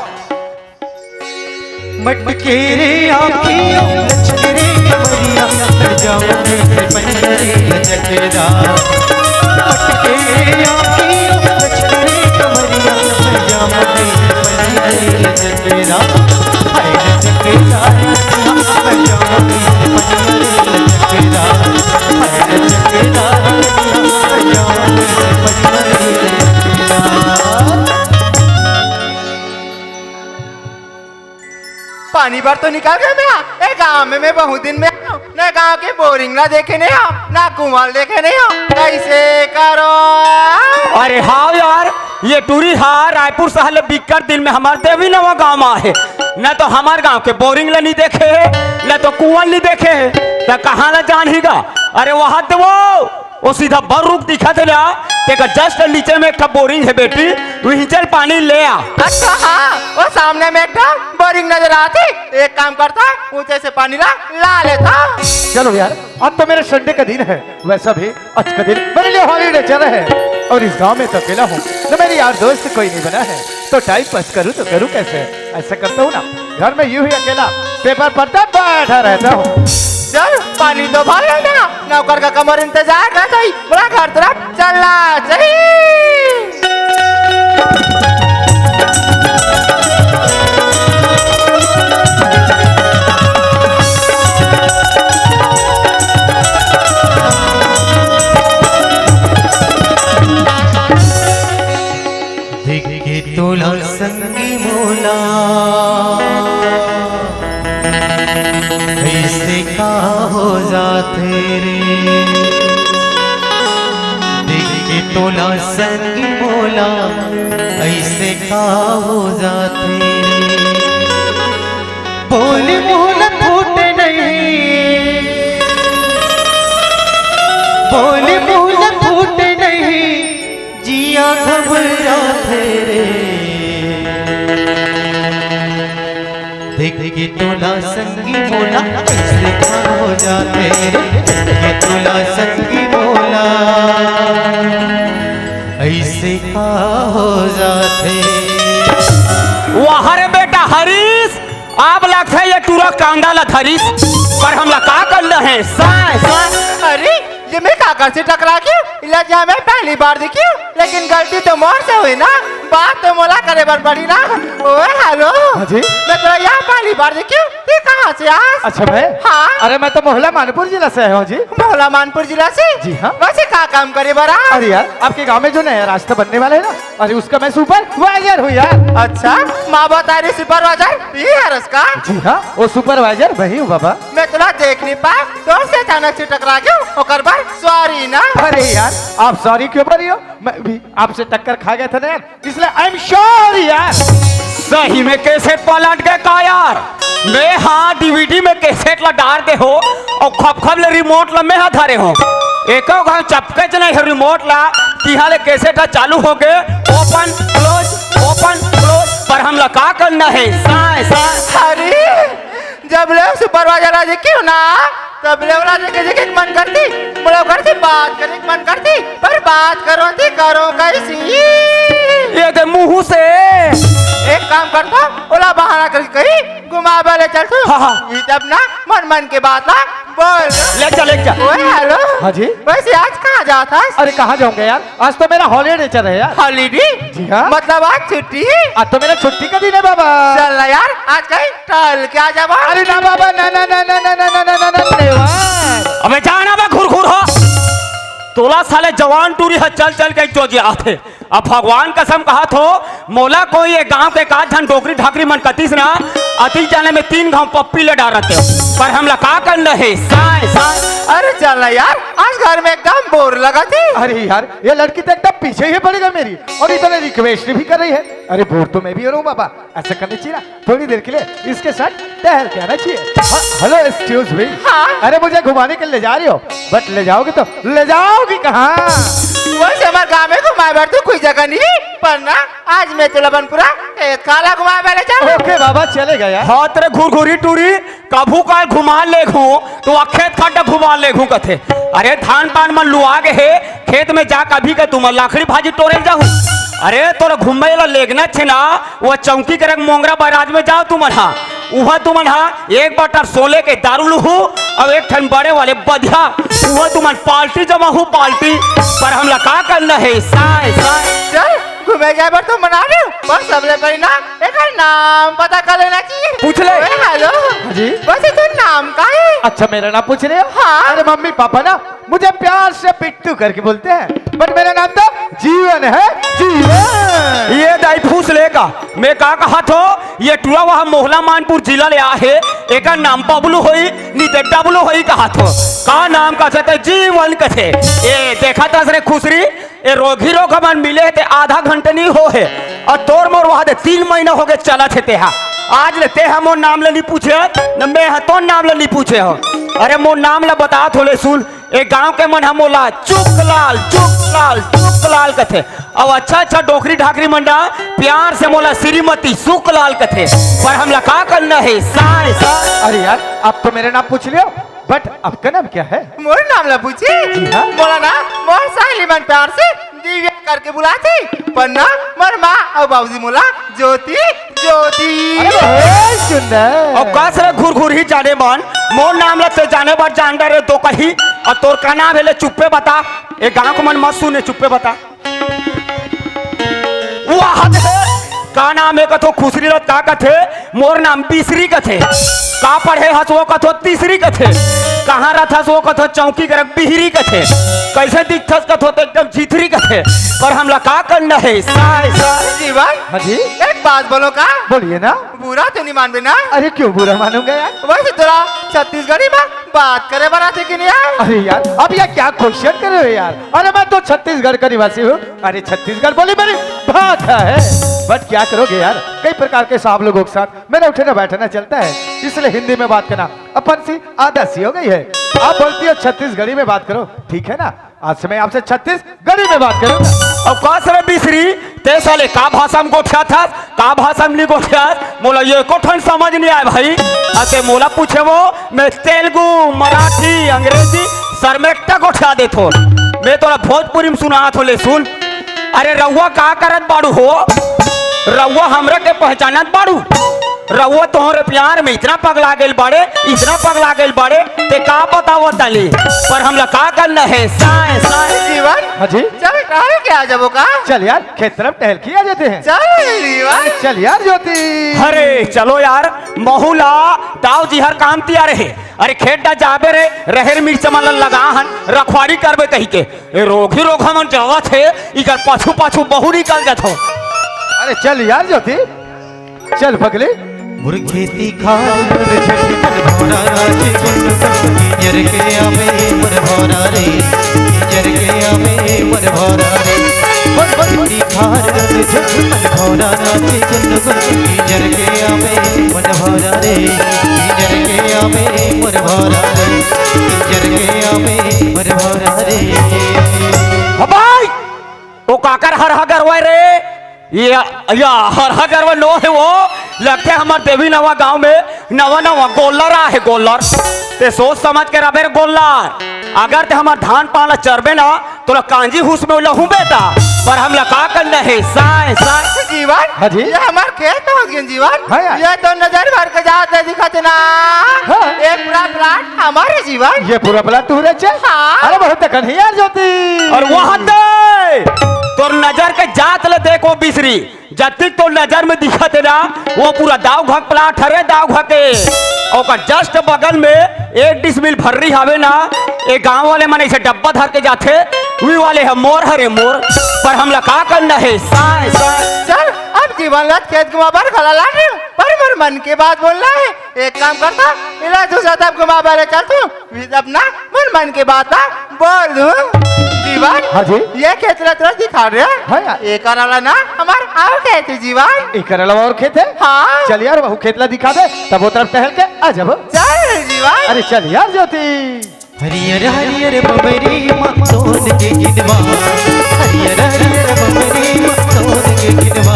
मटके रे आँखियों, लचके रे कमरिया, लड़ जाऊं मैं बन रे लचकदार। मटके रे आँखियों, लचके रे कमरिया, लड़ जाऊं मैं बन रे लचकदार। हाय लचकदार, लड़ जाऊं मैं बन रे लचकदार। हाय लचकदार, लड़ जाऊं मैं बन रे लचकदार। पानी बर तो निकल गे मैं, ए गांव में मैं बहुत दिन में आयो, ना गांव के बोरिंग ला देखे नहीं हो, ना कुआं देखे नहीं हो, कैसे करो? अरे हाँ यार, ये टूरी हा रायपुर सहर ले बिक्कट दिन में हमर देवी नवा गांव में आहे, ना तो हमर गांव के बोरिंग ला नहीं देखे हे, ना तो कुआं नहीं देखे हे। त कहाँ ला जानही गा? अरे वहाँ ते वो, वो सीधा बड़ रुख दिखत हे ना, तेकर just नीचे में एक ठा बोरिंग हे बेटी, उहीं चल पानी ले आ। अच्छा हाँ, वो सामने में एक ठा बोरिंग नजर आथे। एक काम करता, ऊंचे से पानी ला, ला लेता। चलो यार, आज तो मेरा संडे का दिन है, वैसा भी आज का दिन मेरे लिए हॉलीडे चल रहा है और इस गांव में तो अकेला हूँ, न मेरे यार दोस्त कोई नहीं बना है, तो टाइम पास करूँ तो करूँ कैसे? ऐसा करता हूँ ना, घर में यूं ही अकेला पेपर पढ़ता बैठा रहता हूँ। चल पानी तो भर लेना, नौकर का कमर इंतजार ना चाहिए, पूरा घर तरफ चलना चाहिए। देख के तोला संगी मोला, ऐसे का हो जाथे रे? देख के तोला संगी मोला, ऐसे का हो जाथे रे? बोली मुँह ल फूटे नहीं, बोली मुँह ल फूटे नहीं, जिया घबराथे रे। देख के तोला संगी मोला, ऐसे का हो जाथे रे। देख के तोला संगी मोला, ऐसे का हो जाथे। वाह रे बेटा हरीश, अब लगथे ये टूरा कांदा ला धरिस, पर हमला का करना हे? साय, साय। अरे, ये मैं काकर से टकरा गयो? इला जहाँ मैं पहली बार देखियो, लेकिन गलती तो मोर से हुई ना, बात तो मोला करे बर पड़ी ना। ओए, हेलो। हाँ जी? मैं तो यहाँ पहली बार देखियो, तू कहाँ से आस? अच्छा, मैं? हाँ। अरे, मैं तो मोहला मानपुर जिला से आया हूँ जी। मोहला मानपुर जिला से? जी हाँ। वैसे का काम करे बर आस? अरे यार, आपके गांव में जो नया रास्ता बनने वाला है ना, अरे उसका मैं सुपरवाइजर हूँ यार। अच्छा, माँ बता रही सुपरवाइजर ये है रस का? जी हाँ, वो सुपरवाइजर वही हूँ बाबा। मैं तोला देख नहीं पाया, तोर से अचानक से टकरा गयो, ओकर बर सॉरी ना। अरे यार, आप सॉरी क्यों बोल रही हो? मैं भी आपसे टक्कर खा गया था ना यार, इसलिए आई एम सॉरी यार। सही में कैसेट पलट गए का यार? मैं हाँ डीवीडी में कैसेट ला डार दे हो और खप खप ले रिमोट ला मैं हा धरे हो। एको घाव चपकेच नहीं है रिमोट ला, तिहा ले कैसेट हा चालू हो गए, ओपन क्लोज, ओपन क्लोज। पर हमला का करना है? साय, साय। अरे, जब ले सुपरवाइजर आ जाए क्यों ना, तब ले ओला देखे देखे के मन करती, मोला करती बात करे के मन करती, पर बात करो थी करो कैसी? ये दे मुंह से। एक काम करता, ओला बहाना करके कहीं घुमाबे ले चल तू। हाँ, हाँ। ये तब ना मन मन के बात ला बोल। ले चल, ले चल। ओए, हेलो। हाँ जी। वैसे आज कहाँ जात हस? अरे, कहाँ जाऊंगा यार, आज तो मेरा हॉलीडे चल रहा है यार। हॉलीडे? जी हाँ। मतलब आज छुट्टी है? आज तो मेरा छुट्टी का दिन है बाबा। चल ना यार, आज कहीं टहल के आ जाबा। अरे ना बाबा, ना, ना, ना। अबे जाना बे घुरघुर हो। तोला साले जवान टूरी ह चल चल के जो जे आथे। अब भगवान कसम कहत हो, मोला कोई ये गांव के का झन डोकरी ढाकरी मन कतिस ना, अति जाने में तीन घाव पप्पी ले डारत हो। पर हमला का करना है? साय, साय। अरे चल ना यार, आज घर में एकदम बोर लगा थी। अरे यार, ये लड़की तो एकदम पीछे ही पड़ेगा मेरी, और इतने रिक्वेस्ट भी कर रही है। अरे बोर तो मैं भी हो रहा हूँ बाबा, ऐसा करनी चाहिए ना, थोड़ी देर के लिए इसके साथ टहल के आना चाहिए। हाँ, हेलो, एक्सक्यूज मी। हाँ। अरे मुझे घुमाने के लिए ले जा रही हो, बट ले जाओगी तो ले जाओगी कहाँ? वैसे हमारे गांव में घुमाए बर तो कोई जगह नहीं, पर ना आज मैं तो लबनपुरा खेत खाला घुमाए बर ले जाऊँ। ओके बाबा, चलेगा यार। हाँ, तेरे घुरघुरी टूरी, कभू काल घुमा लेगहूं, तो आ खेत खाटा घुमा लेगहूं कथे। अरे धान पान मन लुआ गे हे, खेत में जा कभी के तुमन लाखड़ी भाजी टोरे जाहू। अरे तोर घूमे ला लेगना छे ना, वो चौकी के रख मोंगरा बैराज में जाओ तुमन हा। उहा तुमन हा एक बाटल सोले के दारू लुहू, अउ एक ठन बड़े वाले बधिया, उहा तुमन पार्टी जमाहू पार्टी। पर हमला का करना हे? साय, साय। चल, घूमे जाए बर तो मना रहे हो, बस सबले पहले ना एकर नाम पता कर लेना चाहिए। पूछ ले। ओए, हेलो। हाँ जी। वैसे तो नाम का है? अच्छा, मेरा नाम पूछ रहे हो? हाँ। अरे मम्मी पापा ना मुझे प्यार से पिट्टू करके बोलते हैं, बट मेरा नाम तो जीवन है, जीवन। ये दाई फूस लेगा। मैं का कहा थो, ये टूरा वहाँ मोहला मानपुर जिला ले आ है, एका नाम बबलू होई, नी ते डबलू होई कहा थो। का नाम का थे? जीवन कथे। ए, देखा था सरे खुसरी, ए रोगी रोग हमन मिले हे ते आधा घंटा नहीं हो हे, अउ तोर मोर वहा दे तीन महीना हो गए चलत हे तेहा। आज ले तेहा मोर नाम ले नहीं पूछे, न मैं ह तोर नाम ले नहीं पूछे हो। अरे मोर नाम ला बतात होले सुन, ए गांव के मन ह मोला चुकलाल, चुकलाल, चुकलाल कथे। अउ अच्छा अच्छा डोकरी ढाकरी मन ना प्यार से मोला श्रीमती सुकलाल कथे। पर हमला का करना हे? साय साय। अरे यार, आप तो मेरा नाम पूछ लियो, but आपका नाम क्या है? मोर नाम ला पूछे? जी हाँ। मोला ना मोर सहेली मन प्यार से दिव्या करके बुलाथे, पर ना मोर माँ अउ बाबूजी मोला ज्योति, ज्योति। अरे बहुत सुंदर। अउ का सारा घुरघुरही जाने मन, मोर नाम ला ते जाने बर जान डरे तो कही। अउ तोर का नाम हे ले? चुप्पे बता, ए गांव के मन मत सुने, चुप्पे बता। वाह दे, का नाम हे कथो खुसरी रथ का कथे? मोर नाम बिसरी कथे। का पढ़े हस वो कथो तीसरी कथे। कहाँ रथस वो कथो चौकी करक बिहरी कथे। कैसे दिखथस कथो तो एकदम झिथरी कथे। पर हमला का करना हे? साय साय। जीवन, हाँ जी। एक बात बोलो का? बोलिए ना। बुरा तो नहीं मानबे ना? अरे क्यों बुरा मानूंगा यार? वैसे तोला छत्तीसगढ़ी में बात करे बर आथे कि नहीं यार? अरे यार, अब यह क्या क्वेश्चन कर रहे हो यार? अरे मैं तो छत्तीसगढ़ का निवासी हूँ। अरे छत्तीसगढ़ बोली मेरी भाषा है, but क्या करोगे यार, कई प्रकार के साहब लोगों के साथ मेरा उठना बैठना चलता है, इसलिए हिंदी में बात करना अपन सी आदत सी हो गई है। आप बोलती हो छत्तीसगढ़ी में बात करो, ठीक है ना? आज से मैं आपसे छत्तीसगढ़ी में बात करूंगा। अउ का सारे बिसरी, ते साले का भाषा में गोठियाथस, का भाषा में नहीं गोठियाथस, मोला एको ठन समझ नहीं आय भाई। अते मोला पूछे वो, मैं तेलुगु, मराठी, अंग्रेजी, सरमेट्टा गोठिया देथों। मैं तोला भोजपुरी में सुनात हों ले सुन। अरे रउआ का करत बाड़ू हो? रउआ हमरा के पहचानत बाड़ू? रउआ तोहरे प्यार में इतना पगला गइल बाड़े, इतना पगला गइल बाड़े, ते का बतावत ताली? पर हमला का करना हे? साय, साय। जीवन? हाँ जी। चल, टहल के आ जाबो का? चल यार, खेत तरफ टहल के आ जाते हैं। चल, जीवन। चल यार, ज्योति। अरे, चलो यार, महू ला दाऊ जी हर काम तियार हे। अरे, खेत डा जाबे रे, रहेर मिर्च मन ल लगा हन, रखवारी करबे कहिके। ए, रोगही रोगहा मन जावत हे, इकर पाछू पाछू बहू निकल जात हो। अरे, चल यार, ज्योति। चल पगली। मोर खेती खार बर झटकन भौरा नाचे गुनगुन, नीजर के आवे मोर भौरा रे, नीजर के आवे मोर भौरा रे। मोर खेती खार बर झटकन भौरा नाचे गुनगुन, नीजर के आवे मोर भौरा रे, नीजर के आवे मोर भौरा रे, नीजर के आवे मोर भौरा रे। हबाई, ओ काकर हरहा गरवा रे? या, या हरहा गरवा नो हे वो, लगथे हमर देवी नवा गांव में नवा नवा गोल्लर आहे गोल्लर। ते सोच समझ के रबे रे गोल्लर, अगर ते हमर धान पान ला चरबे ना, तोला कांजी हुस में लहूं बेटा, पर हमला का करना हे? साय, साय। जीवन, हाँ जी। ये हमर खेत पहुंच गए जीवन। हाँ यार। ये तो नजर भर के जात हे दिखत ना। हाँ। ये पूरा प्लाट हमारे जीवन। ये पूरा प्लाट तू रे चे? हाँ। अरे बहुत कन हे यार ज्योति। अउ वहां ते तोर नजर के जात ले देखो बिसरी, जतिक तोर नजर में दिखत हे ना, वो पूरा दाऊ घर प्लाट हरे, दाऊ घर के। ओकर just बगल में एक डिसमिल भर्री हावे ना, ए गांव वाले मन ऐसे डब्बा धर के जाथे, वी वाले ह मोर हरे मोर, पर हमला का करना हे? साय, साय। चल, अब जीवन ला खेत घुमा बर घला लाने, पर मोर मन के बात बोलना हे। एक काम करता, इला दूसरा तरफ घुमा बर चल तू। फिर अपना मन मन के बात ना बोल दूं। जीवन, हाँ जी। ये खेत ला तोला दिखा रहे हैं। हाँ यार। एकर अलावा ना हमार अउ खेत हे जीवन। एकर अलावा अउ खेत हे? हाँ। चल यार, वहू खेत ला दिखा दे, तब वो तरफ टहल के आ जाबो। चल जीवन। अरे चल यार ज्योति। हरियर हरियर बबरी मा सोन के किनवा, हरियर हरियर बबरी मा सोन के किनवा,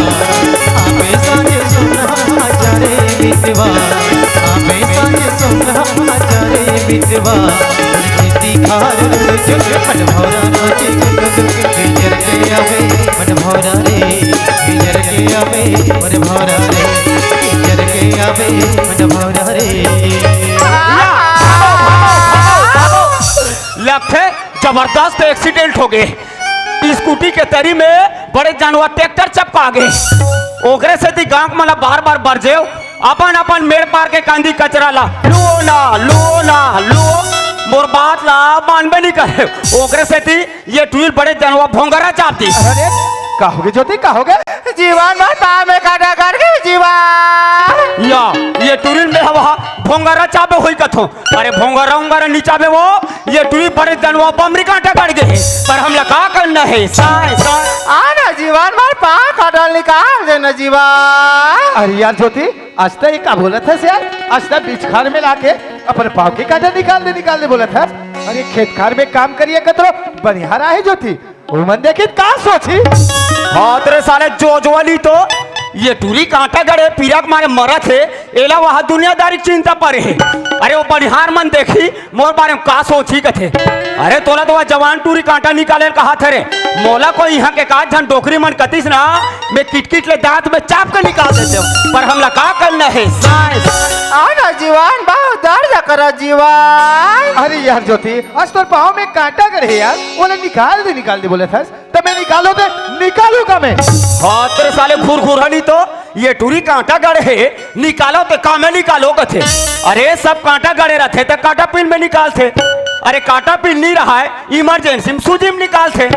आवे साँझ सोना हजारे मितवा, आवे साँझ सोना हजारे मितवा। खेती खार मन भौरा नाचे गुनगुन, नीजर के आवे मन भौरा रे, नीजर के आवे मन भौरा रे, नीजर के आवे मन भौरा रे। लगथे जबरदस्त एक्सीडेंट हो गे। स्कूटी के तरी में बड़े जानवर ट्रैक्टर चपका गे। ओकरे सेती गांव मन ला बार बार बरजेव, अपन अपन मेड़ पार के कांदी कचरा ला लुओ ना, लुओ ना, लुओ। मोर बात ला मानबे नहीं करे। ओकरे सेती ये टुरी ल बड़े जानवर भोंगरा चाप दिस। अरे, का होगे ज्योति, का होगे? जीवन मोर पाँव में कांटा गड़ गे जीवन। या, ये टुरी ल में हवा भोंगरा चाबे होई कथो। अरे भोंगरा उंगरा नी चाबे वो, ये टुरी बड़े जानवर बमरी कांटा गड़ गे। पर हमला का करना हे? साय, साय। आ ना जीवन, मोर पाँव कांटा निकाल दे ना जीवन। अरे यार ज्योति, आज तक ये का बोलत हस यार? आज तक बीच खार में लाके अपन पाँव के कांटा निकाल दे, निकाल दे बोलत हस। अरे खेत खार में काम करिया कतरो बनिहार आहे ज्योति, ओमन देखी का सोची? हाँ तेरे साले जोजवली तो, ये टूरी कांटा गड़े पीरा के मारे मरत हे, एला वहाँ दुनियादारी के चिंता परे हे। अरे वो बनिहार मन देखी मोर बारे में का सोची कथे। अरे तोला तो वह जवान टूरी कांटा निकाले कहा थे रे, मोला कोई यहाँ के का झन डोकरी मन कतिस ना, मैं किटकिट ले दांत में चाप के निकाल देते हूँ, पर हमला का करना है? साय, साय। आ ना जीवन, बहुत दर्द करा जीवन। अरे यार ज्योति, आज तोर पाँव में कांटा गड़े हे यार, ओला निकाल दे, निकाल दे बोले थस, त मैं निकालो ते निकालू का मैं? हाँ तेरे साले घुरघुरनी तो, ये टूरी कांटा गड़े हे, निकालो ते का मैं निकालो कथे। अरे सब कांटा गड़े रथे त कांटा पिन में निकालथे। अरे कांटा पिन नहीं रहा है, इमरजेंसी में सूजी में निकालथे।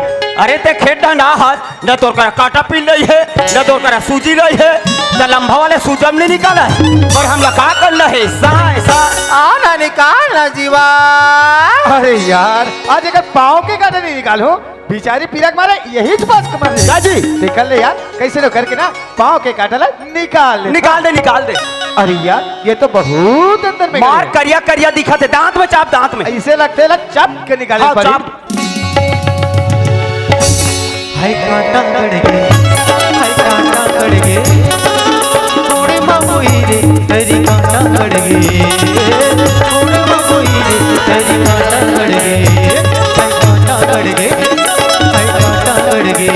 अरे ते खेत डंडा हस, न तोर करा कांटा पिन नहीं है, न तोर करा सूजी नहीं है, त लंबा वाले सूजम नहीं निकाला है। पर हमला का करना है? साय, साय। आ ना निकाल ना जीवन। अरे यार, आज एकर पाँव के कांटा नहीं निकालो, बिचारी पीरा के मारे यही तो बस कमर ले। का जी? निकाल ले यार, कैसे लो करके ना पाँव के कांटा ला निकाल ले। निकाल दे, निकाल दे। अरे यार, ये तो बहुत अंदर में मार गए। करिया करिया दिखत हे, दांत में चाप, दांत में। ऐसे लगते लग चाप के निकाले हाँ, पड़ी। चाप। हाय कांटा गड़ गे, हाय कांटा गड़ गे, छोड़ ममोई रे, तेरी कांटा गड़ गे, छोड़ ममोई रे, तेरी कांटा गड़ गे, हाय कांटा गड़ गे, हाय कांटा गड़ गे।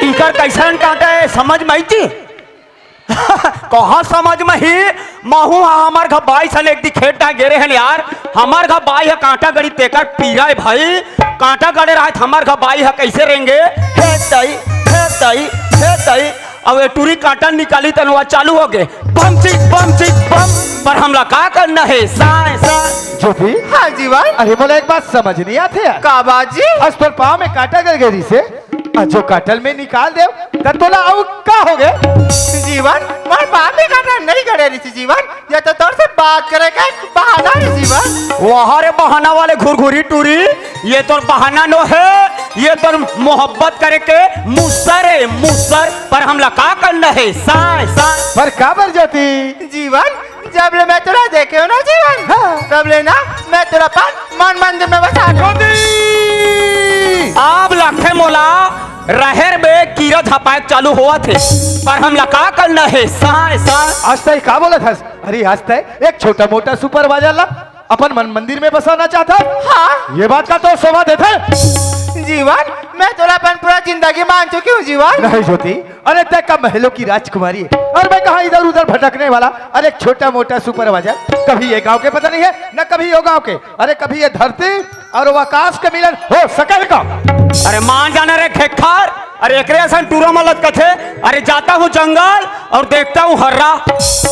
इकर कैसन कांटा है, समझ में आई जी? कहाँ समझ में ही? महू हा हमर घर बाई सन एक दी खेत डाह गेरे हन यार, हमर घर बाई ह कांटा गड़ी तेकर पीरा है भाई। कांटा गड़े रहत हमर घर बाई ह कैसे रेंगे? हे तई, हे तई, हे तई। अब ये टूरी कांटा निकाली तन वह चालू हो गए, बम चिक बम चिक बम। पर हमला का करना है? साय साय। जो भी। हाँ जीवन। अरे मोला एक बात समझ नहीं आते यार। का बात जी? आज तोर पाँव में कांटा गड़ गेरी से, आज जो कांटा ल मैं निकाल देव, त तोला अउ का हो गए? जीवन, मोर पाँव में कांटा नहीं गड़े रही जीवन, ये तो तोर से बात करे के बहाना है जीवन। वाह रे बहाना वाले घुरघुरी टूरी, ये तोर बहाना नो है, ये तोर मोहब्बत करे के मुसर है, मुसर। पर हमला का करना है? साय, साय। पर काबर ज्योति? जीवन, जब ले मैं तोला देखे हो ना जीवन, हाँ। तब ले ना मैं तोला अपन मन मंदिर में बसा लूं। ज्योति! अब लगथे मोला रहेर में कीरा झपाए चालू होवत हे, पर हमला का करना है? साय, साय। आज तय का बोलत हस? अरे आज तय एक छोटा मोटा सुपरवाइजर ला अपन मन मंदिर में बसाना चाहत हस? हाँ। ये बात का तो शोभा देथे? जीवन, मैं तोला अपन पूरा जिंदगी मान चुकी हूँ जीवन। नहीं ज्योति, अरे तय का महलों की राजकुमारी है और मैं कहाँ इधर उधर भटकने वाला, अरे एक छोटा मोटा सुपरवाइजर, कभी ये गांव के पता नहीं है न कभी ये गांव के, अरे कभी ये धरती और वो आकाश के मिलन हो सके का? अरे मान जाना रे खेक्खार, अरे एकरे असन टूरा मलत कथे, अरे जाता हूँ जंगल और देखता हूँ हर्रा,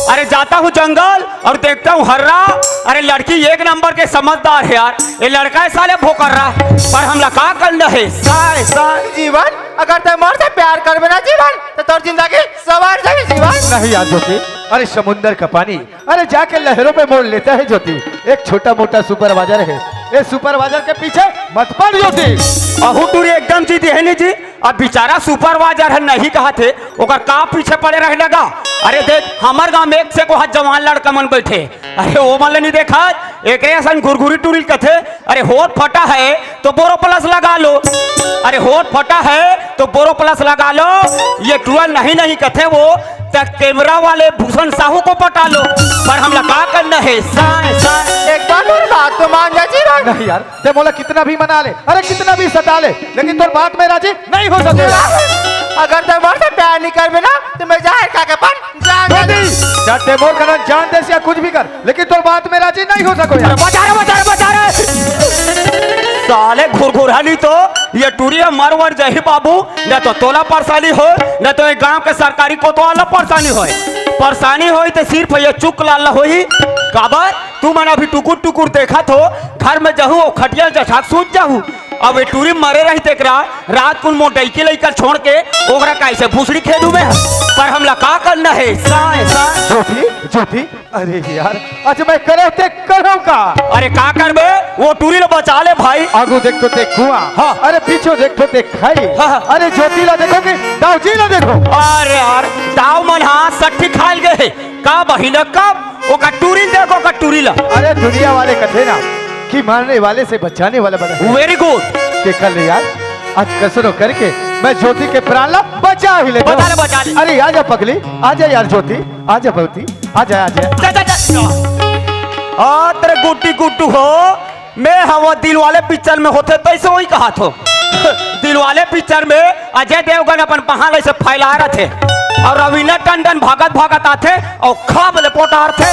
अरे जाता हूँ जंगल और देखता हूँ हर्रा। अरे लड़की एक नंबर के समझदार है यार, ये लड़का है साले भोकर्रा, पर हमला का करना है? साय, साय। जीवन, अगर तय मोर से प्यार करबे ना जीवन, तो तोर जिंदगी सवर जाही जीवन। नहीं यार ज्योति, अरे समुंदर का पानी, अरे जाके लहरों पे मोड़ लेता है ज्योति। एक छोटा मोटा सुपरवाइजर है, ये सुपरवाइजर के पीछे मत पड़ ज्योति। अहू टूरी एकदम जिद्दी है नी जी। अब बेचारा सुपरवाइजर है नहीं कहा थे, ओकर का पीछे पड़े रहे लगा? अरे देख हमर गांव में एक से को हाथ जवान लड़का मन बैठे, अरे वो मन ले नहीं देखा, एकरे असन घुरघुरी टूरी कथे। अरे होठ फटा है तो बोरोप्लस लगा लो, अरे होठ फटा है तो बोरोप्लस लगा लो। ये टूरा नहीं नहीं कथे वो, त कैमरा वाले भूषण साहू को पटा लो। पर हमला का करना है? साय, साय। एक बार और बात तो मान जा जीवन। नहीं यार, तय मोला कितना भी मना ले, अरे कितना भी सता ले, लेकिन तोर बात में राजी नहीं हो सके। अगर तय मोर से प्यार नहीं करबे ना, तो मैं जहर खा के अपन जान दे दूं। जा तय मोर करा जान दे या कुछ भी कर, लेकिन तोर बात में राजी नहीं हो सको यार। बचा रे, बचा रे, बचा रे। साले घुरघुरहली तो ये टूरी मर वर जाही बाबू, न तो तोला परेशानी हो, न तो ये गांव के सरकारी कोतवाल ला परेशानी होय। परेशानी होई तो सिर्फ ये चुक लाल ला होई। काबर? तू मन अभी टुकुर टुकुर देखत हो, घर में जहू और खटिया जछाक सूत जाहू। अब ए टूरी मरे रही तेकरा, रात कुन मोटइकी लइका छोड़ के ओकरा कैसे भूसड़ी खेदू मैं? पर हमला का करना हे? साय, साय। ज्योति, ज्योति, अरे यार, आज मैं करो ते करो का? अरे का करबे? वो टूरी ला बचा ले भाई। आगू देख तो ते कुआं। हाँ। अरे पीछे देख तो ते खाई। हाँ, हाँ। अरे ज्योति ला देखो कि दाऊजी ला देखो। अरे यार, दाऊ मन हा सट्ठी खाल गए हे। का बहिना, कब? ओकर टूरी ल देखो, ओकर टूरी ला। अरे दुनिया वाले कथे ना कि मारने वाले से बचाने वाला बना है। Very good। देखा ले यार, आज कसरो करके मैं ज्योति के प्राण ला बचा ही लेता हूँ। बचा ले, बचा ले। अरे आजा पगली, आजा यार ज्योति, आजा बहुती, आजा, आजा। जा, जा, जा, जा। आ, तेरे गुड्डी गुड्डू हो, मैं हवा दिलवाले पिक्चर में होथे तइसे वही कहा थो। दिलवाले पिक्चर में अजय देवगन अपन पहाड़ ऐसे फैला रहे थे और रवीना टंडन भागत भागत आथे और खाब ले पोटार थे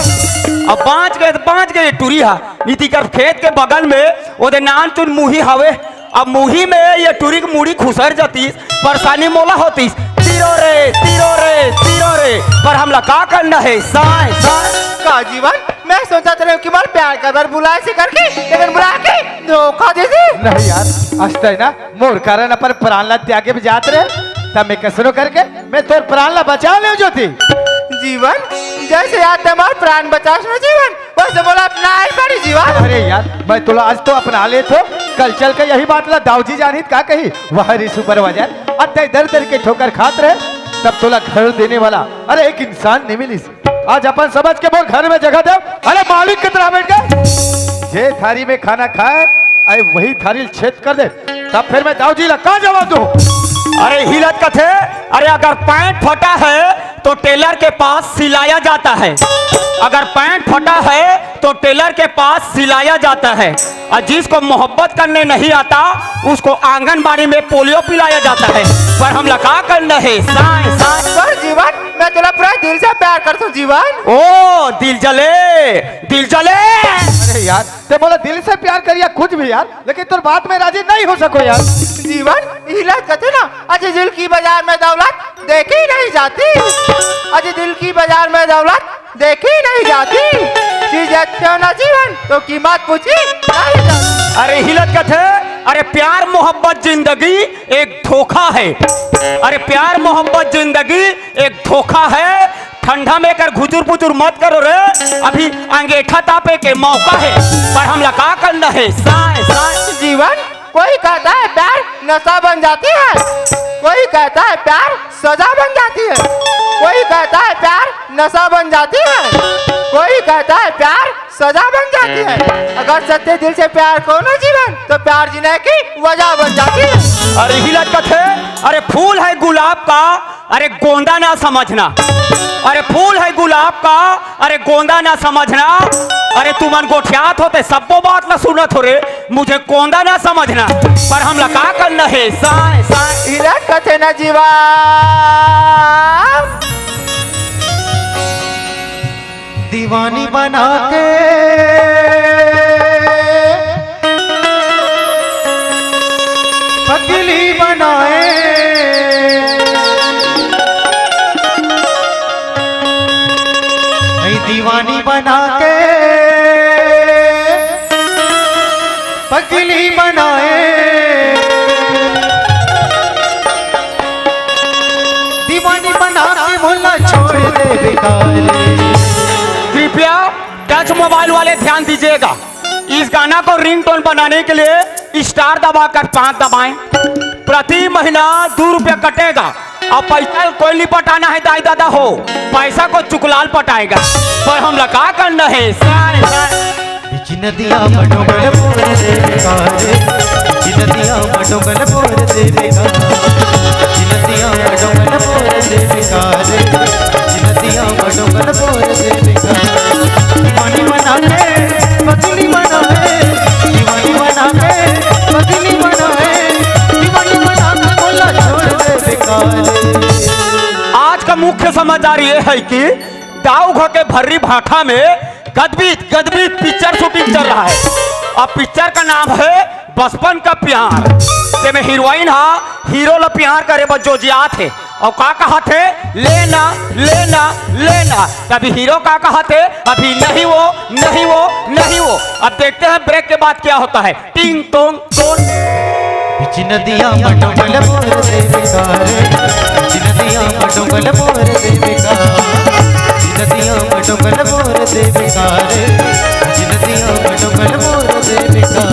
और बाँच गए, बाँच गए टूरी हा। नीति कर खेत के बगल में ओदे नान चुन मुही हवे। अब मुही में ये टूरी की मुड़ी खुसर जातीस, परेशानी मोला होतीस। तीरो रे, तीरो रे, तीरो रे, पर हमला का करना हे? साय, साय। का जीवन, मैं सोचत रहेंव कि मोर प्यार करबर बुलाए से करके, लेकिन बुला के धोखा दे दे। नहीं यार, आज तो है ना, मोर कारण अपन प्राण ला त्यागे भी जात रहे, तब मैं कसरो करके मैं तोर प्राण ला बचा लेंव ज्योति। जीवन, जैसे यार ते मोर प्राण बचास ना जीवन, बस मोला अपना ही पड़ी जीवन। अरे यार, मैं तोला आज तो अपना लेथों, कल चल के यही बात ला दाऊजी जानही त का कही, वाह रे सुपरवाइजर, अत्ते दर दर के ठोकर खात रहे, तब तोला घर देने वाला, अरे एक इंसान नहीं मिलिस। आज अपन समझ के मोर घर में जगह दे। अरे मालिक कितना बैठ गए, जे थारी में खाना खाए, अरे वही थारी छेद कर दे, तब फिर मैं दाऊजी ला का जवाब दूँ? अरे हिलत कथे, अरे अगर पैंट फटा है तो टेलर के पास सिलाया जाता है, अगर पैंट फटा है तो टेलर के पास सिलाया जाता है, और जिसको मोहब्बत करने नहीं आता उसको आंगनबाड़ी में पोलियो पिलाया जाता है। पर हमला का करना हे? साय, साय। पर जीवन, मैं तोला पूरा दिल से प्यार करथों जीवन। ओ दिल जले, दिल जले। अरे यार, ते मोला दिल से प्यार करिया कुछ भी यार, लेकिन तोर बात में राजी नहीं हो सको यार। जीवन, हिलत कथे ना, अजी दिल की बाजार में दौलत देखी नहीं जाती, अजी दिल की बाजार में दौलत देखी नहीं जाती, चीज अच्छे हो ना जीवन तो कीमत पूछी नहीं जाती। अरे हिलत कथे, अरे प्यार मोहब्बत जिंदगी एक धोखा है, अरे प्यार मोहब्बत जिंदगी एक धोखा है। ठंडा में कर घुचुर पुचुर मत करो रे, अभी अंगेठा तापे के मौका है, पर हमला का करना हे? साय, साय। जीवन, कोई कहता है प्यार नशा बन जाती है, कोई कहता है प्यार सजा बन जाती है, कोई कहता है प्यार नशा बन जाती है, कोई कहता है प्यार सजा बन जाती है। अगर सच्चे दिल से प्यार करो ना जीवन, तो प्यार जीने की वजह बन जाती है। अरे हिलत कथे, अरे फूल है गुलाब का, अरे गोंदा ना समझना, अरे फूल है गुलाब का, अरे गोंदा ना समझना। अरे तुमन गोठियात हो ते सब्बो बात ला सुनत हो रे, मुझे कोंदा ना समझना, पर हमला का करना हे? साय, साय। हिलत कथे ना जीवन। दीवानी बना के पगली बनाए, नहीं दीवानी बना के पगली बनाए, दीवानी बना के मोला छोड़ दे बेकार। कृपया टच मोबाइल वाले ध्यान दीजिएगा, इस गाना को रिंगटोन बनाने के लिए स्टार दबाकर पाँच दबाएं। प्रति महीना दो रुपया कटेगा। अब पैसा कोई नहीं पटाना है दाई दादा हो, पैसा को चुकलाल पटाएगा। पर हमला का करना है? साय, साय। बिच नदिया मडोगल बोर दे बेकार, बिच नदिया मडोगल बोर दे बेकार, बिच नदिया मडोगल बोर दे बेकार, बिच नदिया मडोगल बोर दे बेकार। दीवानी बना के पगली बनाए, दीवानी बना के पगली बनाए, दीवानी बना के मोला छोड़ दे बेकार। आज का मुख्य समाचार ये है कि दाऊ घर के भर्री भाठा में गदबीत गदबीत पिक्चर शूटिंग चल रहा है। अब पिक्चर का नाम है बचपन का प्यार। जेमे हीरोइन हा हीरो ला प्यार करे बर जोजियात हे। अउ का कहत हे? लेना, लेना, लेना। तभी हीरो का कहत हे? अभी नहीं वो, नहीं वो, नहीं वो। अब देखते हैं ब्रेक के बाद क्या होता है। टिंग टोंग टोन। बिच नदिया म डोंगल मोर देविका रे, बिच नदिया म डोंगल मोर देविका, बिच नदिया म डोंगल मोर देविका रे, बिच नदिया म डोंगल मोर देविका।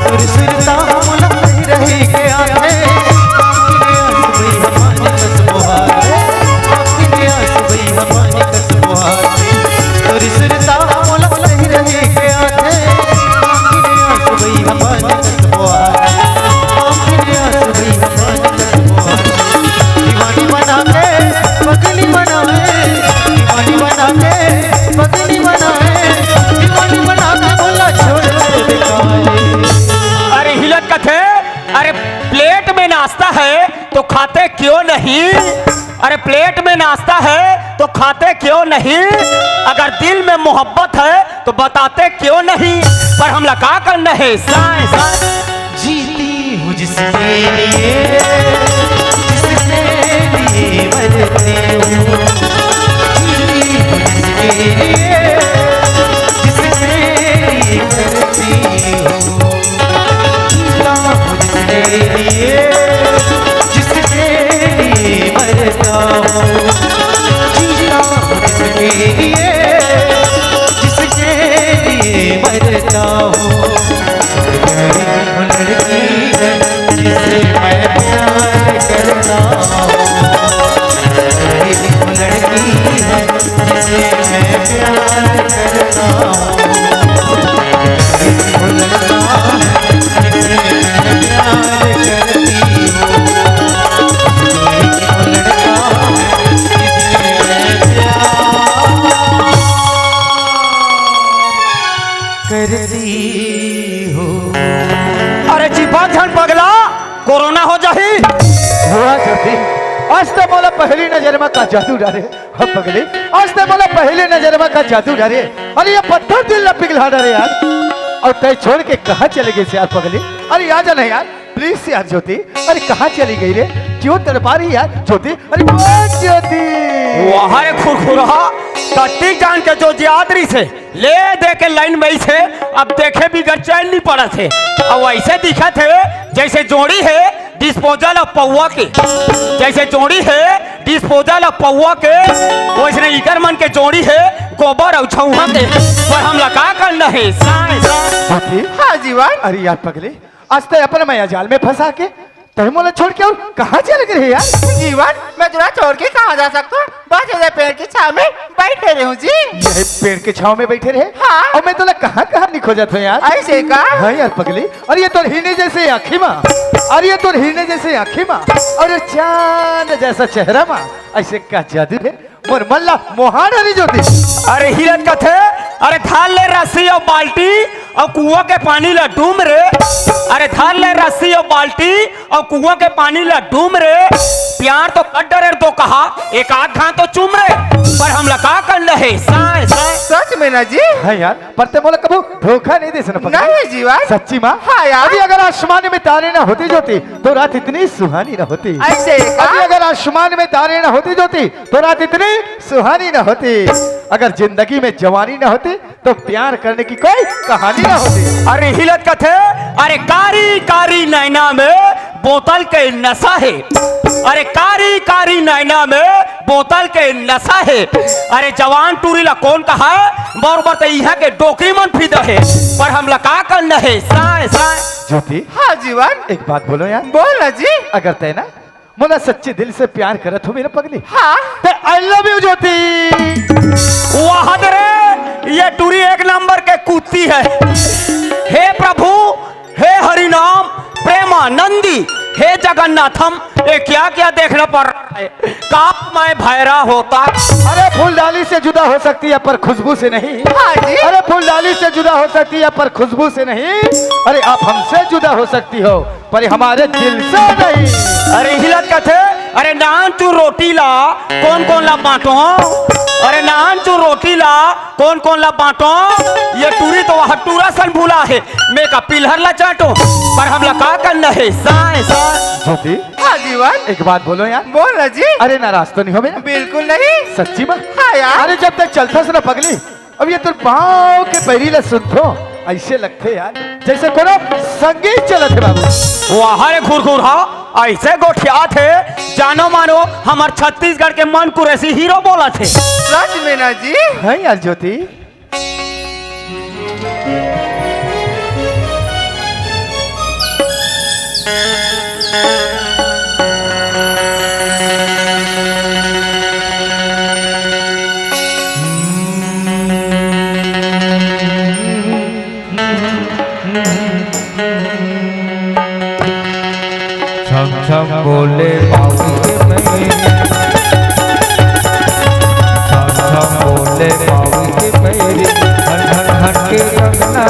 तोर सुरता मोला रहि रहि के आथे, आँखी में आंसू बही हमारे कस मोहारे, आँखी में आंसू बही हमारे कस मोहारे। तोर सुरता मोला रहि रहि के आथे, आँखी में आंसू बही हमारे कस मोहारे, आँखी में आंसू बही हमारे कस मोहारे। दीवानी बना के पगली बनावे, दीवानी बना के पगली बनावे, दीवानी बना के मोला छोड़ दे बेकार। अरे हिलत कथे, अरे प्लेट में नाश्ता है तो खाते क्यों नहीं? अरे प्लेट में नाश्ता है तो खाते क्यों नहीं? अगर दिल में मोहब्बत है तो बताते क्यों नहीं? पर हमला का करना है? साए, साए। जीती हूँ जिसके लिए, जिसके लिए मरती हूँ। जीती हूँ जिसके लिए, जिसके लिए मरती हूँ। जीता हूँ जिसके लिए, जिसके लिए मरता हूँ। जीता हूँ जिसके लिए, जिसके लिए मरता हूँ। वो लड़की है जिसे मैं प्यार करता हूँ। वो लड़की है जिसे मैं प्यार करता हूँ। वो लड़का है जिसे मैं प्यार करती हूँ। वो लड़का है जिसे मैं प्यार करती हूँ। अरे चिपक झन पगला, कोरोना हो जाही। हुआ ज्योति, आज तो मोला पहली नजर में का जादू डारे। हाँ पगली, आज तो मोला पहली नजर में का जादू डारे। अरे ये पत्थर दिल ला पिघला डारे यार। और तय छोड़ के कहाँ चले गए यार पगली? अरे आ जाना यार, प्लीज यार ज्योति। अरे कहाँ चली गई रे? क्यों तड़पा रही यार ज्योति? अरे वो ज्योति। वाह रे खुरखुरा, कत्ती जान के जो जियाद रही से ले दे के लाइन में से अब देखे बिगर चैन नहीं पड़त हे। अब ऐसे दिखत हे जैसे जोड़ी हे डिस्पोजल ऑफ पौवा के, जैसे जोड़ी हे डिस्पोजल ऑफ पौवा के, वैसने इकर मन के जोड़ी हे गोबर अउ छौहा के। पर हमला का करना हे? साए, साए। ज्योति। हाँ जीवन। अरे यार पगले, आज तय अपन मया जाल में फंसा के तय मोला छोड़ के अउ कहाँ चले गए हे यार? जीवन, मैं तुला छोड़ के कहाँ जा सकता हूँ? बस इधर पेड़ की छाँव में बैठे रहूँ जी। ये पेड़ के छाँव में बैठे रहे? हाँ। और मैं तुला कहाँ कहाँ नहीं खोजत हूँ यार? ऐसे का? हाँ यार पगली, और ये तो हीने जैसे आँखी माँ, और ये तो हीने जैसे आँखी माँ, और ये चांद जैसा चेहरा माँ, ऐसे का जादू है? मोर मन ला मोहा डरे ज्योति। अरे हिलत कथे, अरे धार ले रस्सी अउ बाल्टी अउ कुआं के पानी ला डूम रे। अरे धार ले रस्सी अउ बाल्टी अउ कुआं के पानी ला डूम रे। प्यार तो कर डरे दो कहा, एक आध घां तो चूम रे। पर हमला का करना हे? साए, साए। सच में ना जी? हाँ यार, पर ते मोला कभू धोखा नहीं दे सना पगली। नहीं जीवन। सच्ची माँ? हाँ यार। अभी अगर आसमान में तारे ना होते ज्योति, तो रात इतनी सुहानी ना होती। ऐसे का? अभी अगर आसमान में तारे ना होते ज्योति, तो रात इतनी सुहानी ना होती। अगर जिंदगी में जवानी ना होती, तो प्यार करने की कोई कहानी ना होती। अरे हिलत कथे, अरे कारी कारी नैना में बोतल के नशा हे। अरे कारी कारी नैना में बोतल के नशा हे। अरे जवान टूरी ला कौन कहा? बरोबर त इहाँ के डोकरी मन फिदा हे। पर हमला का करना हे? साए, साए। ज्योति। हाँ जीवन। एक बात बोलो यार। बोल ना जी। अगर तय ना मोला सच्चे दिल से प्यार करत हो मेरा पगली। हाँ। ते I love you ज्योति। वाह रे, ये टूरी एक नंबर के कुत्ती है। हे प्रभु, हे हरि नाम प्रेमानंदी, हे जगन्नाथम, ये क्या क्या देखना पड़ रहा है? काश मैं भैरा होता। अरे फूलडाली से जुदा हो सकती है पर खुशबू से नहीं। हाँ जी। अरे फूलडाली से जुदा हो सकती है पर खुशबू से नहीं। अरे आप हमसे जुदा हो सकती हो पर हमारे दिल से नहीं। अरे हिलत कथे, अरे नान तू रोटी ला कौन कौन ला बांटो? अरे नान चू रोटी ला, कोन कोन ला बांटो? ये टूरी तो वहाँ टूरा सन भूला हे। मैं का पिलहर ला चाटो, पर हमला का करना हे? साए साए। ज्योति, हाँ जीवन। एक बात बोलो यार। बोल ना जी। अरे नाराज तो नहीं हो बे ना? बिल्कुल नहीं। सच्ची में? हाँ यार। अरे जब तक चलता से ना पगली, अब ये तो पाँव के पैरी ला सुनथो, ऐसे लगथे यार जैसे कोनो संगीत चलत हे बाबू। वाह रे घुरघुर, हाँ, ऐसे गोठियात हे, जानो मानो हमर छत्तीसगढ़ के मन कुरैशी हीरो बोलत हे। सच में ना जी? है यार ज्योति। छम छम बोले बाबू के पैरी, छम छम बोले बाबू के पैरी, घन घन घन के कंगना,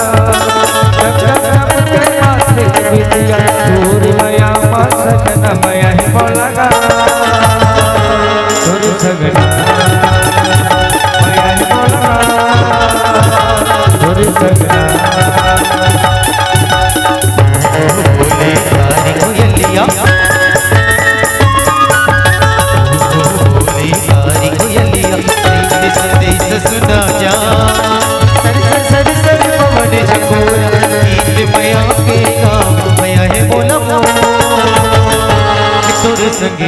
चम चम चम के माथे के बिंदिया, दूर मया मा सजन मया ही बोला गा, दूर सगना, मया ही बोला गा, दूर सगना। बोले यारी कोयलिया, बोले यारी कोयलिया, प्रीत संदेश सुना जा। सर सर सर सर पवन झकोरा, गीत मया के गाँव मया है बोला मोर। तोर संग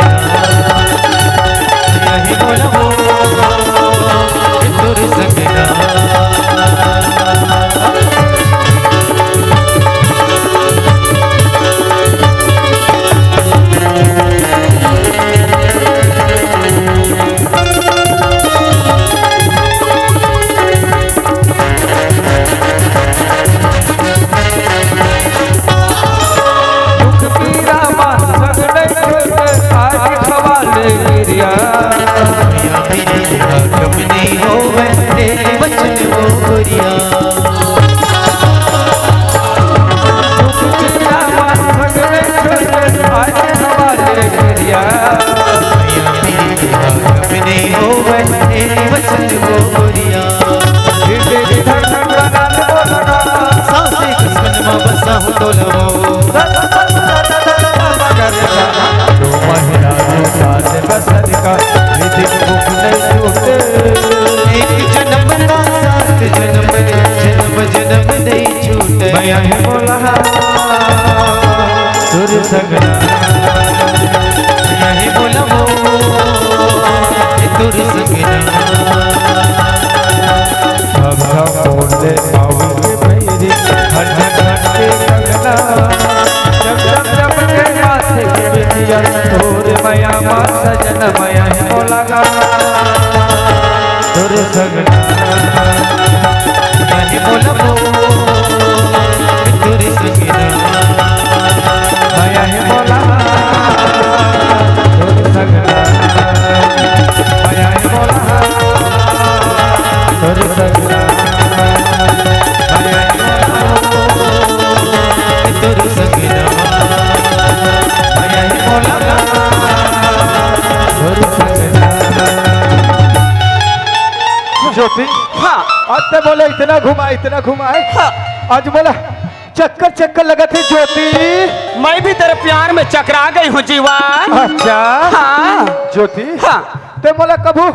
एक जन्म का साथ जन्म, जन्म जन्म नहीं छूटे। मैं यही बोला, सुर सगना, यही बोला वो, सुर सगना। सब सब बोले बाबू के भैरी, हर हर हर के कंगना, जब जब जब के माथे के बिंदिया, तोर मया मा सजन मया ही बोला गा। तोर सगना, मया ही बोला वो, तोर सगना, मया ही बोला, तोर सगना, मया ही बोला, तोर सगना। ज्योति, हाँ। आज ते बोले इतना घुमाए, इतना घुमाए। हाँ। आज बोला चक्कर चक्कर लगत हे ज्योति। मैं भी तेरे प्यार में चकरा गई हूँ जीवन। अच्छा। हाँ। ज्योति, हाँ। ते मोला कभू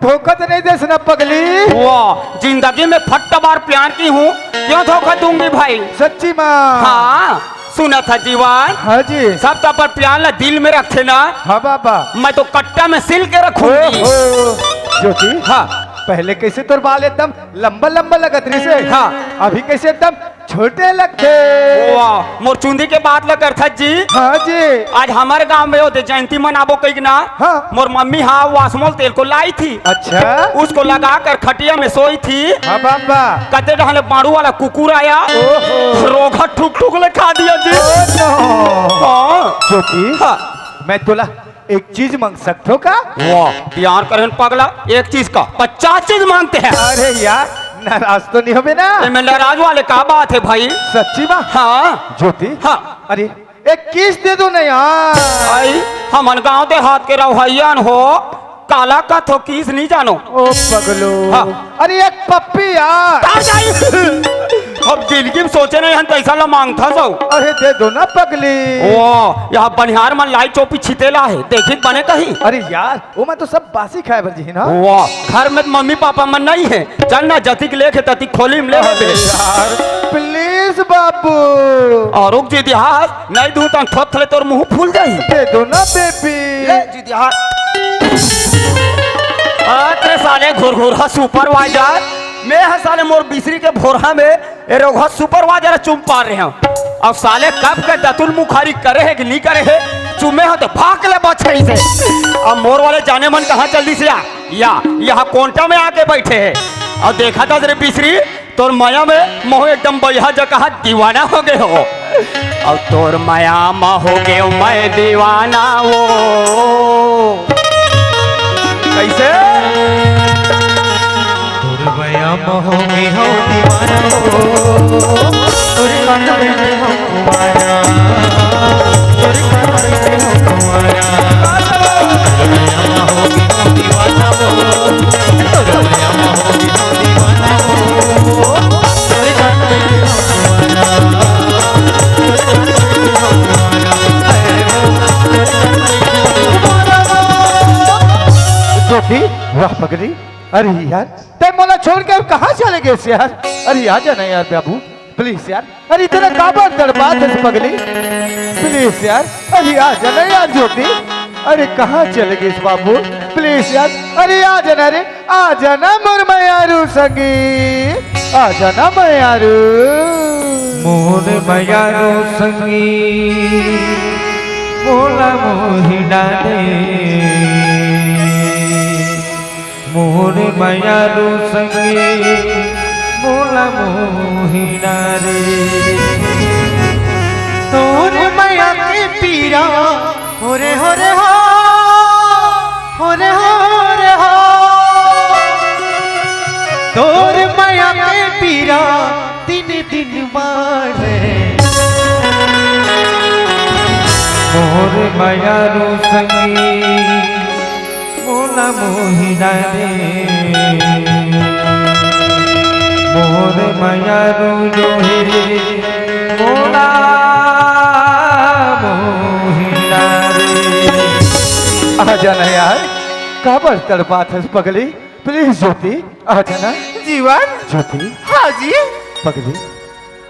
धोखा तो नहीं देस ना पगली? वाह, जिंदगी में फट्टा बार प्यार की हूँ, क्यों धोखा दूंगी भाई? सच्ची माँ। हाँ, सुना था जीवन। हाँ जी। सब तो अपन प्यार ला दिल में रखते ना। हाँ बाबा। मैं तो कट्टा में सिल के रखूंगी। ओहो, ज्योति। हाँ। पहले कैसे तोर बाल एकदम लंबा लंबा लगत रहिस हे। हाँ। अभी कैसे एकदम छोटे लगथे। वाह, मोर चुंदी के बात ल करथस जी। हाँ जी। आज हमर गांव में ओदे जयंती मनाबो कहिके ना, हाँ। मोर मम्मी हा वासमोल तेल को लाई थी। अच्छा। उसको लगा कर खटिया में सोई थी। हाँ बाबा। कते डहन ले बाड़ू वाला कुकुर आया। ओहो। रोघा ठुक ठुक ले खा दिया जी। Oh no। हाँ। ज्योति। हाँ। मैं तोला एक चीज मांग सकथो का? वाह, प्यार करेन पगला, एक चीज का पचास चीज मांगते हैं। अरे यार, नाराज तो नहीं होबे ना? ए, मैं नाराज वाले का बात है भाई? सच्ची में? हाँ। ज्योति? हाँ। अरे, एक किस दे दो ना यार। भाई, हमन गांव देहात के रहवइया हो, काला कथो किस नहीं जानो। ओ पगलू। हाँ। अरे एक पप्पी यार। का जाई? अब जिंदगी में सोचे नहीं हन पैसा ला मांगथा सौ। अरे दे दो ना पगली। ओ, यहाँ बनिहार मन लाई चोपी छितेला हे, देखी बने कहीं। अरे यार, वो मैं तो सब बासी खाए बर जी ना। वाह, घर में मम्मी पापा मन नहीं है, चल ना जतिक लेखे ततिक खोली में ले अरे बे। यार, प्लीज बाबू। और रुक जी इतिहास, नहीं दूं त थोथले तोर मुंह फूल जाही। दे दो ना बेबी। ले जी इतिहास। अरे साले घुरघुरा सुपरवाइजर, मैं ह साले मोर बिसरी के भोरहा में ए रोगहा सुपरवाइजर चुम पा रहे हंव। अउ साले कब के दतुल मुखारी करे हे कि नहीं करे हे, चुमे ह तो भाग ले बछई से। अब मोर वाले जाने मन कहाँ चल दिस या, या, यहाँ कोंटा में आके बैठे हे। अउ देखा था रे बिसरी, तोर मया में महूं एकदम बढ़िया जगह दीवाना हो गए हो। अउ तोर मया में हो गए मैं दीवाना वो। कैसे? तोर मया में हो गए हो दीवाना वो। तोर कान में हो कुमारा। तोर कान में हो कुमारा। तोर मया में हो गए हो दीवाना वो। ज्योति, वाह पगली। अरे यार, तै मोला छोड़ के कहाँ चले गेस यार? अरे आ जाना यार बाबू, प्लीज यार। अरे इतना काबर तड़पात हस पगली? प्लीज यार, अरे आ जाना यार ज्योति। अरे कहाँ चले गेस बाबू? प्लीज यार, अरे आ जाना रे, आ जाना मोर मयारू संगी, आ जाना मयारू। मोर मयारू संगी, मोला मोहि डारे। मोर मयारू संगी, मोला मोहि डारे। तोर मया के पीरा, हो रे हो रे हो, हो रे हो रे हो। तोर मया के पीरा, तीन दिन बाढ़े। मोर मयारू संगी, मोला मोहि डारे। मोर मयारू जो हे, मोला मोहि डारे। आ जाना यार, काबर तड़पात हस पगली? प्लीज ज्योति, आ जाना। जीवन। ज्योति। हाँ जी। पगली,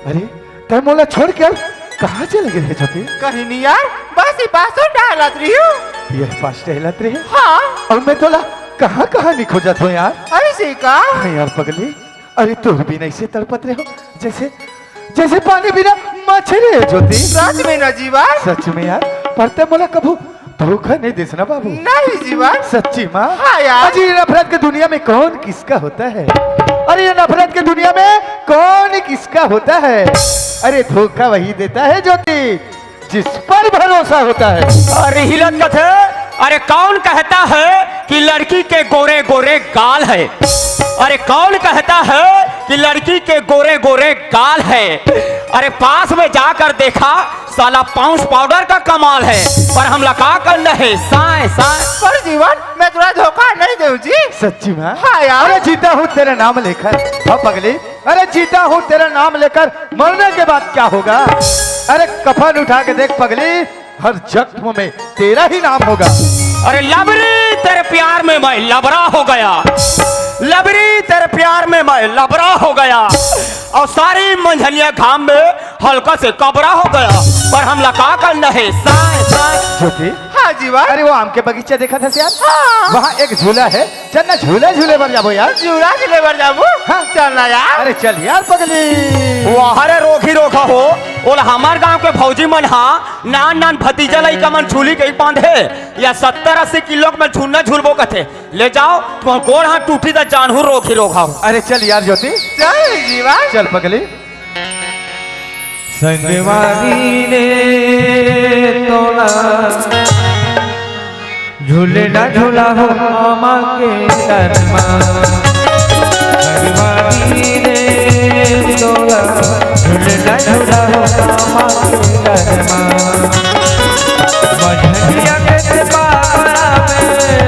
अरे, तै मोला छोड़ के कहाँ चले गेस हे ज्योति? कहीं नहीं यार, बस ये पास तो टहलत रही हूँ। ये पास टहलत रही? हाँ। अउ मैं तोला कहाँ कहाँ नहीं खोजत हों यार। अइसे का? हाँ यार पगली, अरे तोर बिना अइसे तड़पत रहे हों, जैसे, जैसे पानी बिना मछरी हे ज्योति। सच में ना जीवन? सच में यार, पर तै मोला कभू धोखा नहीं देस ना बाबू। नहीं जीवन। सच्ची माँ। हाँ यार। अजी, ये नफरत की दुनिया में कौन किसका होता है? अरे ये नफरत की दुनिया में कौन किसका होता है? अरे धोखा वही देता है ज्योति, जिस पर भरोसा होता है। अरे हिलत कथे, अरे कौन कहता है कि लड़की के गोरे गोरे गाल है? अरे कौन कहता है कि लड़की के गोरे गोरे गाल है? अरे पास में जाकर देखा, साला पाउंड्स पाउडर का कमाल है, पर हमला का करना है, साय, साय। पर जीवन, मैं तोला धोखा नहीं देहूँ जी। सच्ची में? हाँ यार। अरे जीता हूँ तेरा नाम लेकर। हाँ पगली, अरे जीता हूँ तेरा नाम लेकर, मरने के बाद क्या होगा? अरे कफन उठा के देख पगली, हर जख्म में तेरा ही नाम होगा। अरे लबरी तेरे प्यार में मैं लबरा हो गया, लबरी तेरे प्यार में मैं लबरा हो गया, और सारी मंझनिया घाम में हल्का से कबरा हो गया, पर हमला का करना है, साय, साय। ज्योति। हाँ जीवन। अरे वो आम के बगीचा देखा था यार? हाँ। वहाँ एक झूला है, चल ना झूला झूले बर जाबो यार। झूला झूले बर जाबो? हाँ। चल ना यार। अरे चल यार पगली। वाह रे रोगही रोगहा हो, ओला हमर गांव के भौजी मन हा नान नान भतीजा लइका मन झूली के बांधे या सत्तर अस्सी किलो के मन झूलना झूलबो कथे। ले जाओ, तुमर गोड़ हाथ टूटी त जानहू रोगही रोगहा हो। अरे चल यार ज्योति। चल जीवन। चल पगली। संगवारी रे तोला झूलना झूला हो मामा के तनमा। संगवारी रे तोला झूलना झूला हो मामा के तनमा। मझरिया के बाबा में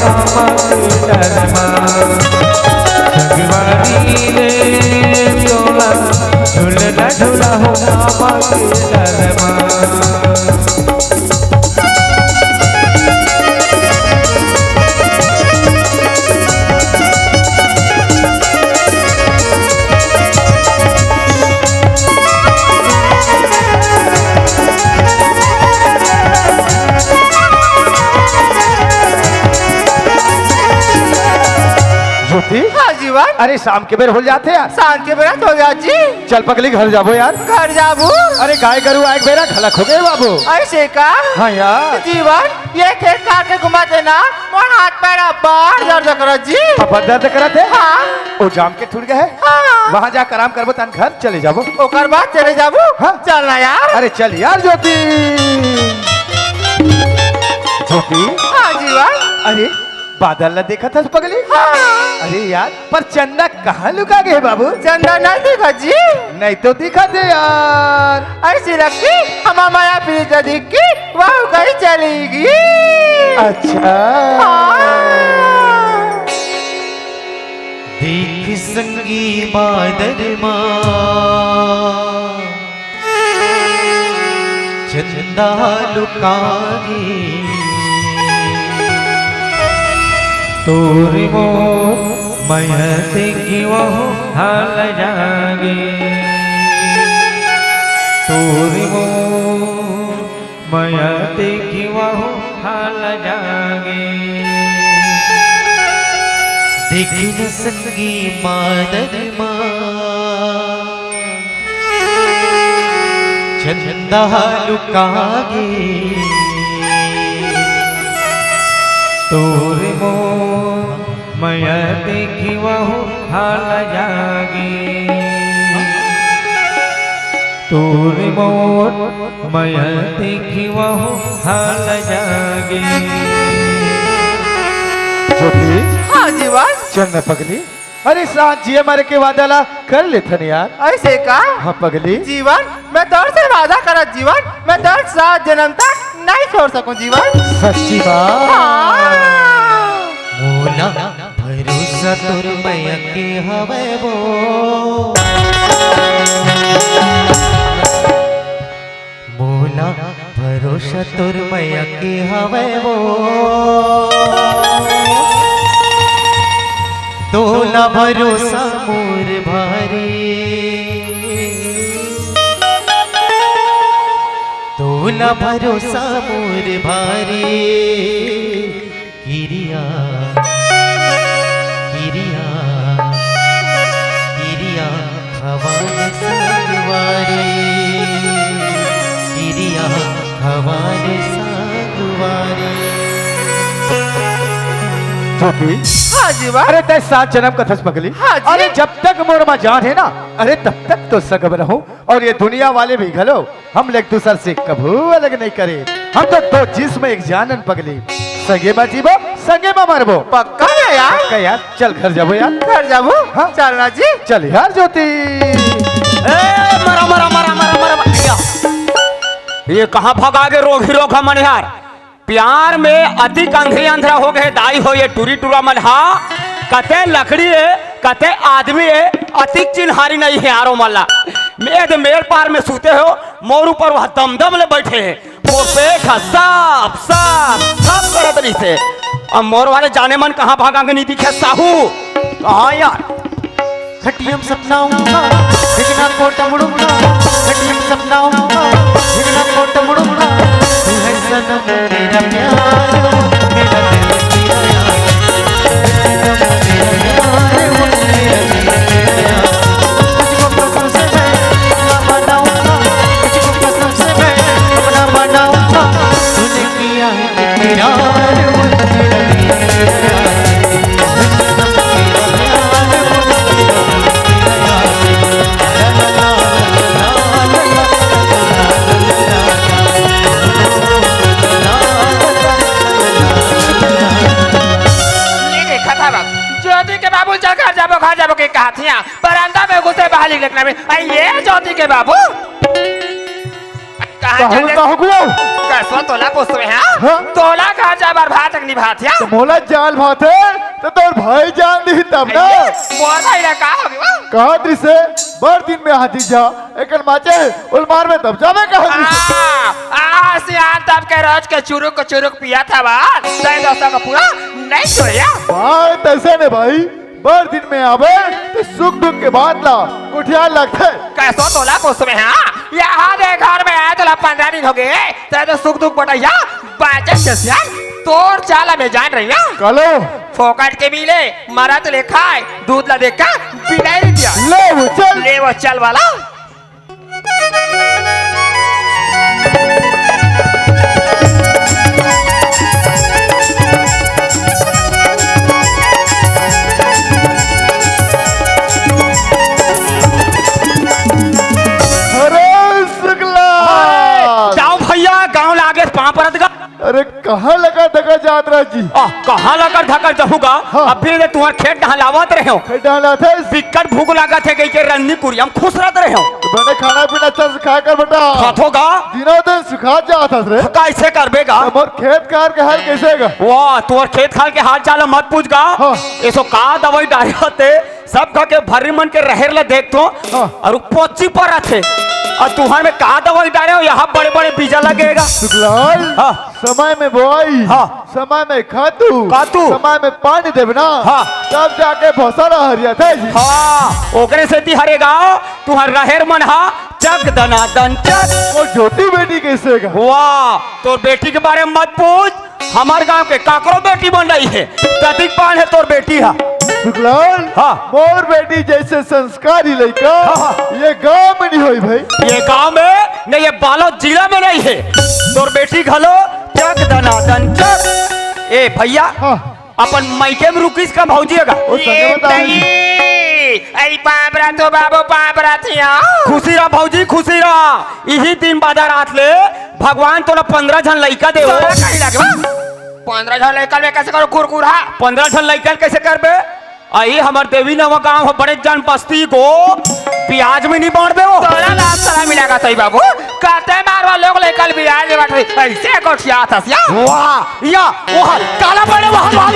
मामा के डरमा, संगवारी रे तोला, झुलना झुला हो मामा के डरमा। ज्योति। हाँ जीवन। अरे शाम के बेर हो जाथे यार। शाम के बेरा तो हो जात जी। चल पगली घर जाबो यार। घर जाबो। अरे गाय गरु आए के बेरा घलक हो गे बाबू। अइसे का? हाँ यार। जीवन, ये खेत खार के घुमाथे ना, मोर हाथ पैर अब्बड़ दर्द करत जी। अब्बड़ दर्द करत हे? हाँ। ओ जाम के ठुर गे हे? हाँ। वहाँ जाके आराम करबो, तहन घर चले जाबो। ओकर बाद चले जाबो? हाँ। चल ना यार। अरे चल यार ज्योति। ज्योति। हाँ जीवन। अरे बादल ला देखत हस पगली? हाँ। अरे यार, पर चंदा कहाँ लुका गे हे बाबू? चंदा नहीं दिखत जी। नहीं तो दिखत हे यार। अइसे लगथे हमर माया पीरी ला देख के वहू कहीं चली गे। अच्छा। हाँ। देख संगी बादर मा चंदा लुका गे। तोर मोर मया देखी वहू हाल जागे। तोर मोर मया देखी वहू हाल जागे। देखी न संगी बादर मा चंदा लुका गे। तोर मोर मया देखी वहू हाल जागे। तोर मोर मया देखी वहू हाल जागे। ज्योति। हाँ जीवन। चल न पगली। अरे साथ जिए मरे के वादा ला कर लेथन यार। अइसे का? हाँ पगली। जीवन, मैं तोर से वादा करत जीवन, मैं तोर साथ जनम तक नहीं छोड़ सकूं जीवन। सच्ची बात। हाँ। मोला भरोसा तोर मया के हवय वो। मोला भरोसा तोर मया के हवय वो। तोला भरोसा मोर भारी। तोला भरोसा मोर भारी। किरिया, किरिया, किरिया खवान संगवारी, किरिया खवान संगवारी। ज्योति। हाँ जीवन। अरे तैं सात जनम कथस पगली। हाँ जी। अरे जब तक मोर मा जान हे ना, अरे तब तक तो संग में रहूं। अउ ये दुनिया वाले भी घलो हमला एक दूसर से कभू अलग नहीं करे। हम तो दो जिस्म एक जान अन पगली, संगे मा जीबो, संगे मा मरबो। पक्का ना यार? पक्का यार, चल घर जाबो यार। घर जाबो? हाँ। चल ना जी। चल यार ज्योति। ए, मरा, मरा, मरा, मरा, मरा, मरा, या। ये कहाँ भगा गे रोगही रोगहा मन यार? प्यार में अतिक अंधरी अंधरा हो गे दाई हो ये टूरी टूरा मन हा। कते लकड़ी हे, कते आदमी हे, अतिक चिन्हारी नहीं हे यार ओ मन ला। मेद मेल पार में सूते हो, मोर ऊपर वह दमदम ले बैठे हे। मोर पेट हा साफ, साफ, साफ करत रहिसे। अब मोर वाले जाने मन कहाँ भागा गे नहीं दिखे साहू। कहाँ यार? खटिया में सपना आऊंगा, भिगना कोट मुड़ूंगा। खटिया में सपना आऊंगा, भिगना कोट मुड़ूंगा। तू है सनम मेरा प्यार, मेरा दिल मेरा यार। सनम मेरा प्यार, मेरा दिल मेरा यार। तुझको कसम से मैं अपना बनाऊंगा, तुझको कसम से मैं अपना बनाऊंगा। तूने किया है इकरार, वो तेरा दिल मेरा यार। नहीं देखा था बाबू। ज्योति के बाबू चल घर जाबो, घर जाबो के कहा थिया। बरामदा में घुसे बहाली देखना में। अरे ये ज्योति के बाबू। कहाँ कहूँ चल दे? कहूँ को? कर तो तोला पूछत हे, हाँ? हाँ? तोला घर जाए बर भात के निभात हे? त मोला जान भात हे, त तोर भाई जान दिही तब ना। अरे, मोर भाई ला का होगे वो? कहत रिहिसे, बड़ दिन में हाथी जा, एकर माचे, ओल मार में तब जाबे कहत रिहिसे। आ, आ, सियान तब के रोज के चुरुक चुरुक पियत हवा, तैं दसा का पूरा नहीं सोया। बात अइसे ने भाई, बड़ दिन में आबे, त सुख दुख के बात ला गोठियाय लगथे। कइसे तोला पूछबे, हाँ? यहाँ दे घर में आए तोला पंद्रह दिन होगे, तैं तो सुख दुख बटइया बाचे छे सियान, तोर चाल में जान रही, हाँ? कालो। फोकट के मिले, मरत ले खाए, दूध ला देख के बिलाई दिया। ले वो चल। ले वो चल वाला। अरे शुक्ला। अरे, जाओ भैया, गाँव लागे पाँव परत गा। अरे कहाँ लकर धकर जात रहा जी? आ, कहाँ लकर धकर जहूँ गा? हाँ। अभी ले तुम्हार खेत डहलावत रहे हो। खेत डहलाथे? बिकट भूख लागत हे, कहिके रन्नी कुरिया म खुसरत रहे हो। त बने खाना पीना अच्छा से खाय कर बेटा। खाथों गा। दिनों दिन सुखात जात हस रे। कइसे करबे गा? त मोर खेत खार के हाल कइसे गा? वाह, तोर खेत खार के हाल चाल मत पूछ गा। हाँ। एसो का दवाई डारे होते, सब घर के भर्री मन के रहेर ला देखथों, हाँ। अउ पोची परत हे। अउ तुहर में का दवाई डारे हो, यहाँ बड़े-बड़े बीजा लगे गा। शुक्लाल, हाँ। समय में बोआई, हाँ। समय में खातू, खातू। समय में पानी देबे ना, हाँ। तब जाके फसल हरियाथे जी। हाँ, ओकरे सेती हरे गा, तुहर रहेर मन हा चक दना दन चक। वो छोटी बेटी कइसे गा? वाह, तोर बेटी के बारे में मत पूछ, हमर गांव के काकरो बेटी बन रही हे, ततिक पान हे तोर बेटी हा। शुक्लाल, हाँ। मोर बेटी जइसे संस्कारी लइका, हाँ, हाँ। ये गांव में नहीं होई भाई। ये गांव में नहीं, ये बालोद जिला में नहीं हे। तोर बेटी घलो चक दना दन चक। ए भैया, हाँ। अपन मइके में रुकिस का भौजी गा? ओ संगे ये बताओ जी। नहीं, अई पाँव परत हों बाबू, पाँव परत हों। खुशी रह भौजी, खुशी रह। इही दिन बादर आत ले भगवान तोला पंद्रह झन लइका दे। तोला कहीं लगे बा? पंद्रह झन लइका में कइसे करो कुरकुरा? पंद्रह झन लइका कइसे करबे? अई हमर देवी नवा गांव ह, बड़े जान बस्ती गो, बियाज में नहीं बांटबे वो। तोला लाज सरम नइ लागत हे बाबू, कते मारवा लोग लइका ल बियाज में बांटथे, अइसे गोठियाथस या? वाह, या, वाह, काला पड़े, वाह, वाह।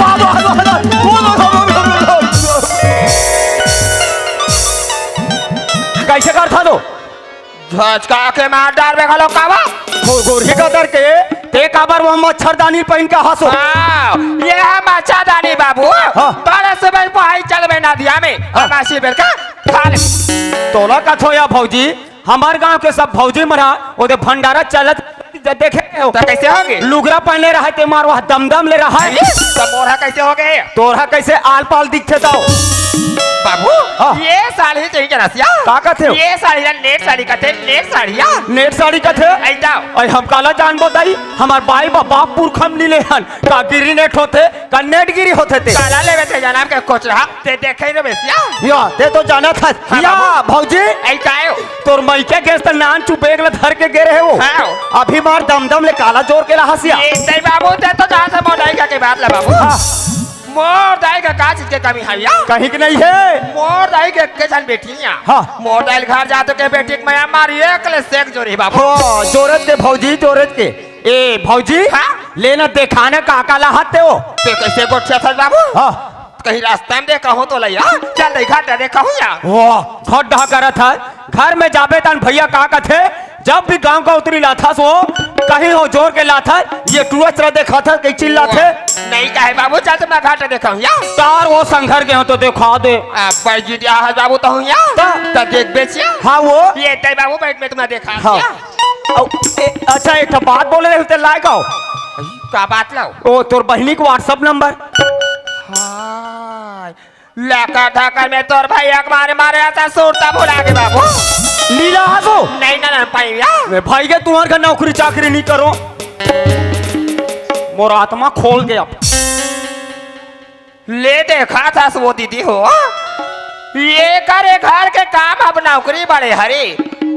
कइसे करथा तो? झचका के मार डारबे घलो कावा। गो-, गोरही कतर के, ते काबर वो मच्छरदानी पहिन के हंसो? हाँ, ये हे मच्छरदानी बाबू। हाँ। तोरे से भाई पहाई चलबे नदिया में, हाँ। मासी बेर का खा ले। तोला कथों या भौजी, हमर गांव के सब भौजी मन हा, ओदे भंडारा चलत देखे हो? त कइसे होगे? लुगरा पहिने रहे ते मार वह दमदम ले रहे। त मोरहा कइसे होगे? तोरहा कइसे आल पाल दिखथे तो? बाबू, हाँ। ये साल ही चाहिए रसिया। का कथे हो? ये साड़ी ला नेट साड़ी कथे, नेट साड़ी या? नेट साड़ी कथे? ऐ जाओ। अई हम काला जानबो दाई, हमर बाई बा-, बाप पुरखा म नी ले हन। का गिरी नेट होथे, का नेट गिरी होथे ते? काला लेवे थे जनम के कोचरा, ते देखे रे बेसिया। या, ते तो जानत हस। हाँ, या, बाबू। भौजी। ऐ कायो? तोर मइके गेस त नान चुपेग ल धर के गे रहे हो। हाँ। अभी मार दमदम ले काला जोर के लाहस या। ये तई बाबू, ते तो जानत मोर दाई का के बात ला बाबू। हाँ। मोर दाई का का चीज के कमी हे या? कहीं के नहीं हे। मोर दाई के एक्के झन बेटी या। हाँ। मोर दाई घर जातो के बेटी के मया मार एक ले सेक जोरी बाबू। हो, जोरत के भौजी, जोरत के। ए, भौजी, हाँ? लेना देखाना का का लाहत ते हो? ते कइसे गोठियाथस बाबू? हाँ। कहीं रस्ता में देखा हूँ तो लइया, चल देखा, ते देखा हूँ या। वाह, खड्डा करत हे। घर में जाबे तन भैया का कथे, जब भी गांव का उतरी लाथस वो, कहीं हो जोर के लाथस, ये टुआ चरा देखत हे, कहीं चिल्लाथे। नहीं कहे बाबू, चल तो मैं घाट देखा हूँ या। तार वो संघर के हो तो देखा दे। आ, बैजी दिया है बाबू तो हूँ या। ता? तो देख बेचिया। हाँ वो। ये तई बाबू बैठ में तुम्हें देखा हाँ। या। अउ, ए, अच्छा, एक ठो बात बोले रहे, ते लाए का हो? का बात लाओ? ओ, तोर बहिनी के WhatsApp नंबर। हाय, लकर धकर में तोर भाई एक मारे मारे आता, सुरता भुला गे बाबू। लीला आगो। नहीं ना, ना पाई या। मैं भाई के तुम्हार घर नौकरी चाकरी नहीं करो। मोर आत्मा खोल गया। ले देखाथस वो दीदी हो, ये करे घर के काम अब नौकरी बड़े हरे,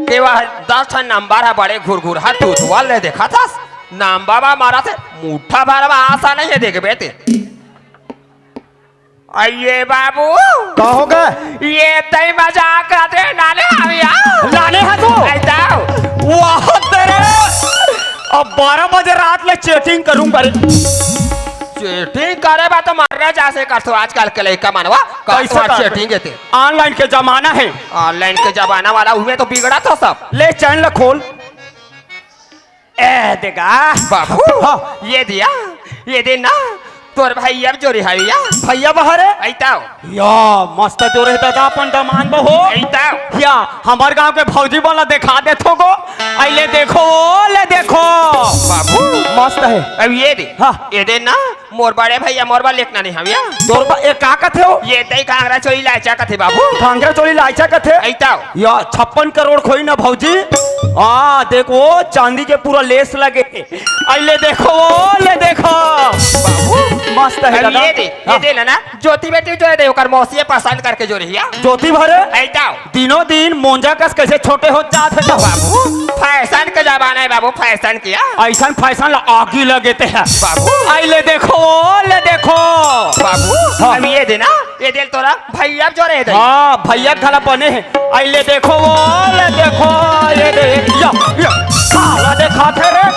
ते वह दस ठन नंबर ह बड़े घुरघुर ह तू तो ले देखाथस, नंबर बा मारा थे, मुट्ठा भर बा आशा नहीं है देखबे ते। अये बाबू, का होगे? ये तई मजाक करत हे, नाने हविया। लाने ह तू? आई जाओ। वाह तेरे। बारह बजे रात ले चैटिंग करूंगा रे। चैटिंग करे बा तो मरना जा से करथो आजकल के लइका मनवा। का कैसे तोहार कर? चैटिंग हे ते? ऑनलाइन के जमाना हे। ऑनलाइन के जमाना वाला हुए तो बिगड़ा तो सब। ले चैनल खोल। ए देगा। बाबू, हाँ। ये दिया, ये दे ना, तोर भैया जोरे हवे या। भैया बहरे? अइताओ। या, मस्त जोरे दादा अपन दमान बहो। अइताओ। या, हमर गांव के भौजी वाला देखा देथो गो। अइ ले देखो, ओ ले देखो। बाबू। मस्त हे। अब ये दे। हाँ। ये दे ना, मोर बड़े भैया, मोर बा लेकना नहीं हवे या। तोर बा, ए का कथे हो? ये दे घाघरा चोली लाइचा कथे बाबू। घाघरा चोली लाइचा कथे? अइताओ। या छप्पन करोड़ खोई ना भौजी। आ, देखो, चांदी के पूरा लेस लगे। अइ ले देखो, ओ ले देखो। बाबू, मस्त हे अब दादा। ये दे, ये हाँ। दे ना, ना, ज्योति बेटी जो हे दे, ओकर मौसी पसंद करके जोरे हे या। ज्योति बहरे? अइताओ। दिनों दिन मोंजा कस कैसे छोटे हो जात हे तो। बाबू, फैशन के जमाना हे बाबू, फैशन के या। अइसन फैशन ला आगी लगे ते हे। बाबू। अइ ले देखो, ओ ले देखो। बाबू, हाँ। अब ये दे ना, ये दे तोरा भैया जोरे हे दे। हाँ, भैया घला बने हे। अइ ले देखो, ओ ले देखो, ये दे, या, या, साला देखाथे रे।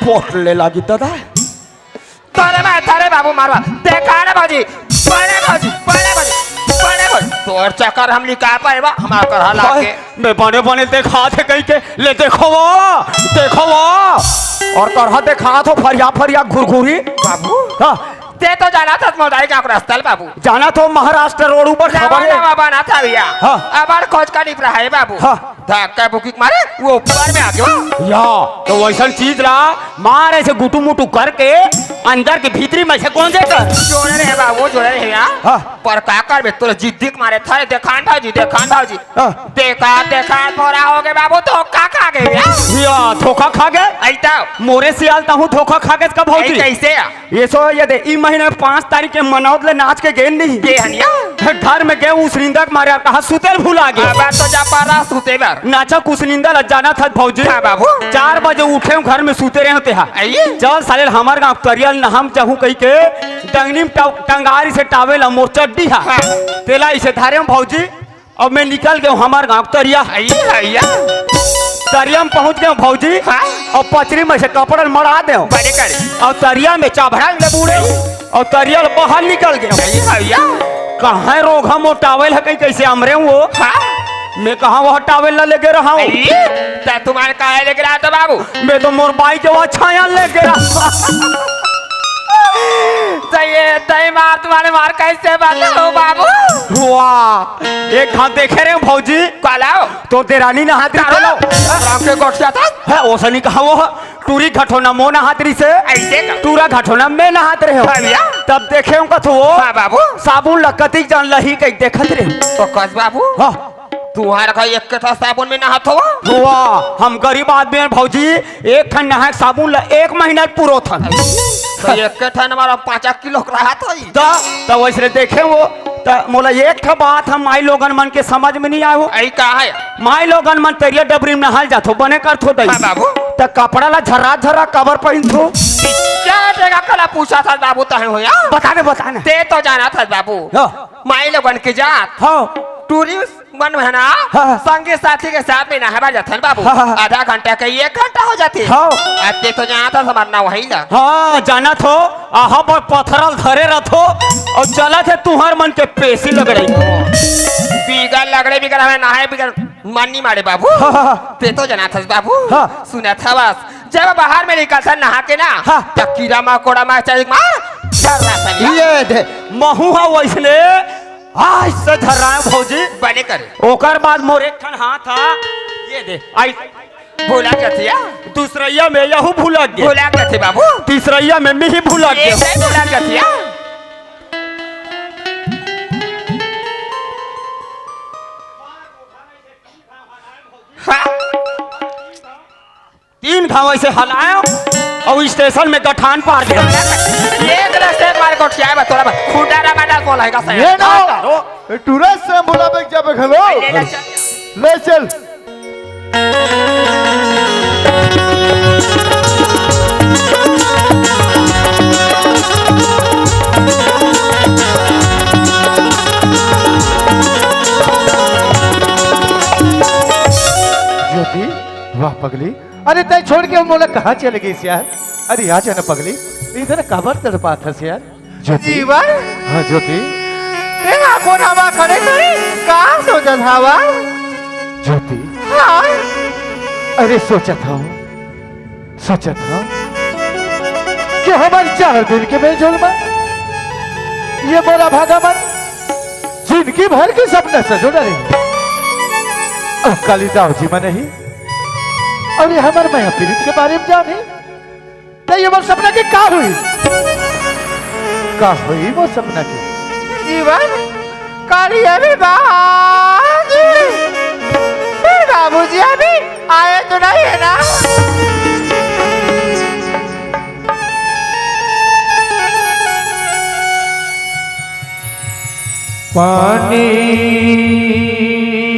पोट ले लागी दादा। तोरे मैं, तोरे बाबू मारवा। देखा रे भौजी, बड़े भौजी, बड़े भौजी, बड़े भौजी। तोर चक्कर हम निकाल पाए बा, हमार करहा लाग के। मैं बने बने देखाथे कहि के, ले देखो वो, देखो वो। अउ करहा देखाथो फरिया फरिया घुरघुरी। बाबू। हाँ। ते तो जानथस मोर दाई गाँव के रस्ता ल बाबू। जानथों महाराष्ट्र रोड ऊपर नवा खबर हे। नवा बनाथा भैया। हाँ। अब्बड़ खोज का डिपरा हे बाबू। हाँ। धक्का बुकी के मारे वो ऊपर में आगे बा। या, तो वइसन चीज ला मार अइसे गुटू मुटू करके अंदर के भीतरी में से गोंजे कर। जोड़े रहे बाबू, जोड़े रहे भैया। हाँ। पर का करबे, तोर जिद्दी के मारे थारे देखान भौजी, देखान भौजी। हाँ। देखा, देखा, थोड़ा हो गए बाबू, धोखा खा गए भैया। या, धोखा खा गए? अइताओ। मोरे सियाल तहूँ धोखा खा गए का भौजी? अइ, कैसे या? ये सो ये दे, ई महीना में पाँच तारीख के मनौत ले नाच के गेन नहीं। के हनिया? घर में गए उसनिंदा के मारे, कहा सुते ल भुला गए। अब तो जा पारा सुते बर। नाचा कुसनिंदा ल जाना था भौजी। हाँ बाबू। चार बजे उठे हूँ, घर में सुते रहे होते हा। आइए। चल साले हमर गाँव तरिया ल नहाम जाहूँ कहि के डंगनी में टा-, टंगारी से टावेल मोर चड्डी हा। हाँ। तेला इसे धारे हूँ भौजी। अब मैं निकल गया हूँ हमर गाँव तरिया। आइए, आइए। तरिया में पहुँच गया हूँ भौजी। हाँ। अउ पचरी में से कपड़ा मड़ा दे हूँ। बड़े करे। अउ तरिया में चाभड़ा ले बूड़े हूँ। अउ तरिया ले बाहर निकल गया हूँ। आइए, आइए। कहाँ रोगहा मोर टावेल हे कहीं कैसे अमरे हूँ वो? हाँ। मैं कहाँ वह टावेल ला लेके रहा हूँ? आइए। त तुम्हारे काहे लेके रहा था बाबू? मैं तो मोर बाई के वह छाया लेके रहा। तो ये दही मार तुम्हारे मार कैसे बंद हो बाबू? वाह, एक घाव देखे रे भौजी। कालाओ। तो देरानी नहात रही तारो, चलो। राम के गोठिया था। है, ओसनी कहा वो टूरी घटोना मो नहात रही से। ऐसे का? टूरा घटोना में नहात रहे हो। हाँ भैया। तब देखे हूँ कथो वो। हाँ बाबू। साबुन ला कतिक जान लही कहीं देखत रहे। तो कस बाबू। हाँ। तुहार घर एक कथा साबुन में नहात हो? वाह, हम गरीब आदमी हैं भौजी, एक ठन नहाए साबुन ला एक महीना पूरो थन। तो एक ठन हमारा पाँच किलो के रहा था ही। त, त वैसे देखे वो, त मोला एक ठा बात हम माई लोगन मन के समझ में नहीं आए हो। आई का है? माई लोगन मन तरिया डबरी में नहाल जाथो, बने करथो दई। हाँ बाबू। त कपड़ा ला झर्रा झर्रा कबर पहिनथो? क्या जगह कला पूछा था बाबू तहे हो या? बता दे, बता ना। ते तो जाना था बाबू। हाँ। माई लोगन के जात। हाँ। टूरिस्ट मन है ना, हाँ। संगी साथी के साथ में नहाबा जाथन बाबू। हाँ, हाँ, हाँ। आधा घंटा के एक घंटा हो जाथे। हाँ। अब ते तो जानत हस हमार नाव है ला। हाँ, जानत हो, आहा पर पथरल धरे रथो अउ चलत हे तुहर मन के पेशी लगड़ई। बिगर लगड़े बिगर हमें नहाए बिगर मन नहीं मारे बाबू। हाँ, हाँ, हाँ। ते तो जानत हस बाबू। हाँ। सुनत हवस, जब बाहर में निकलथन नहा के ना, हाँ। त कीड़ा मकोड़ा मार चाहे मार, डर रहता नहीं। ये दे, महू हा वैसने आज से झर्राए भौजी। बने करे। ओकर बाद मोर एक ठन हाथ हा, ये दे, आई। भुला जाथे या? दूसरैया में यहू भुला गे। भुला जाथे बाबू। तीसरैया में मिही भुला ये गे। सही भुला जाथे या? हाँ। तीन घाव ऐसे हलायो अउ स्टेशन में गठान पार दे। एक रस्ते मार गोठिया बा तोरा बा। खुदा रा माडा कोला है का सही? ये ना। ए, टूरिस्ट से बोला बे जब घलो। ले, ले चल। ले चल। ज्योति, पगली, अरे तैं छोड़ के मोला कहाँ चले गइस यार? अरे आ जा ना पगली, इधर काबर तड़पात हस यार? ज्योति। जीवन। हाँ ज्योति। तें हा कोना मा खड़े खड़े का सोचत हवा? ज्योति। हाँ। अरे सोचत हँव, सोचत हँव कि हमर चार दिन के मेलजोल मा ये मोर अभागा मन जिनगी भर के सपना सजो डरे। अब काली दाऊ जी मन ही अउ ये हमर मया पीरित के बारे म जाने, त ये मोर सपना के का होही? का होही मोर सपना के? जीवन, काली अभी बाजी, फिर बाबूजी अभी आए तो नहीं है ना? पानी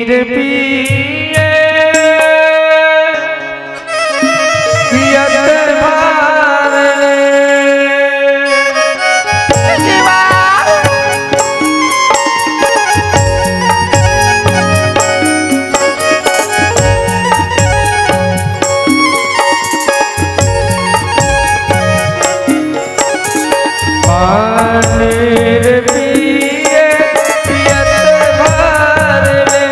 रे पिए पियत भार रे। पानी रे पिए पियत भार रे,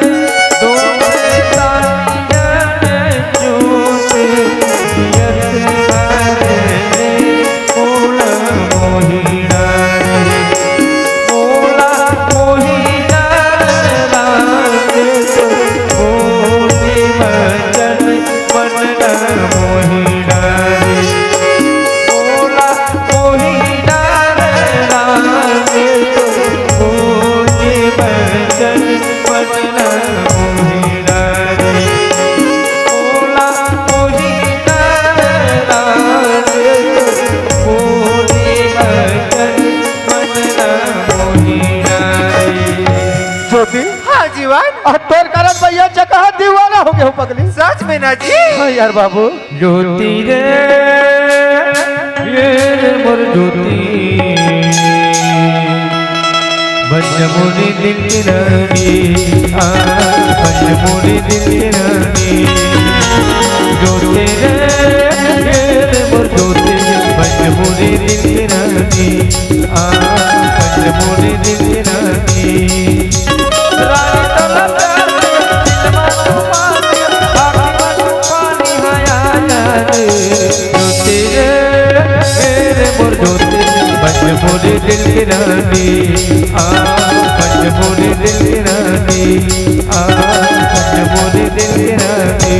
दोनों ताई जन चूत पियत भार रे, मोला मोहिना रे, मोला मोहिना रे, मोहिना रे। मोला मोहिना रे राम, मोहिनी बचन मन मोहिना रे। मोला मोहिना रे राम, मोहिनी बचन मन मोहिना रे। ज्योति। हाँ जीवन। अउ तोर कारण भैया जगह दीवाना हो गए हो पगली। सच में ना जी। हाँ यार बाबू। ज्योति रे, ये रे मोर ज्योति, बन मोरे दिल के रानी, आ, बन मोरे दिल के रानी। ज्योति रे, ये रे मोर ज्योति, बन मोरे दिल के रानी, आ, बन मोरे दिल के रानी। रानी तोला प्यार के दिल मा तूफान, आँखी मा तूफान आया याद। ज्योति रे, मेरे मोर ज्योति, बन मोरे दिल के रानी, आ, बन मोरे दिल के रानी, आ, बन मोरे दिल के रानी।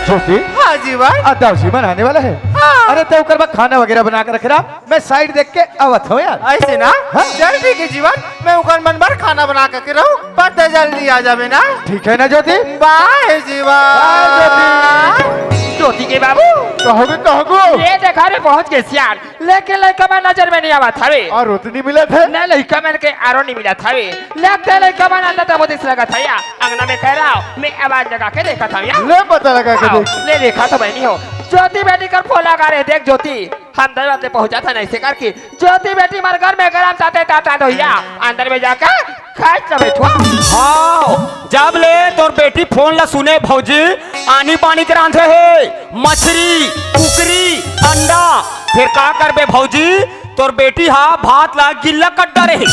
ज्योति। हाँ जीवन। आ दाऊ जी मन आने वाला है। हाँ। अरे तैं ओकर बर खाना वगैरह बना के रखे रहा, मैं साइड देख के आवत हँव यार। ऐसे ना? हाँ। चल ठीक है जीवन, मैं ओकर मन बर खाना बना के रहूँ, पर तैं जल्दी आ जाबे ना। ठीक है ना ज्योति? बाय जीवन। बाय ज्योति। ज्योति के बाबू। कहोगे, कहोगे? ये देखा रे पहुँच गे सियान, लेकिन लइका मन नजर में नहीं आवत हवे। अउ रोटी नहीं मिलत हे? नहीं, लइका मन के आरो नहीं मिलत हवे। लगथे लइका मन अंदर तक उदिस लगत हे या। अंगना में कह रहा हूँ, मैं आवाज लगा के देखत हँव या। ले पता लगा के हाँ, देख। ले देखा तो बहनी हो। ज्योति बेटी कर फोन लगा रहे, देख ज्योति, हम दस बजे पहुँचा था नहीं से करके। ज्योति बेटी मर घर में गरम ताते ताता धोइया, अंदर में जाकर खाए तब बैठवा। हाँ, जब ले तोर बेटी फोन ला सुने भौजी, आनी बानी के रांधे हे, मछरी, कुकरी, अंडा, फिर का करबे भौजी, तोर बेटी हा भात ला गिल्ला कर डारे हे।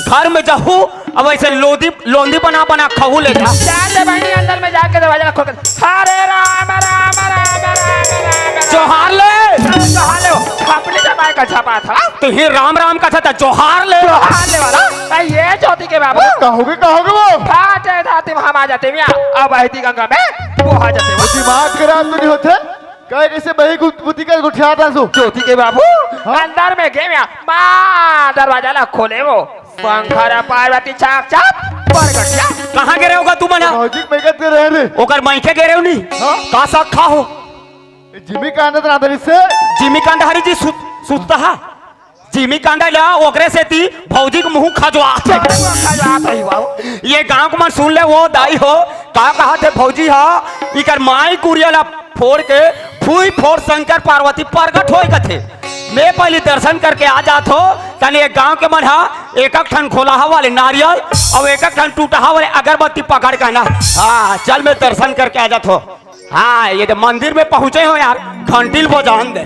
घर में जाहू, अब ऐसे लोदी, लोंदी बना बना खाहू ले जा। जा दे बहनी, अंदर में जाके दरवाजा ला खोल के, हरे राम, राम, राम, राम, राम, राम। जोहार ले। अरे जोहार ले, अपने जमाई का छपा था। तू ही राम राम का था, जोहार ले। जोहार ले वाला। अरे ये ज्योति के बाबू। कहोगे, कहोगे वो? फाटे था तुम हम आ जाते मियाँ, अब बहती गंगा में वो आ जाते वो। दिमाग खराब तो नहीं होते? कहे कैसे बही गुट-, बुद्धि का गुठियात हँसू। ज्योति के बाबू, हाँ? अंदर में गे मियाँ, माँ दरवाजा ला खोले वो। शंकर पार्वती छाप छाप प्रगट या। कहाँ गे रहे होगा तू मन? भौजी के मइका गे रहे रे। ओकर मइका गे रहे हो नहीं? हाँ। का साग खा हो? ए, जिमी कांदा तो ना धरी से। जिमी कांदा हरी जी सुत-, सुतता हा। जिमी कांदा ला ओकरे सेती भौजी के मुँह खजवा। खजवा, खजवा तो ही बाबू। ये गाँव के मन सुन ले वो दाई हो, का कहा थे भौजी हा, इकर माई कुरिया ला फोड़ के फुई फोड़ शंकर पार्वती प्रगट होए कथे। मैं पहिली दर्शन करके आ जात हों, तने एक गांव के मन हा एक एक ठन खोलाहा वाले नारियल अउ एक एक ठन टूटाहा वाले अगरबत्ती पकड़ के ना। हाँ, चल मैं दर्शन करके आ जात हों। हाँ, ये तो मंदिर में पहुंचे हों यार, घंटी ल बजान दे।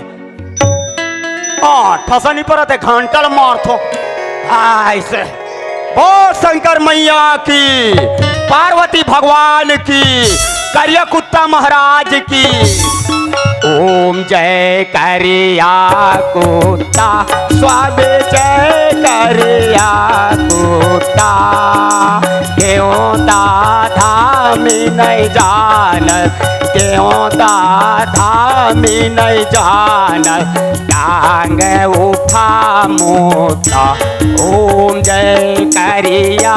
हाँ, ठसा नहीं परत हे, घंटा ल मारथों। हाँ, ऐसे। बोल शंकर मैया की, पार्वती भगवान की, करिया कुत्ता महाराज की। ओम जय करिया कुत्ता, स्वामी जय करिया कुत्ता। देवता धाम नहीं जानत, देवता धाम नहीं जानत, टांग उठा मोटा। ओम जय करिया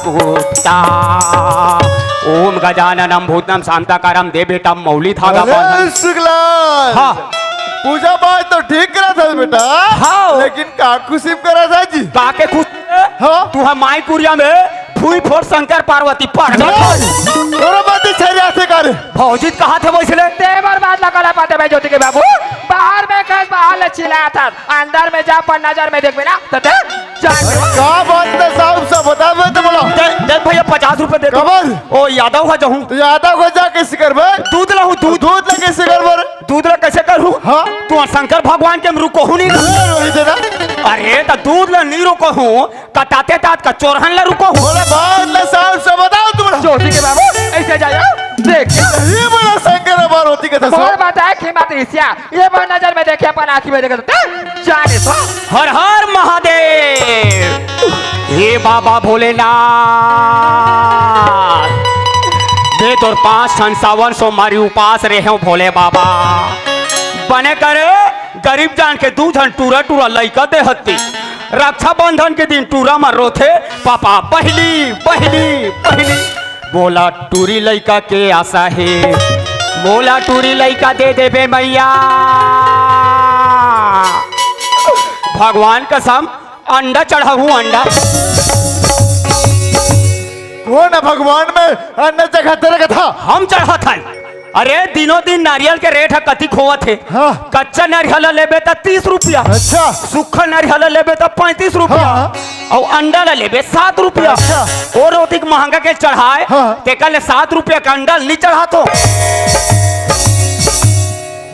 कुत्ता। ओम गजाननम भूतनम शांताकारम। दे बेटा, मौली धागा अरे बांध। शुक्ला, हाँ। पूजा पाठ तो ठीक करा था बेटा। हाँ। लेकिन का खुशी में करा था जी? का के खुशी? हाँ। तू हम माई कुरिया में फूई फोड़ शंकर पार्वती पड़ गए। तोरा बात ही छरिया से कर। भौजी कहा थे वैसे ले? ते बर्बाद लगा ला पाते भाई ज्योति के बाबू। बाहर में कस बाहर ले चिल्लाया था, अंदर में जा पर नजर में देख बिना तो ते जान दे। का बात है साहब, सब बता दे तो बोला। दे, दे भैया, पचास रुपए दे दो। कबर? ओ, यादव हो जाऊं। तो यादव हो जा कैसे करबे? दूध लाऊं, दूध। दूध ला कैसे करबे रे? दूध ला कैसे करूं? हाँ। तू शंकर भगवान के हम रुको हूं नहीं। ए, रोहित दादा। अरे, तो दूध ला नहीं रुको हूं, कटाते तात का चोरहन ला रुको हूं। बोले बात ला साहब, सब बताओ तुम लोग। ज्योति के बाबू, ऐसे जाओ, देख। ये बोला शंकर पार्वती के था, बोल बताए कि मत रिसिया। ये बार नजर में देखे, अपन आँखी में देखे तो ते जाने तो। हर हर महादेव। हे बाबा भोलेनाथ, मैं तोर पाँच ठन सावन सोमवारी उपास रहे हूँ भोले बाबा। बने कर गरीब जान के दू झन टूरा टूरा लइका दे हत्ती। रक्षाबंधन के दिन टूरा म रोथे, पापा पहली पहली पहली। मोला टूरी लइका के आसा हे, मोला टूरी लइका दे देबे मैया। भगवान कसम, अंडा चढ़ाहूं, अंडा। कोन भगवान में अंडा चढ़ाथे रे कथा? हम चढ़ाथन। अरे, दिनों दिन नारियल के रेट ह कतिक होवत हे। हाँ। कच्चा नारियल ल लेबे त तीस रुपया। अच्छा। सूखा नारियल ल लेबे त पैंतीस रुपया। हाँ। अउ अंडा ल लेबे सात रुपया। अच्छा। और ओतिक महंगा के चढ़ाए, हाँ। तेकर ले सात रुपया के अंडा ल नी चढ़ाथों।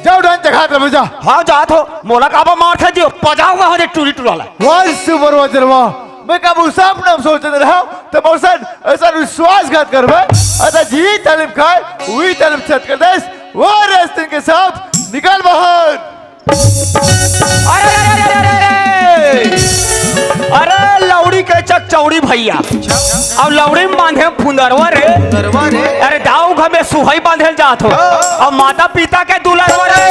जाओ डान चढ़ा दे जा। हाँ, जाथों। मोला काबर मारथे जी, पजाऊंगा हो दे टूरी टूरा ला। वाह, सुपर वाजर वाह। मैं कब उस सपना में सोचत रहा, तो मौसन ऐसा विश्वासघात करबे, अतः जी तालीम खाए, वही तालीम छत कर देस, वो रेस्टिंग के साथ निकल बाहर। अरे, अरे, अरे, अरे, अरे, अरे, अरे, लौड़ी के चकचौड़ी भैया। अब लौड़ी में बांधे फुंदरवा रे। फुंदरवा रे। अरे, दाऊ घर में सुहई बांधे ल जात हो। हाँ। अब माता पिता के दुलरवा रे।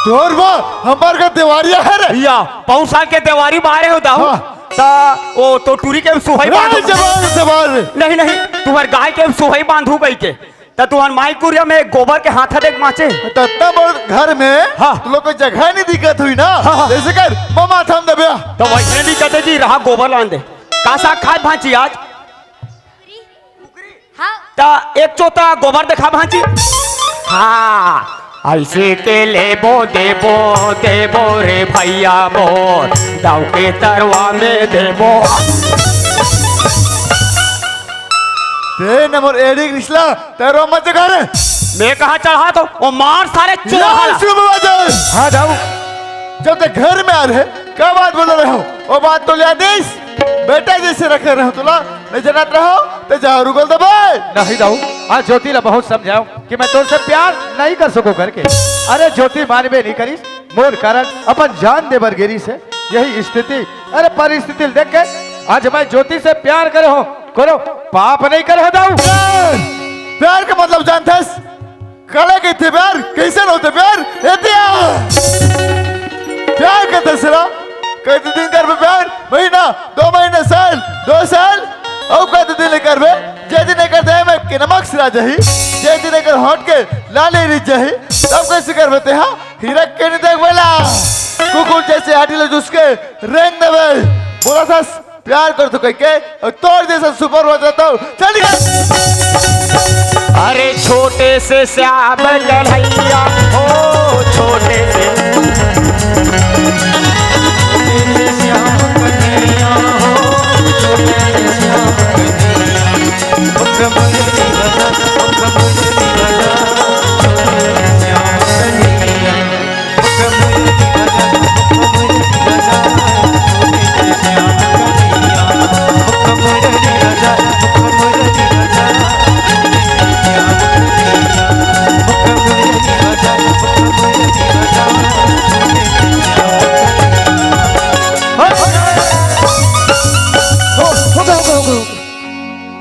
तोर बा, हमार का देवारिया है रे। या, पौसा के देवारी मारे हो दाऊ। हाँ। ता, ओ, तो टूरी के सुहाई रे, बांधू। जवान, जवान। नहीं, नहीं, तुम्हार गाय के सुहाई बांधू गई के। त तुहर माई कुरिया में गोबर के हाथा देख माचे। त इतना बड़ घर में हाँ। तुम लोग को जगह नहीं दिक्कत हुई ना? हाँ, हाँ। जैसे कर, ममा थम दबे। तो वैसे नहीं कहते जी, रहा गोबर लान दे। का साग खाए भांची आज? हाँ। त एक चोता गोबर देखा भांची। हाँ, ऐसे के लेबो देबो, देबो रे भैया मोर, दाऊ के तरवा में देबो। ते न मोर एड़ी कृष्णा, तेरो मत जगा रे। मैं कहाँ चढ़ा तो, वो मार सारे चूल्हा ला। शुभ बादल। हाँ दाऊ। जब तक घर में आ रहे, क्या बात बोल रहे हो? वो बात तो लिया देश। बेटा जैसे रखे रहो तुला, नहीं जनात रहो, ते जहाँ रुकल दबे। नहीं दाऊ, आज ज्योति ला बहुत समझाओ कि मैं तुमसे प्यार नहीं कर सको करके। अरे ज्योति मानबे नहीं करिस, मोर कारण अपन जान दे बर गेरी से यही स्थिति। अरे परिस्थिति देख के आज मैं ज्योति से प्यार करे हो, कोनो पाप नहीं करे हो दाऊ। प्यार, प्यार का मतलब जानथस? काला कहिथे प्यार? कइसन होथे प्यार? ए दिया! प्यार के दसरा कति दिन करबे प्यार? महीना, दो महीना, साल, दो साल, अउ कति दिन ले करबे? जे दिन नहीं करते हैं, मैं के नमक सिरा जाही, जे दिन एकर होंठ के लाली रिझ जाही, तब कइसे करबे तेहा? हिरक के नइ देखबे ला। कुकुर जइसे हाथी ल चुस के रेंग देबे। बोलथस प्यार करथंव कहिके, अउ तोर जइसन सुपर हो जाथंव। चल निकल। अरे छोटे से श्याम कन्हैया हो, छोटे से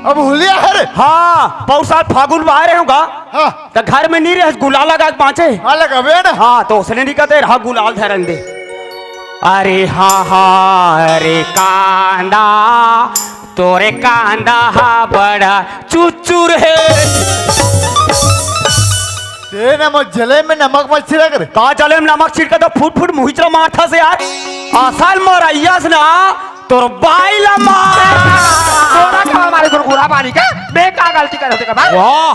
अब होलिया हरे। हाँ, पौर साल फागुन में आए रहे होगा। हाँ। त घर में नइ रहे, गुलाल लगा के बाँचे। हाँ, लगाबे ना। हाँ, त ओसने नइ कहते रहा गुलाल धरन दे। अरे हाँ, हाँ, अरे कांदा, तोरे कांदा हा बड़ा चुचुर हे। तें ना मोर जले में नमक मत छिड़क रे। का जले में नमक छिड़के त फुट फुट मुहिचरा मारथस यार। असल मरइयस ना तोर बाई ला मार। तोला का मारे गुरगुरा पानी के? मैं का गलती करे हों तेकर बर? वाह,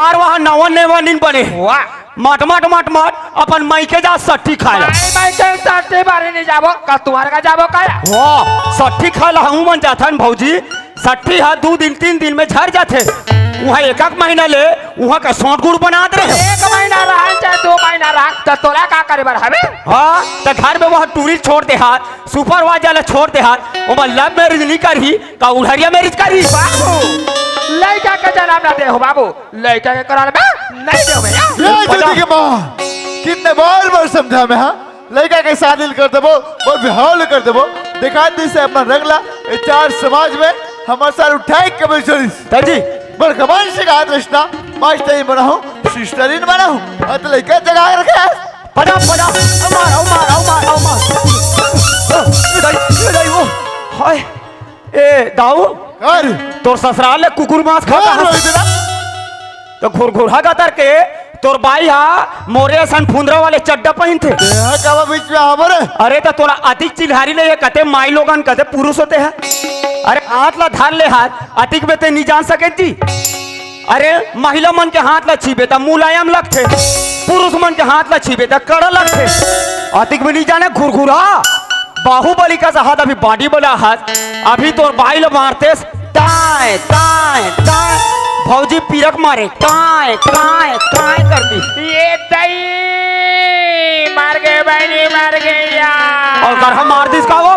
अउ वहाँ नवा नेवा नइ बने। वाह। मत, मत, मत, मत, अपन मइके जा सट्ठी खाए ला। माई, माई के सट्ठी बारे नइ जाबो, का तुम्हारे का जाबो का? वाह, सट्ठी खाए ला हमू मन जाथन भौजी। सट्ठी हा दू दिन, तीन दिन में झर जाथे। उहाँ एक, एक महीना ले उहाँ का सोंठ गुड़ बनात रहे। एक महीना रहा, चाहे दू महीना रहा, त तोला का करे बर हवे? हाँ, त घर में वहाँ टूरी छोड़ दे हाथ, सुपरवाइजर ला छोड़ दे हाथ, ओमा लव मैरिज नइ करही, का उढ़रिया मैरिज करही? बाबू, लइका के जनम ना दे हो बाबू, लइका के करन में नइ दे हो भैया। ये बता। ज्योति के माँ, कितने बार बार समझा मैं, हाँ? लइका के शादी ल कर देबो, मोर बिहाव ल कर देबो। देखा दिस हे अपन रंग ला, ए चार समाज में हमर सार उठाए के कबे छोड़िस। दाई जी। बड़ घमंड से कहत रहिस ना, मास्टरिन बनाहूँ, सिस्टरिन बनाहूँ। अउ त लइका जगा के रखे हस। पजा, पजा, अउ मार, अउ मार, अउ मार, अउ मार। ए दाई, ए दाई, ओ, हाय। ए दाऊ, का रे? तोर ससुराल ले कुकुर मांस का खाता रे हस। रोहित ना। त घुरघुरहा गतर के तोर बाई हा मोरे असन फुंदरा वाले चड्डा पहिनथे। तेहा काबर बीच में आबो रे? अरे त तोला अतिक चिल्हारी ले हे कथे माई लोगन कथे पुरुष होथे। अरे हाथ ला धर ले हाथ, अतिक में तें नइ जान सके जी। अरे महिला मन के हाथ ला छीबे त मुलायम लगथे, पुरुष मन के हाथ ला छीबे त कड़ा लगथे। अतिक में नइ जाने घुरघुरहा। बाहुबली कस हाथ अभी बॉडी बना हाथ, अभी तोर बाई ल मारतेस, ताय, ताय, ताय। भौजी पीरक मारे, काय, काय, काय करती। ये दई, मर गे बहिनी, मर गे यार। अउ करहा मार दिस का वो?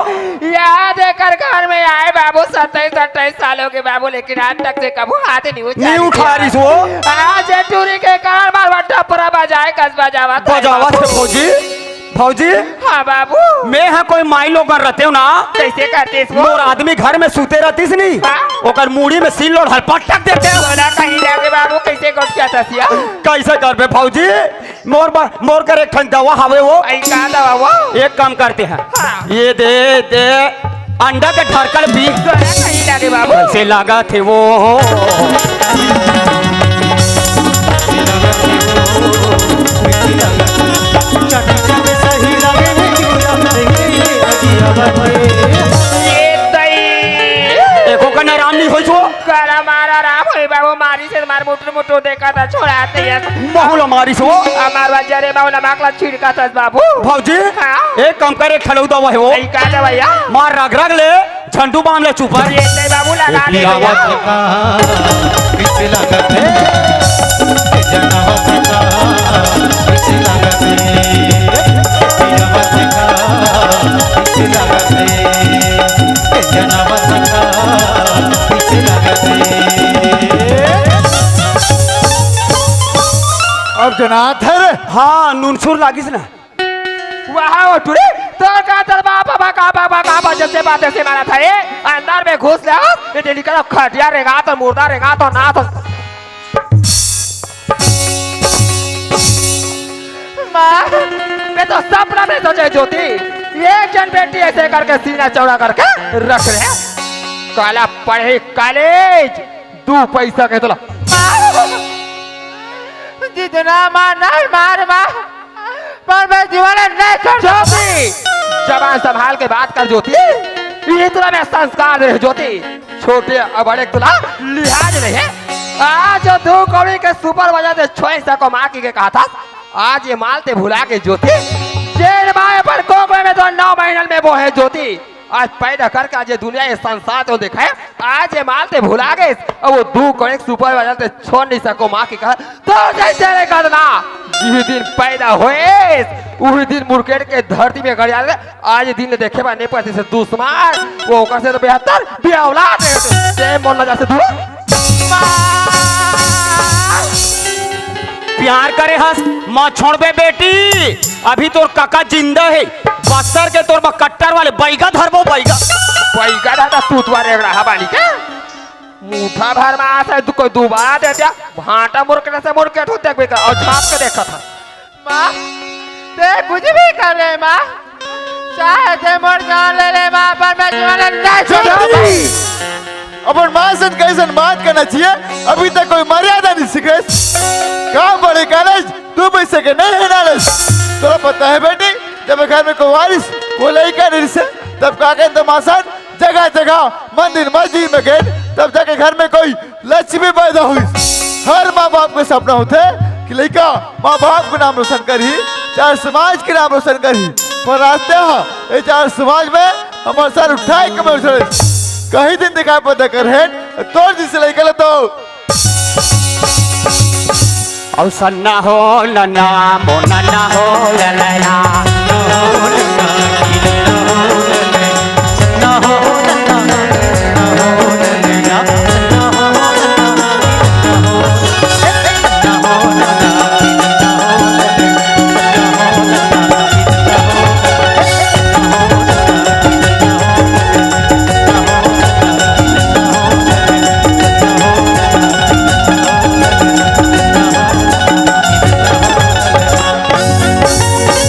याद हे कर घर में आए बाबू, सत्ताईस अट्ठाईस साल हो गे बाबू, लेकिन आज तक से कभू हाथ नइ उठा नइ उठा रिहिस वो। आज ये टूरी के कारण मार टपरा बजाए कस बजावत हे बजावत हे बाबू। भौजी। भौजी, हाँ बाबू। मैं हा कोई माई लोगन रहतेंव ना। कइसे करतेस वो? मोर आदमी घर में सुते रहतिस नी। हाँ। ओकर मुड़ी में सिल्लोड़हा ल पटक देतेंव। तोला कहीं जाके बाबू कइसे गोठियाथस या? कइसे करबे भौजी? मोर बर, मोर कर एक ठन दवा हवे वो। अई का दवा वो? एक काम करते हैं। हाँ। ये दे, दे। अंडा के ढरकल भी। तोला कहीं लगे बाबू। कइसे लागथे वो? ये दई। एको कन आराम नइ होइस वो। करा मार आराम होई बाबू, मारिस हे मार मुठ मुठू देखा था, छोड़ा ते ये। महू ला मारिस वो। हमार वजह रे, महू नमक ला छिड़का था बाबू। भौजी, हाँ। एक काम कर, एक ठलऊ दवा हे वो। अई का दवइया? मार रग रग ले, झंडू बाम ले चुपर। ये ते बाबू लगा दे पियावा भैया। थका, किसे लागत हे? ए जनावा थका, किसे लागत हे? पियावा थका, किसे लागत हे? ए जनावा थका, किसे लागत हे? अब जनात हे रे। हाँ, नुनसुर लागिस ना। वाह, ओ टुरी, तोर का तोर बाप, बाप, का बाप, बाप, बाप, जैसे बात ऐसे मारा था ये, अंदर में घुस ले, ये डेली का खटिया रेंगा तो, मुर्दा रेंगा तो, ना तो। माँ, मैं तो सपना में सोचे ज्योति, एक जन बेटी ऐसे करके सीना चौड़ा करके रख रहे। काला पढ़े कॉलेज, दू पैसा के तोला। जितना मार नहीं मार मार, पर मैं जीवन नहीं छोड़ सकता। ज्योति, जबान संभाल के बात कर ज्योति। ये तुला मैं संस्कार दे रहे ज्योति, छोटे और बड़े तुला लिहाज नहीं है। आज जो दू कौड़ी के सुपर बाजार से छोए सको माँ की के कहा था, आज ये माल ते भुला के ज्योति। जेल माए पर कोकरे में तो नौ महीनन में वो है ज्योति। आज पैदा करके आज ये दुनिया ये संसार तो दिखाए, आज ये माल ते भुला गए। अब वो दू कौड़ी के सुपर बाजार ते छोड़ नहीं सको माँ की कहा। तो जैसे रे कदना, जिस दिन पैदा होए, उही दिन मुरकेट के धरती में गड़ जाते। आज दिन देखे बा नहीं पड़ती से दुश्मन, वो ओकर से तो बेहतर बेअौलाद है। ते मोर नजर से दूर। प्यार करे हस, मत छोड़बे बेटी, अभी तोर काका जिंदा है। बस्तर के तोर बर कट्टर वाले बैगा धरबो, बैगा। बैगा दादा, तू तो रे रहा बानी के। मुठा भर में आस है, तू कोई दुबा दे दिया। भांटा मुरकेट से मुरकेट हो देखबे का, और झांप के देखा था। माँ, ते कुछ भी कर रहे माँ, चाहे ते मोर जान ले ले माँ, पर मैं जीवन नहीं छोड़ूंगा। अपन माँ से कैसन बात करना चाहिए, अभी तक कोई मर्यादा नहीं सीखे। काम बड़े कॉलेज, तू भी सके नहीं है नॉलेज। तोला पता है बेटी, जब घर में कोई वारिस, कोई लड़का नहीं से, तब का कहते माँ सन, जगह जगह मंदिर मस्जिद में गए, तब जाके घर में कोई लक्ष्मी पैदा हुई। हर माँ बाप के सपना होते कि लड़का माँ बाप के नाम रोशन करी, चार समाज के नाम रोशन करी। पर रास्ते हा, ये चार समाज में हमारे सर उठाए के मैं उछले। कहीं दिन दिखाई पता कर है, तोर जिस लड़का ले तो। औ सन्ना हो नन्ना, मो नन्ना हो ललना।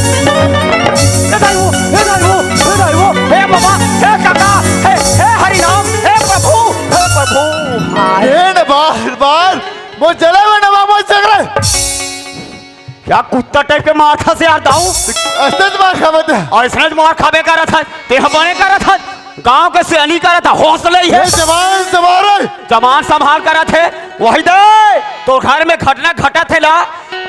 हे दाई हो, हे दाई हो, हे दाई हो, हे बाबा, हे काका, हे, हे हरि राम, हे प्रभु, हे प्रभु। हाय। हे न बार, बार, मोर जले में नवा मोर चक्र। क्या कुत्ता टाइप के मार खा से यार दाऊ? ऐसे तो मार खाबे ते। और इसने तो मार खाबे करत है, ते हम बने करत है। गांव के सियानी करत है, हौसले ही है। ये जवान सवार है। जवान संभाल करत है, वही दे। तो घर में घटना घटत है ला,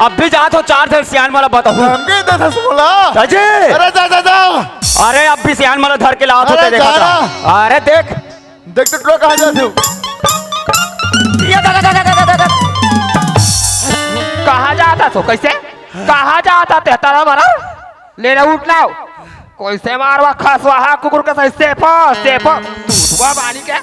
अब भी जात हो चार झन सियान वाला बताहूँ। धमकी देत हस मोला। जा जी। अरे जा, जा, जा। अरे अब भी सियान वाला धर के लात हो, अरे ते देखत जा रहा। ना। अरे देख। देख तो टुरा कहाँ जात हो? ये जा, जा, जा, जा, जा, जा, जा। कहाँ जात हो? कैसे? कहाँ जात हो? ते तारा मारा? ले ना उठ लाओ। कैसे मारवा खसवा हा कुकुर के सही सेफो, सेफो। दूधवा बानी के।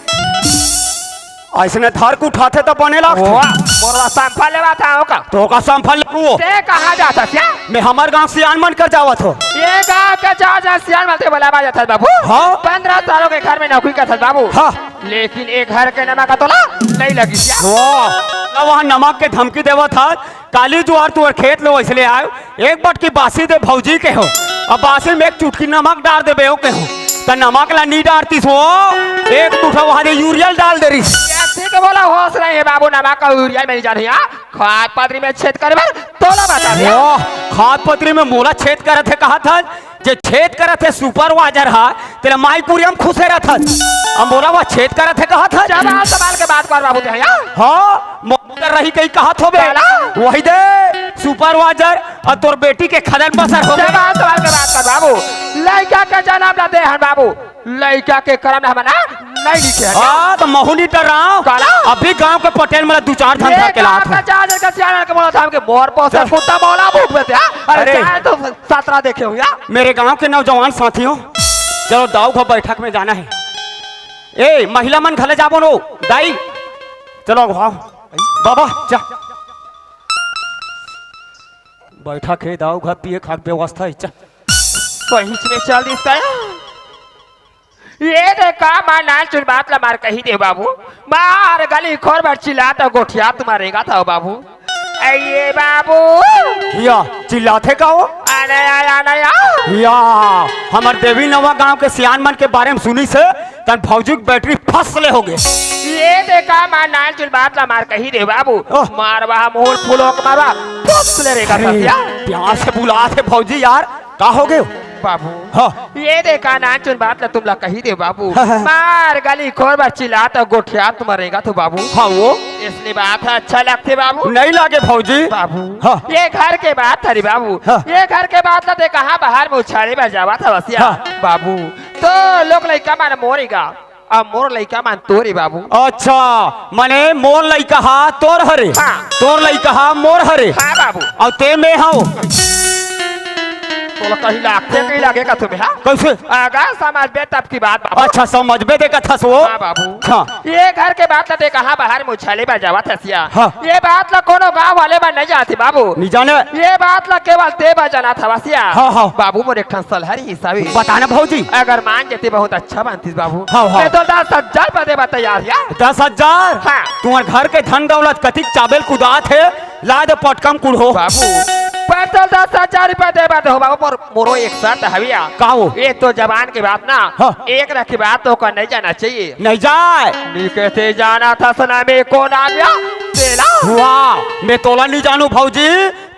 ऐसने धर के उठाथे त बने लागथे। वाह, मोरवा संफल लेवा था ओका। तो ओका संफल लेबो। ते कहाँ जात हस या? मैं हमर गांव सियान मन कर जावत हो। ये गांव के चार झन सियान मन ते बुलावा जात हस बाबू। हाँ। पन्द्रह सालों के घर में नौकरी करत हस बाबू। हाँ। लेकिन ये घर के नमक का तोला नहीं लगी क्या? वाह, ना वहाँ नमक के धमकी देवत हस। काली जुआर तुहर खेत ले वैसले आयो, एक बटकी बासी दे भौजी के हो, अब बासी में एक चुटकी नमक डार देबे ओ के हो, त नमक ला नी डारतिस हो, एक मुठा वहाँ दे यूरिया डाल दे रहिस। ये ठीक बोला, होश नहीं है बाबू, नमक का यूरिया में नहीं जाने, हाँ? खाद पतरी में छेद करे बर तोला बता दे। वाह, खाद पतरी में मोला छेद करत हे कहा था, जे छेद करत हे सुपरवाइजर हा, तेला माई कुरिया म खुसे रहत हस। अब मोला वह छेद करत हे कहत हस। जबान संभाल के बात कर बाबू, ते हा? हाँ, मोर रही कही कहत होबे। काला? वही दे, सुपरवाइजर अउ तोर बेटी के खदन बसर होबे। जबान संभाल के बात कर बाबू। लइका के जनम ला दे हन बाबू। लइका के करम ला हमन नहीं लिखे हन। हाँ, त महू नी डरांव। काला? अभी गांव के पटेल मन ला दू चार झन ए, धर के लात हंव। चार झन के सियान के मोला थाम के मोर पोसे कुत्ता मोला भूख में ते, हाँ? अरे, अरे। चाहे तो सतरा देखे हो या? मेरे गांव के नौजवान साथियों, चलो दाऊ घर बैठक में जाना है। ए, महिला मन घले जाबो नो, दाई, चलो आओ। बाबा, जा। बैठक है दाऊ घर, पिए खाक व्यवस्था है, चल। सही में चल दिस का? ये दे का मार नान चुन बात ला मार कही दे बाबू। मार गली खोर भर चिल्लात गोठियात मारेगा था बाबू। ए ये बाबू। या, चिल्लाथे का हो? अरे या, या, अरे या। या, हमर देवी नवा गांव के सियान मन के बारे में सुनिस हे, तन भौजी के बैटरी फसले होगे। ये देखा मार नानचुन बात ला मार कही दे बाबू। ओह। मारवा मोर फुलोक मारवा। पुस ले रे का अरे, सतिया। प्यार से बुलाथे भौजी यार, का हो गयो? बाबू। हाँ। ये देखा नानचुन बात ला तुमला कही दे बाबू। हाँ, हाँ। मार गली खोर बर चिल्लात अउ गोठियात मरेगा तो बाबू। हाँ वो। इसने बात है अच्छा लगथे बाबू। नहीं लागे भौजी। बाबू। हाँ। ये घर के बात हरे बाबू। हाँ। ये घर के बात ला ते कहाँ बाहर में उछाले बर जावत हवस या। हाँ। बाबू। तो लोग लइका मन मोरेगा। अब मोर लइका मन तोरे बाबू। अच्छा, मने मोर लइका हा तोर हरे, हाँ। तोर लइका हा मोर हरे। हाँ बाबू। अउ ते में हव। तोला कहीं लागथे, कहीं लागे का तुम्हें, हाँ? कैसे? अगर समझबे तब की बात बाबू। अच्छा, समझबे ते कथस वो। हाँ बाबू। हाँ। ये घर के बात ला ते कहाँ बाहर में उछाले बर जावत हस या। हाँ। ये बात ला कोनो गाँव वाले बर नहीं जानथे बाबू। नहीं जाने। ये बात ला केवल ते बर जानत हवस या। हाँ, हाँ। बाबू मोर एक ठन सलह रहिस हवे। बताना भौजी। अगर मान जाते बहुत अच्छा बनतिस बाबू। हाँ, हाँ। मैं तो दस हजार रुपया देबर तैयार या। दस हजार? हाँ। तुम्हर घर के धन दौलत कतिक चाबेल कुदात हे, ला दे पटकम कुढ़ो। बाबू, पर तो दस हजार रुपया देबर तो हो बाबू, मोर, मोरो एक शर्त हवे या। का हो? एक तो जबान के बात ना, हाँ। एक रखी बात तो का नहीं जाना चाहिए। नहीं जाए। नी कैसे जाना था सुना में कौन आ गया? तेला। वाह, मैं तोला नहीं जानू भौजी।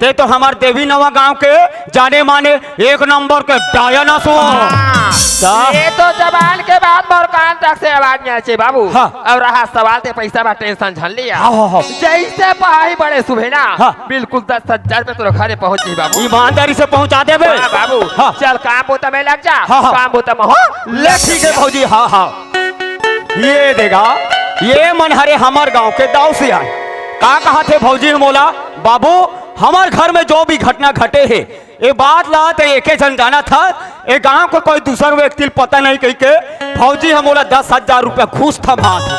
ते तो हमार देवी नवा गांव के जाने माने एक नंबर के डायन अस। हाँ। का? ये तो जबान के बात मोर कान तक से आवाज नहीं आचे बाबू। हाँ। अउ रहा सवाल ते पैसा बा टेंशन झन लिया। हाँ, हाँ, हाँ। जैसे पहाड़ी बड़े सुबह ना, हाँ। बिल्कुल दस हजार में तोर घरे पहुंच जाई बाबू। ईमानदारी से पहुंचा देबे। हाँ बाबू। हाँ। चल काम बुता में लग जा। हाँ, हाँ। काम बुता में हो। ले ठीक है भौजी, हाँ, हाँ। ये देखा, ये मन हरे हमर गांव के दाऊ सियान। का कहाथे भौजी मोला, बाबू, हमर घर में जो भी घटना घटे हे, ए बात ला ते एके झन जानत हे, ए गांव के कोई दूसर व्यक्ति ल पता नहीं कहिके भौजी ह मोला दस हजार रुपया घूस थमात हे।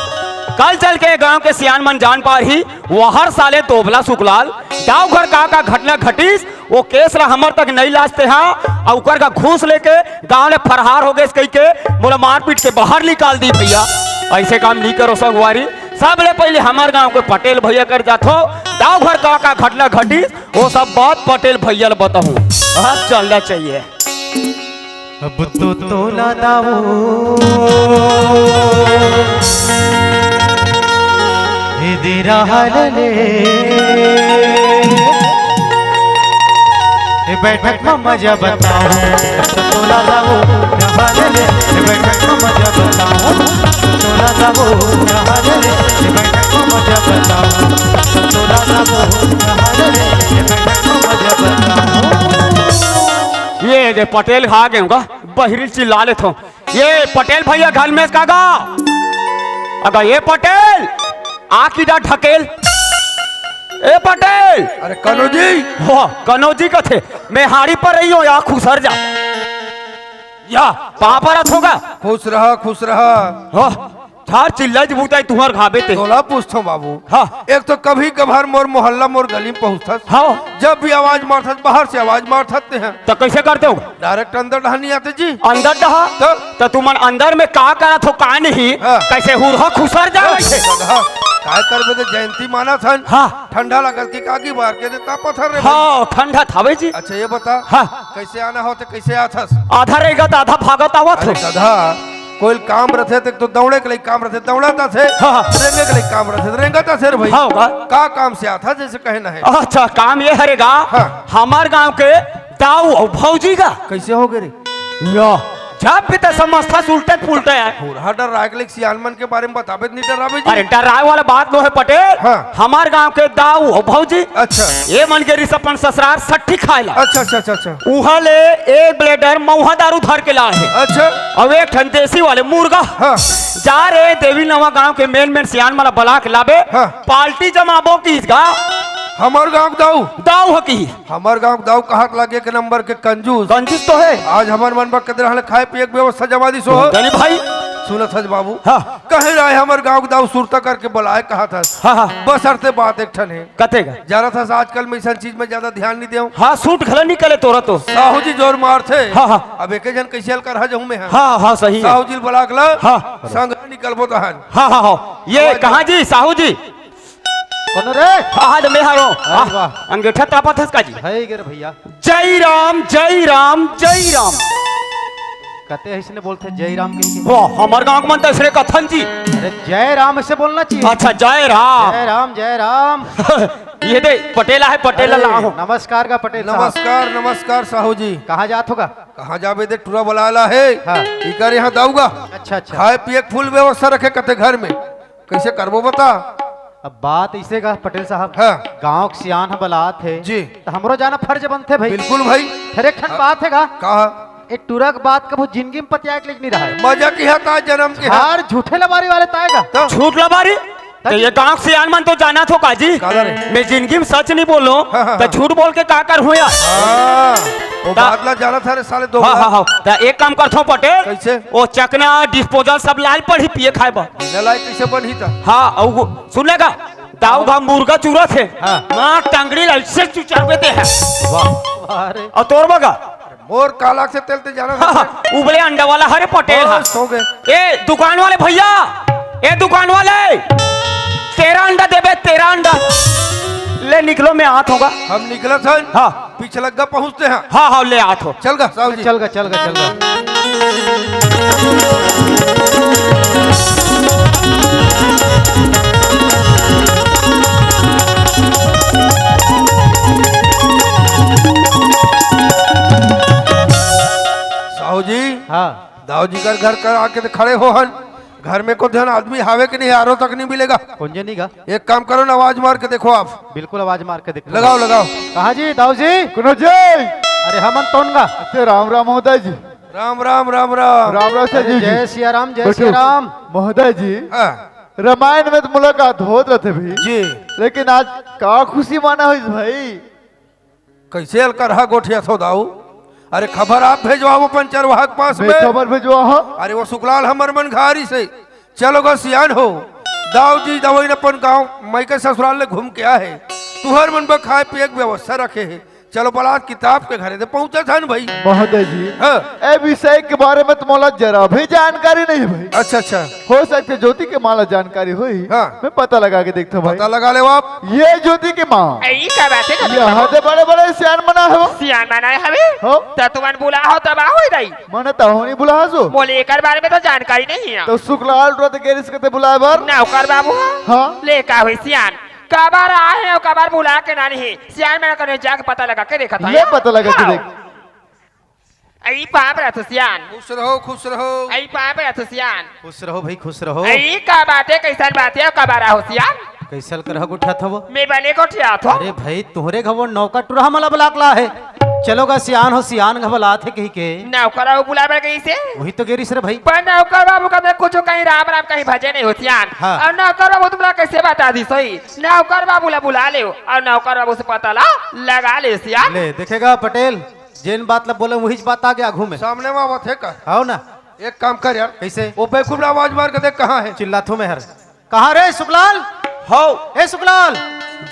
कल चल के ए गांव के सियान मन जान पारही, वो हर साले दोबला सुकलाल, दाऊ घर का का घटना घटिस, वो केस ला हमर तक नहीं लाजते हा, अउ ओकर का घूस लेके गांव ले फरहार हो गेस कहिके मोला मारपीट के बाहर निकाल दी भैया। ऐसे काम नहीं करो संगवारी, सबले पहले हमर गांव के पटेल भैया कर जाथो, दाऊ घर का का घटना घटिस, वो सब बात पटेल भैया ल बताहूँ। अब चलना चाहिए। अब तो तोला दाऊ ए दे रहल ले। ए बैठक में मजा बताओ। अब तो तोला दाऊ रहल ले। ए बैठक में मजा बताओ। तोला दाऊ रहल ले। ए बैठक में मजा बताओ। तोला दाऊ रहल ले। ए बैठक में मजा बताओ। ये दे पटेल खा गए होगा, बहिरी चिल्ला लेथो। ये पटेल भैया घर में का गा? अगर ये पटेल, आ की डा ढकेल। ए पटेल। अरे कनौजी। हो, कनौजी कथे। मैं हाड़ी पर रही हूँ, या खुसर जा। या, पाँव परत होगा। खुश रहा, खुश रहा। हो, झार चिल्लाई बुताई तुहर घाबे ते। तोला पूछथो बाबू। हाँ। एक तो कभी कभार मोर मोहल्ला, मोर गली में पहुँचथस। हाँ। जब भी आवाज मारथस, बाहर से आवाज मारथस ते हैं। तो कैसे करते हो? डायरेक्ट अंदर डहा नहीं आते जी। अंदर डहा? तो? तो तुमन अंदर में का करत हो, का नहीं? हाँ। कैसे हुरहा खुसर जा अरे वैसे? गधा, काय करबे ते जयंती मानत हन। हाँ। ठंडा लगत कि कागी बार के देता पत्थर रे भाई। हाँ, ठंडा थावे जी। अच्छा ये बता। हाँ। कैसे आना हो तो कैसे आथस? आधा रहेगा तो आधा भागत आवत अरे हो। गधा, कोई काम रथे तो, तो दौड़े के लिए काम रथे, दौड़त आथे। हाँ, हाँ। रेंगे के लिए काम रथे, तो रेंगत आथे रे भाई। हाँ, होगा। का काम से आथस जैसे कहना है? अच्छा, काम ये हरेगा। हाँ। हमार गांव के दाऊ अउ भौजी का। कैसे हो गए रे? लो, जब भी तो समझता उल्टे पुल्टे है। बूढ़ा डर राय के लिए सियान मन के बारे में बताबे त नहीं डराबे जी। अरे डराए वाला बात नो है पटेल। हाँ। हमार गांव के दाऊ अउ भौजी। अच्छा। ये मन के रिस अपन ससुरार सट्ठी खाए ला। अच्छा, अच्छा, अच्छा, अच्छा। उहाँ ले एक ब्लेडर मऊहा दारू धर के लाए हे। अच्छा। अउ एक ठन देसी वाले मुर्गा। हाँ। जा रे देवी नवा गांव के मेन मेन सियान मन ला बला के लाबे। हाँ। पार्टी जमाबो किस गा। हमार गांव के दाऊ। दाऊ ह की। हमर गांव के दाऊ कहात लागे एक नंबर के कंजूस। कंजूस तो है। आज हमर मन बर कदे रहल खाए पिए के व्यवस्था जमा दिस हो। गरीब भाई। सुनत हस बाबू। हाँ। कहे रहे हमर गांव के दाऊ सुरता करके बुलाए कहात हस। हाँ, हाँ। बस अरते बात एक ठन है। कते का? जानत हस आजकल में ऐसा चीज में ज्यादा ध्यान नहीं देव। हाँ, सूट घला निकले तोरा तो। साहू जी जोर मारथे। हाँ, हाँ। अब एके जन कैसे हल कर हा जहूँ में है। हाँ, हाँ, सही है। साहू जी बुला के ला। हाँ। संग निकलबो तहन। हाँ, हाँ, हाँ। ये आवाज कहाँ जी साहू जी? कौन रे? हाँ, हाँ, मैं हारो। अरे हाँ, वाह। अंगेठा तापत हस का जी? है गे रे भैया। जय राम, जय राम, जय राम। कते अइसने बोलथे जय राम कहिके। वाह, हमर गांव के मन त अइसने कथन जी। अरे जय राम अइसे बोलना चाहिए। अच्छा, जय राम। जय राम, जय राम। ये दे, पटेल आहे, पटेल अरे, ला हो। नमस्कार गा पटेल साहब। नमस्कार, नमस्कार साहू जी। कहाँ जात हो गा? कहाँ जाबे दे, टूरा बलाय ला हे। हाँ। इकर यहाँ दाऊ गा। अच्छा, अच्छा। खाए पिए के फुल व्यवस्था रखे कथे घर में। कइसे करबो बता? अब बात अइसे गा पटेल साहब। हाँ। गांव के सियान ह बलात हे। जी। त हमरो जाना फर्ज बनथे भाई। बिल्कुल भाई। फेर एक ठन हाँ। बात हे गा। का? ए टूरा के बात कभू जिंदगी में पतियाए के लेके नहीं रहा है। मजा किहा ताय जनम के हा। हर झूठे लबारी वाले ताय गा। तो? झूठ लबारी? त ये गांव के सियान मन तो जानत हो का जी? काला रे? मैं जिंदगी में सच नहीं बोलो, हाँ, हाँ, त हाँ। झूठ बोल के का करहूं यार? हाँ, वो त बात ला जानत हरे साले दो हाँ, बार। हाँ, हाँ। त एक काम करथो पटेल। कइसे? वो चकना, disposal सब लाय ल पड़ही पिए खाए बर। बिना लाय कइसे बनही त? हाँ, अउ वो, सुन ले गा, दाऊ गा मुर्गा चुरत हे। हाँ। माँ टंगड़ी ला अइसे चुचावे दे हे। वाह। अरे। अउ तोर बगा? मोर काला से तेल ते जाना हाँ, था। उबले अंडा वाला हरे पटेल हा। बस हो गए। ए दुकान वाले भैया, ए दुकान वाले, तेरा अंडा देबे, तेरा अंडा। ले निकलो, मैं आत हों गा। हम निकलत हन। हाँ। पिछलग्गा पहुँचते हैं। हाँ, हाँ, ले आत हों। चल गा, साहू जी। चल गा, चल गा, चल गा। साहू जी, हाँ। दाऊ जी कर घर कर आके तो खड़े हो हन। घर में को धन आदमी हावे के नहीं, आरो तक नहीं मिलेगा। कौन जे नहीं गा? एक काम करो ना, आवाज मार के देखो आप। बिल्कुल आवाज मार के देखो। लगाओ, लगाओ। कहाँ जी, दाऊ जी? कुनो जी? अरे हमन तोन गा। अच्छा, राम राम महोदय जी। राम राम, राम राम। राम राम अरे जी। जय सिया राम, जय बैठो। सिया राम। महोदय जी, हाँ। रामायण में तो मुलाकात होत रहथे भाई। जी। लेकिन आज का खुशी माना होइस भाई? कइसे अलकरहा गोठियाथो दाऊ? अरे खबर आप भेजवाओ अपन चरवाहा के पास मैं में। खबर भेजवाओ। अरे वो सुकलाल हमर मन घारी से। चलो गा सियान हो। दाऊ जी दवई न अपन गाँव मइके ससुराल ले घूम के आए हे। तुहर मन बर खाए पिए के व्यवस्था रखे हे। चलो बलात किताब के घरे ते पहुँचत हन भाई। महोदय जी, हाँ। ए विषय के बारे में तो मोला जरा भी जानकारी नहीं भाई। अच्छा, अच्छा। हो सकथे ज्योति के माँ ला जानकारी होही। हाँ। मैं पता लगा के देखथों भाई। पता लगा लेव आप। ये ज्योति के माँ। ए, ई का बात हे? यहाँ ते बड़े-बड़े सियान मन आए हवय। सियान मन आए हवय? हो। त तुमन बुलाहव तब आहों दाई। मने तहूँ नइ बुलाहस ओ। मोला एकर बारे में तो जानकारी नहीं हे। त सुकलाल टूरा ते गे रिहिस कथे बुलाए बर। नौकर बाबू ह? हाँ। ले का होही सियान? काबर आए हे अउ काबर बुला के लाने हे? सियान मन कने जाके पता लगा के देखत हँव। ले पता लगा के हाँ। देख। अई पाँव परत हँव सियान। खुश रहो, खुश रहो। अई पाँव परत हँव सियान। खुश रहो भाई, खुश रहो। अई का बात हे, कइसन बात हे, काबर आए हव सियान? कइसन अलकरहा गोठियाथव? मैं बने गोठियाथों। अरे भाई, तुँहरे घर वो नौकर टूरा हमला बलाके लाए हे। चलो गा सियान हो, सियान घबलात हे कहिके। नौकर अउ बुलाए बर गे रिहिस हे? वही तो गे रिहिस रे भाई। पर नौकर बाबू का मैं कुछू कहीं राम राम कहीं भजे नहीं हँव सियान। हाँ। अउ नौकर बाबू तुमला कइसे बता दिस होही? नौकर बाबू ला बुला लेव अउ नौकर बाबू से पता ला लगा लेव सियान। ले, देखे गा पटेल, जेन बात ला बोले, वहीच बात आगे आगू में। सामने में आवत हे का? हव ना। एक काम कर यार। कइसे? वो बेवकूफ ला आवाज मार के देख, कहाँ हे? चिल्लाथों मैं हर। कहाँ रे सुकलाल? हव। ए सुकलाल।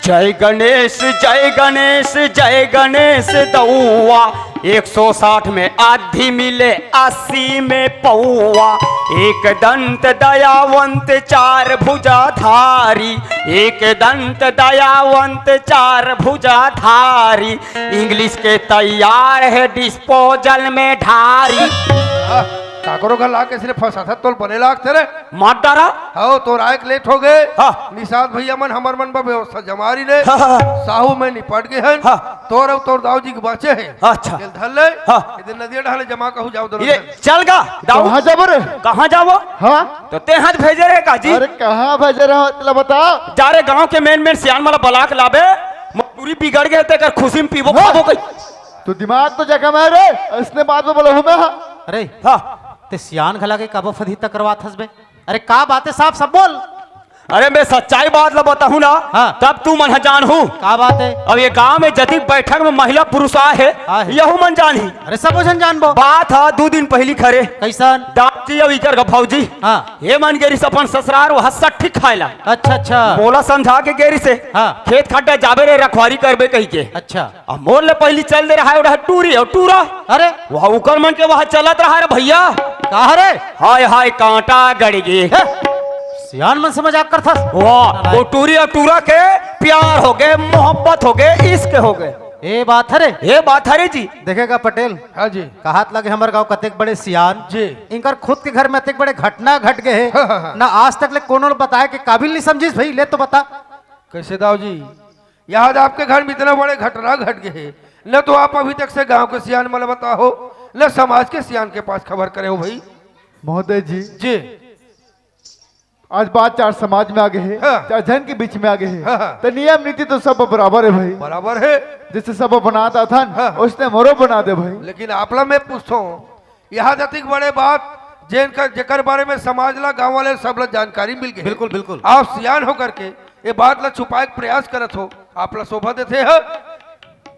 जय गणेश, जय गणेश, जय गणेश दउआ। एक सौ साठ में आधी मिले, अस्सी में पौआ। एक दंत दयावंत चार भुजाधारी, एक दंत दयावंत चार भुजाधारी। English के तैयार हे disposal में ढारी। आह, काकरो घर लाके सिर्फ फंसा था, तोल बने लागथे रे। मार डारा। हव, तोर आए के लेट हो गे। हाँ। निषाद भैया मन हमर मन बर व्यवस्था जमा रही ले। हाँ, हाँ, हाँ। साहू में निपट गे हन। हाँ। तोर अउ तोर दाऊ जी के बाँचे हे। अच्छा। तेल धर ले। हाँ। इधर नदिया ढाले जमा कहूँ जाओ दोनों ये झन। चल गा, दाऊ। कहाँ जाबो रे? कहाँ जाबो? हाँ? त तें हा भेजे रहे का जी? अरे कहाँ भेजे रहे, तेला बता। जा रे गाँव के main main सियान मन ला बलाके लाबे। मजबूरी बिगड़ गे, तेकर खुशी में पीबो हाँ। खाबो कहीं। तू दिमाग तो जगह में रे, अइसने बात में बोलहूँ मैं हाँ। अरे, हाँ। तें सियान घला के काबर फदीता करवात हस बे? अरे का बात हे साफ साफ बोल। अरे मैं सच्चाई बात ला बताहूँ ना, हाँ। तब तुमन ह जानहू। का बात हे? अब ये गाँव में जतिक बैठक में महिला पुरुष आए हे, आए हे। यहू मन जानही। अरे सबो झन जानबो। बात ह दू दिन पहिली के हरे। कइसन? दाऊ जी अउ इकर गा भौजी। हाँ। ये मन गे रिहिस अपन ससुरार, वहाँ सट्ठी खाए ला। अच्छा, अच्छा। मोला समझा के गे रिहिस हे। हाँ। खेत खड्डा जाबे रे, रखवारी करबे कहिके। अच्छा। अब मोर ले पहिली चल दे रहा हे, वो रहा टूरी अउ टूरा। अरे। वह उकर मन के वह चलत रहा रे भैया। का रे? हाय हाय कांटा गड़ गे। हे, सियान मन से मजाक करथस? वाह, वो टूरी अउ टूरा के प्यार हो गे, मोहब्बत हो गे, इश्क हो गे। ए बात हरे। ए बात हरे जी। देखेगा पटेल, हाँ जी। कहात लगे हमर गांव कतेक बड़े सियान। जी। इनकर खुद के घर में अतेक बड़े घटना घट गए हे। हाँ, हाँ, हाँ। ना आज तक ले कोनो ल बताए के काबिल नहीं समझिस भाई, ले तो बता। कैसे दाऊ जी, आज आपके घर में इतना बड़े घटना घट गए हे, न तो आप अभी तक से गांव के सियान मन ल बताहो, न समाज के सियान के पास खबर करे हो भाई। महोदय जी, जी। आज बात चार समाज में आ गए हे, हाँ। चार झन के बीच में आ गए हे। हाँ, हाँ। तो नियम नीति तो सब बराबर हे भाई। बराबर हे। जैसे सब बनात आथन, हाँ, हाँ। उसने मोरो बना दे भाई। लेकिन आप ला मैं पूछथों, यहाँ जतिक बड़े बात, जेन कर, जेकर बारे में समाज ला, गांव वाले सब ला जानकारी मिल गए। बिल्कुल, बिल्कुल। आप सियान होकर के ये बात ला छुपाए के प्रयास करत हो, आप ला शोभा देथे हे।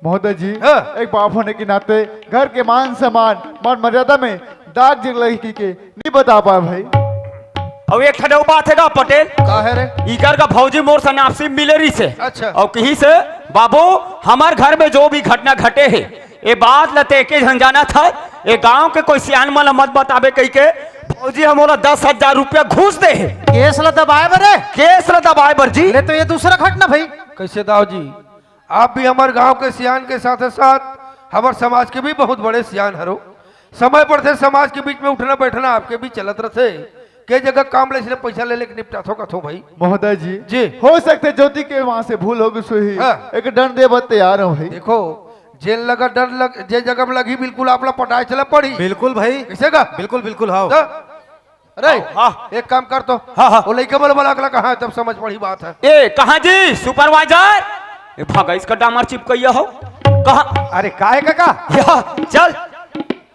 महोदय जी, हाँ। एक बाप होने के नाते घर के मान सम्मान, मान मर्यादा में दाग जग लगी के नहीं बता पाए भाई। अउ एक ठन अउ बात हे गा पटेल। का हे रे? इकर का भौजी मोर से नापसी मिले रहिस हे। अच्छा। अउ कहिस हे, "बाबू, हमर घर में जो भी घटना घटे हे, ए बात ल ते एके झन जानत हे, ए गांव के कोई सियान मन ल मत बताबे," कहिके भौजी ह मोला दस हजार रुपया घूस दे हे। केस ल दबाए बर हे? केस ल दबाए बर जी। ले तो ये दूसरा घटना भाई। कैसे दाऊ जी? आप भी हमर गांव के सियान के साथे साथ हमर समाज के भी बहुत बड़े सियान हरो। समय पड़थे समाज के बीच में उठना बैठना आपके भी चलत रथे। के जगह काम ले इसने पैसा ले लेके निपटाथो कथो भाई। महोदय जी, जी। हो सकथे ज्योति के वहां से भूल हो गई होही। हाँ। एक दंड दे बर तैयार हो भाई। देखो, जेन लगा डर लग, जे जगह में लगी बिल्कुल आप ला पटाए चला पड़ी। बिल्कुल भाई। कैसे का? बिल्कुल, बिल्कुल, हाँ। तो अरे, हाँ। एक काम कर तो। हाँ, हाँ। वो लइका मन ला बला के ला, कहाँ हे, तब समझ पड़ी बात हे। ए, कहाँ जी सुपरवाइजर? ए, भागा इसका डामर चिपकैया हो। कहाँ? अरे, का हे काका? या, चल।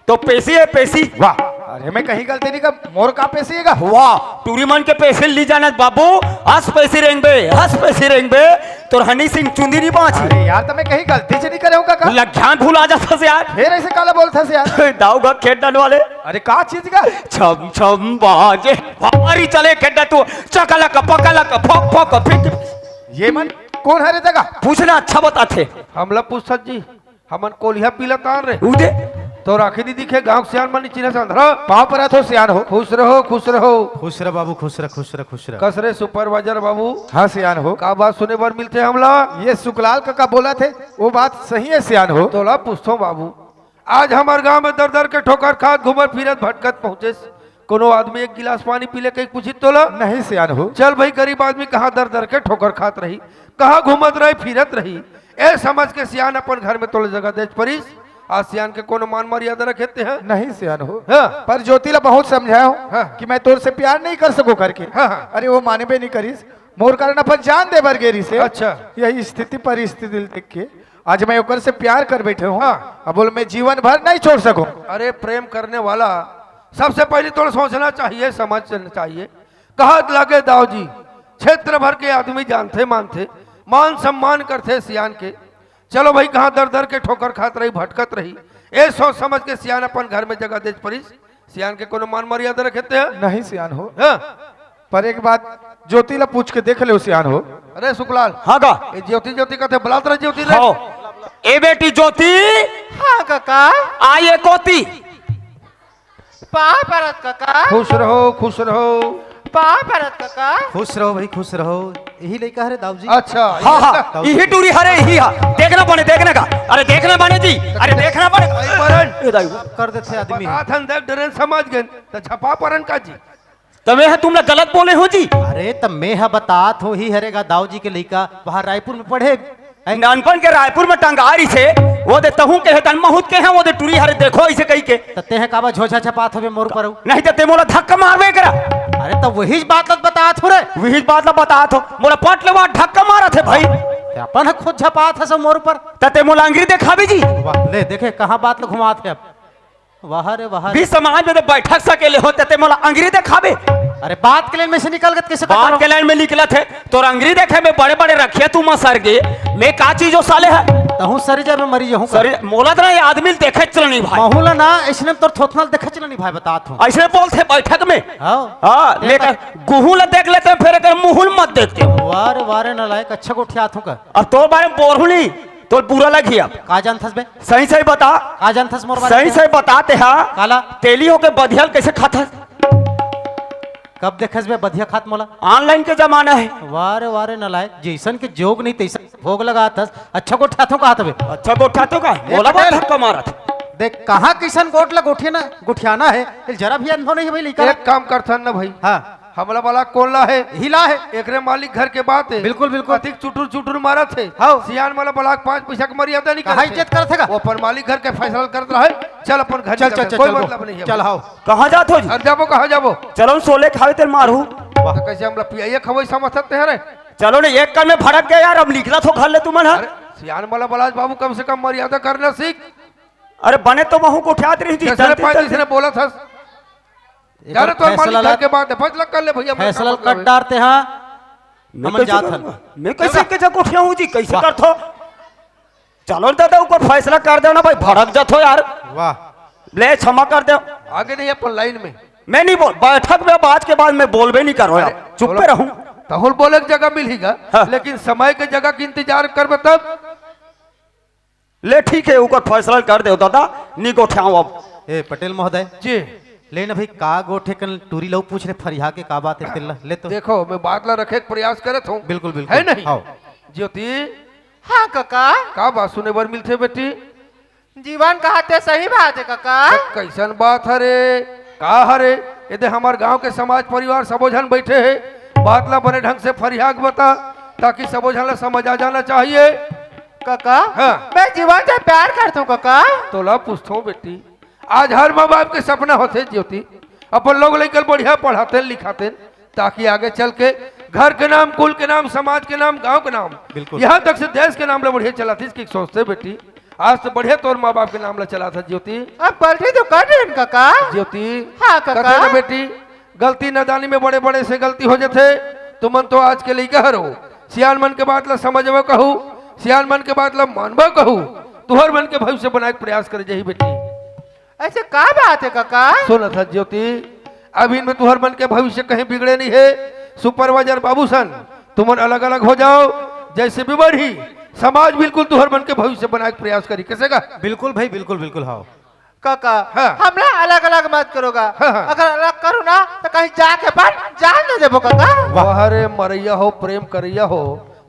तो पेशी हे, पेशी। वाह, अरे, मैं कहीं गलती नहीं कर, मोर का पेशी हे का? वाह, टूरी मन के पेशी ली जानत बाबू, हंस पेशी रेंगबे, हंस पेशी रेंगबे। तोर हनी सिंह चुंदी नहीं बाँची। अरे यार, त मैं कहीं गलती से नहीं करे हूँ काका। लख्यान भुला जाथस यार। फेर ऐसे काला बोलथस यार। दाऊ गा खेत डन वाले। अरे का चीज का? छम छम बाजे, भारी चले खेत डन तू, चकलक पकलक फक फक फिक। ये मन कोन हरे जगह? पूछना अच्छा बताथे। हमला पूछत जी, हमन कोलिहा पीला तान रे। उदे। तो राखी दी दिखे गांव सियान मन चिन्ह से अंधरा। पाँव परत हो सियान हो। खुश रहो, खुश रहो। खुश रह बाबू, खुश रह, खुश रह, खुश रह। कस रे सुपरवाइजर बाबू। हाँ सियान हो। का बात सुने बर मिलथे हमला? ये सुकलाल काका बोलथे, वो बात सही हे सियान हो। तोला पूछथों बाबू, आज हमर गांव में दर दर के ठोकर खात, घूमत फिरत भटकत पहुंचेस, कोनो आदमी एक गिलास पानी पी ले कहीं पूछिस तोला? नहीं सियान हो। चल भाई, गरीब आदमी कहाँ दर दर के ठोकर खात रही, कहाँ घूमत रही, फिरत रही, ए समझ के सियान अपन घर में तोला जगह देच परिस। आज सियान के कोनो मान मर्यादा रखे ते हैं? नहीं सियान हो। हाँ। पर ज्योति ला बहुत समझाया हूँ हाँ। कि मैं तोर से प्यार नहीं कर सकूँ करके। हाँ, हाँ। अरे वो मानबे नहीं करिस, मोर कारण अपन जान दे बर गे रहिस हे। अच्छा। यही स्थिति परिस्थिति देख के आज मैं ओकर से प्यार कर बैठे हूँ। हाँ। अब बोल मैं जीवन भर नहीं छोड़ सकूँ। अरे प्रेम करने वाला सबसे पहले तो सोचना चाहिए, समझना चाहिए। कहत लगे दाऊ जी, क्षेत्र भर के आदमी जानथे मानथे, मान सम्मान करथे सियान के। चलो भाई, कहाँ दर दर के ठोकर खात रही, भटकत रही, ए सोच समझ के सियान अपन घर में जगह देच परिस। सियान के कोनो मान मर्यादा रखे ते हैं? नहीं सियान हो। हाँ। पर एक बात, ज्योति ला पूछ के देख ले सियान हो। अरे सुकलाल। हाँ गा। ए ज्योति, ज्योति कथे, बलात रहे ज्योति रे। हाँ। ए बेटी ज्योति। हाँ काका। आ ये कोती। पाँव परत काका। खुश रहो, खुश रहो। पाँव परत काका। खुश रहो भाई, खुश रहो। यही लइका हरे दाऊ जी। अच्छा, हाँ, ये हाँ, लइका। यही टूरी हरे, यही हा। देखना बने, देखना का। अरे देखना बने जी, अरे देखना बने। भाई बरन। ए दाऊ। कर देथे आदमी। बात हम देख डरेन समझ गए, तो झपा परन का जी। त मैं ह तुमला गलत बोले हो जी। अरे त मैं ह बतात हो ही हरे गा दाऊ जी के लइका वहाँ रायपुर में पढ़े। हैं? नानपन के रायपुर में टंगा रहिस हे, वो दे तहूँ के हे तन महूत के हे, वो दे टूरी हरे देखो इसे कही के। त तेह काबा झोझा झपात होबे मोर ऊपर? नहीं त ते मोला धक्का मारबे करा। अरे त वहीच बात ल बतात हो रे। वहीच बात ल बतात हो, मोला पट ले वहाँ धक्का मारत हे भाई। ते अपन ह खुद झपात हस मोर ऊपर। त ते मोला अंगरी देखाबे जी। वाह, ले देखे कहाँ बात ल घुमात हे अब। वाह रे, वाह रे। भी समाज में तो बैठक सकेले हो, ते मोला अंगरी देखाबे। अरे, बात के लाइन में से निकल गत कैसे बात कटल? के लाइन में निकलत हे, तोर अंगरी देखे में बड़े-बड़े रखिया तू मसर गे, मैं का चीज हो साले है? तहूँ सरी जर में मरी जहूँ का? सरी, मोला तो ना ये आदमी देखे चलनी भाई। महू ला ना, इसने तोर थोथना देखे चलनी भाई, बतात हूँ। ऐसे बोलथे बैठक में। हाँ। हाँ, ये लेकर तो गुहू ला देख लेते हैं, फिर अगर मुहुल मत देखते हो। वाह रे, वाह रे, नालायक, अच्छा गोठियात हूँ का? अब तोर बारे में बोलहूँ नहीं, तोर बुरा लगी अब। का जानथस बे? सही सही बता। का जानथस मोर बारे सही में? सही बता ते हा। काला? तेली होके बधियाल कैसे खाथस? कब देखस बे बधिया खात मोला? ऑनलाइन के जमाना हे। वारे वारे नलायक, जइसन के जोग नहीं तइसन भोग लगात हस। अच्छा गोठियाथो कहात हबे? अच्छा गोठियाथो का? ए मोला पटेल। धक्का मारत। देख कहाँ कइसन गोठ ला गोठियाना, गोठियाना हे। ए जरा भी अनुभव नहीं हे भाई लइका ला। एक काम करथन ना भाई। हाँ। हमला बलाक कोन ला हे? हिला हे। एकरे मालिक घर के बात हे। बिल्कुल, बिल्कुल। अतिक चुटुर चुटुर मारत हे। हाँ। सियान मोला बलाक पाँच पइसा के मर्यादा नहीं कहाँ करत हे। इज्जत करत हे का? वो अपन मालिक घर के फैसला करत रहे। चल अपन घर चल, निकल चल, चल, चल, बोल। मतलब नहीं हे। चल, हाव। कहाँ जात हो जी? अरे जाबो, कहाँ जाबो? चलो सोले खावे तेल मारू। तो कइसे हमला पियाइया खवई समझत हे रे? चलो ने, एक कन में भड़क गया यार, अब निकलत हो घर ले तुमन, हाँ? अरे सियान मोला बलास बाबू, कम से कम मर्यादा करना सीख। अरे बने तो महूँ गोठियात रही थी, जइसने पाए तइसने बोलत हस। जा रे, तोर मालिक घर के बात हे, फैसला कर ले भइया, मैं फैसला कर डारते हाँ। मैं कइसे जात हन। मैं कइसे के जा गोठियाहूँ जी, कइसे करथो? चलो दादा, ओकर फैसला कर देव ना भाई, भड़क जाथो यार। वाह। ले, क्षमा कर देव। आगे नहीं अपन लाइन में। मैं नहीं बोल, बैठक में अब आज के बाद मैं बोलबे नहीं करो यार, चुप्पे रहूं। तहुल बोले के जगह मिलही गा, हाँ। लेकिन समय के जगह के इंतजार करबे तब। ले ठीक हे, ओकर फैसला कर देव दादा, नी गोठियाव अब। ए पटेल महोदय जी। ले ना भाई, का गोठे कन टूरी लऊ पूछ ले, फरिया के का बात हे तेला, ले तो। देखो, मैं बात ला रखे के प्रयास करत हूँ। बिल्कुल, बिल्कुल। हे नहीं? हाव। ज्योति। हाँ कका। का बात सुने बर मिलथे बेटी? जीवन कहाथे सही बात हे कका। त कइसन बात हरे? का हरे? एदे हमर गांव के समाज परिवार सबो झन बइठे हे, बात ला बने ढंग से फरिया के बता, ताकि सबो झन ला समझ आ जाना चाहिए। कका, हाँ। मैं जीवन से प्यार करथों कका। तोला पूछथों बेटी, आज हर माँ बाप के सपना होथे ज्योति, अपन लोग लइका ल बढ़िया पढ़ातेन लिखातेन, ताकि आगे चल के घर के नाम, कुल के नाम, समाज के नाम, गांव के नाम, बिल्कुल। यहाँ तक से देश के नाम ला बढ़िया चलातिस कि सोचते बेटी, आज तो बढ़िया तोर माँ बाप के नाम ला चलात हे ज्योति। अब गलती तो कर देन कका। ज्योति, हाँ कका। कथे ना बेटी, गलती नादानी में बड़े बड़े से गलती हो जथे। तुमन तो आज के लइका हरो, सियान मन के बात ला समझबो कहू, सियान मन के बात ला मानबो कहू, तुहर मन के भविष्य बनाए के प्रयास करे जाही बेटी। अइसे का बात हे कका? सुनत हस ज्योति, अभी में तुहर मन के भविष्य कहीं बिगड़े नहीं हे। सुपरवाइजर बाबू सन, तुमन अलग-अलग हो जाव, जइसे भी बढ़ही, समाज बिल्कुल तुहर मन के भविष्य बनाए के प्रयास करही। कइसे गा? बिल्कुल भाई, बिल्कुल, बिल्कुल, हाव। कका, हाँ। हमला अलग-अलग मत करो गा। हाँ, हाँ। अगर अलग करो ना, त कहीं जाके अपन जान दे देबो कका। वाह। वाह रे मरइया हो, प्रेम करइया हो,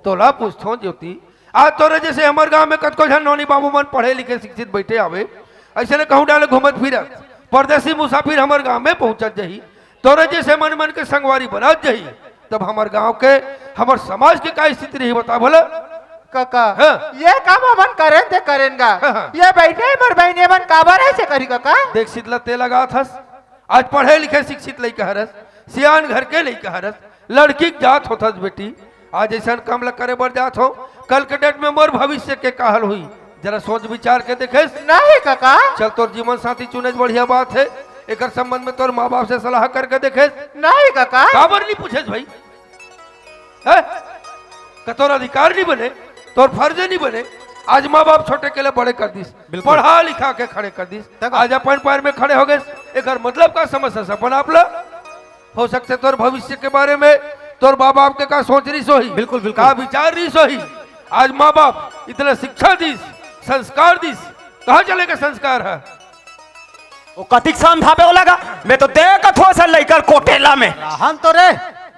तोला पूछथों ज्योति, आज तोरे जइसे हमर गांव में कतको झन नोनी बाबू मन पढ़े लिखे शिक्षित बइठे हावे, अइसने कहूँ डाहर घूमत फिरत परदेसी मुसाफिर हमर गांव में पहुंचत जाही, तोरे जइसे मन मन के संगवारी बनत जाही, तब हमर गांव के, हमर समाज के का स्थिति रही बता भला? कका, हाँ। ये काम हमन करेन ते करेन गा। हाँ, हाँ। ये बइठे मोर बहिनी मन काबर अइसे करही कका? देख शीतला, तें लगात हस, आज पढ़े लिखे शिक्षित लइका हरस, सियान घर के लइका हरस, लड़की के जात होथस बेटी, आज अइसन काम ला करे बर जात हो, कल के डेट में मोर भविष्य के का हाल होही, जरा सोच विचार के देखेस। नहीं कका। चल तोर जीवन साथी चुनेच बढ़िया बात हे, एकर संबंध में तोर माँ बाप से सलाह करके देखेस। नहीं कका। काबर नहीं पूछेस भाई? हैं? का तोर अधिकार नहीं बने, तोर फर्ज नहीं बने? आज माँ बाप छोटे के ले बड़े कर दिस, बिल्कुल। पढ़ा लिखा के खड़े कर दिस, तब आज अपन पैर में खड़े हो गेस, एकर मतलब का समझ सकस अपन आप ला? हो सकथे तोर भविष्य के बारे में तोर माँ बाप के का सोच रहिस होही, बिल्कुल, बिल्कुल। का विचार रहिस होही। आज माँ बाप इतना शिक्षा दिस, संस्कार दिस, कहाँ चले गे संस्कार हे? वो कतिक समझाबे ओला गा, मैं तो देखत हों अइसन लइका ल कोटेला में। रहन तो रे।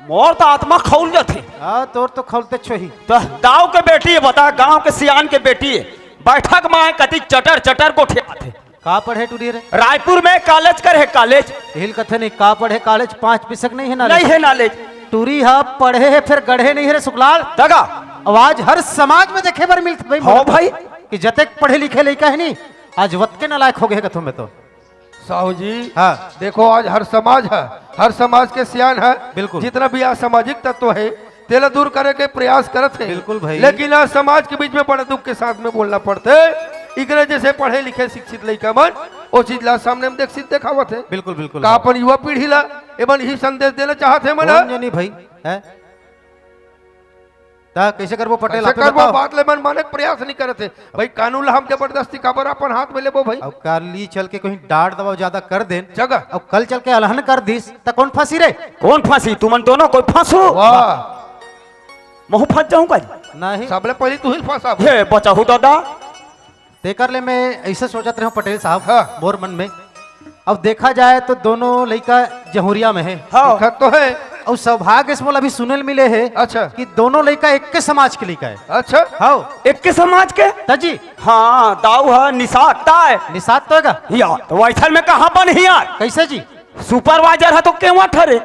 मोर तो आत्मा खौल जाथे। हाँ, तोर तो खौलतेच होही। त दाऊ के बेटी हे, बता, गांव के सियान के बेटी हे, बैठक में आए कतिक चटर चटर गोठियाथे। का पढ़े टूरी रे? रायपुर में कॉलेज करे हे, कॉलेज। हिल कथे नहीं, का पढ़े कॉलेज, पाँच पिसक नहीं हे knowledge। नहीं हे knowledge। टूरी हा पढ़े हे, फेर गढ़े नहीं हे रे सुकलाल। त गा। आवाज हर समाज में देखे बर मिलथे भाई। हाँ भाई। कि जतेक पढ़े लिखे लइका हे नी, आज वतके नालायक हो गे हे कथों मैं तो। साहू जी, हाँ। देखो आज हर समाज हे, हर समाज के सियान हे, बिल्कुल। जितना भी असामाजिक तत्व हे, तेला दूर करे के प्रयास करत हे। बिल्कुल भाई। लेकिन आज समाज के बीच में बड़े दुख के साथ में बोलना पड़थे। इकरे जइसे पढ़े लिखे शिक्षित लइका मन ओ चीज ला सामने में देख सिद्ध देखावत हे। बिल्कुल, बिल्कुल। का अपन युवा पीढ़ी ला एमन ही संदेश देना चाहत हे मन? कौन जनी भाई, हैं? त कइसे करबो पटेल, कइसे आपे करबो? बताओ। बात ले मन माने के प्रयास नहीं करत हे। भाई कानून ला हम जबरदस्ती काबर अपन हाथ में लेबो भाई? अब काली चल के कहीं डांट दबाव ज्यादा कर देन, जगह। अब कल चल के अलहन कर दिस, त कौन फंसी रे? कौन फंसी? तुमन दोनों कोई फंसो। वाह। महूँ फंस जाहूँ का? नहीं। सबले पहले तू ही फंसा। हे बचाहू दादा। तेकर ले मैं अइसे सोचत रहेंव पटेल साहब, हाँ। मोर मन में। अब देखा जाए तो दोनों लइका जहुरिया में हे। हाँ। दिखत तो हे। अउ सौभाग्य से मोला अभी सुने ल मिले हे अच्छा। कि दोनों लइका एक के समाज के लइका हे। अच्छा। हाँ। एक के समाज के? त जी। हाँ, दाऊ ह निषाद ताय। निषाद तो हे गा? या, त वैसन में कहाँ बन ही यार? कैसे जी? सुपरवाइजर ह तो केवट हरे।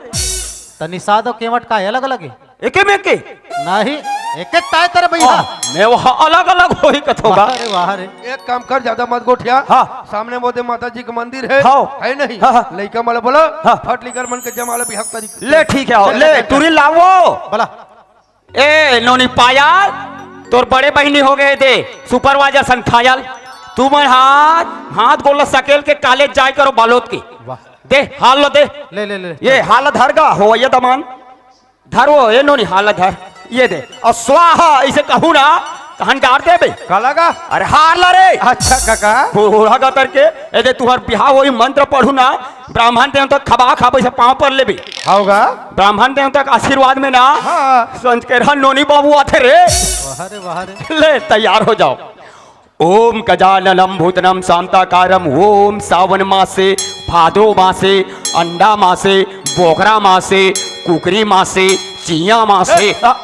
त निषाद अउ केवट का हे, अलग-अलग हे? एके में के? नहीं, एके ताय तेरे भैया। हाँ, मैं वहाँ अलग-अलग होही कथों गा। वाह रे, वाह रे। एक काम कर, ज्यादा मत गोठिया। हाँ। सामने मोदे माता जी के मंदिर हे, हाँ। हे नहीं? हाँ, हाँ। लइका मन ल बोला, हाँ। फट लिकर मन के जमा ले बिहाव तरीका। ले ठीक हे, आओ, ले, ले, ले, टूरी लावो। बोला। ए, नोनी पायल, तोर बड़े बहिनी हो गे दे, सुपरवाइजर सन खायल। तुमन हाथ, हाथ गोड़ ल सकेल के कॉलेज जाय करो बालोद के। वाह। दे, हाल ल दे। ले, ले, ले। ये हाल ल धर गा, हो, ये दमान। धर वो, ए नोनी, हाल ल धर। ये दे। अउ स्वाहा, अइसे कहूँ ना, तहन डार देबे। का लगा? अरे हार ला रे। अच्छा काका। बूढ़ा गतर के, ए दे तुहर बिहाव होही मंत्र पढ़हूँ ना, ब्राह्मण देवता खबा खबा अइसे पाँव पर लेबे। हव गा। ब्राह्मण देवता के आशीर्वाद में ना, हाँ। संझ के रहा नोनी बाबू आथे रे। वाह रे, वाह रे। ले, तैयार हो जाओ। ओम गजाननम भूतनम शांताकारम, ओम सावन मासे, भादो मासे, अंडा मासे, बोकरा मासे, कुकरी मासे, चिया मासे। ए, आ,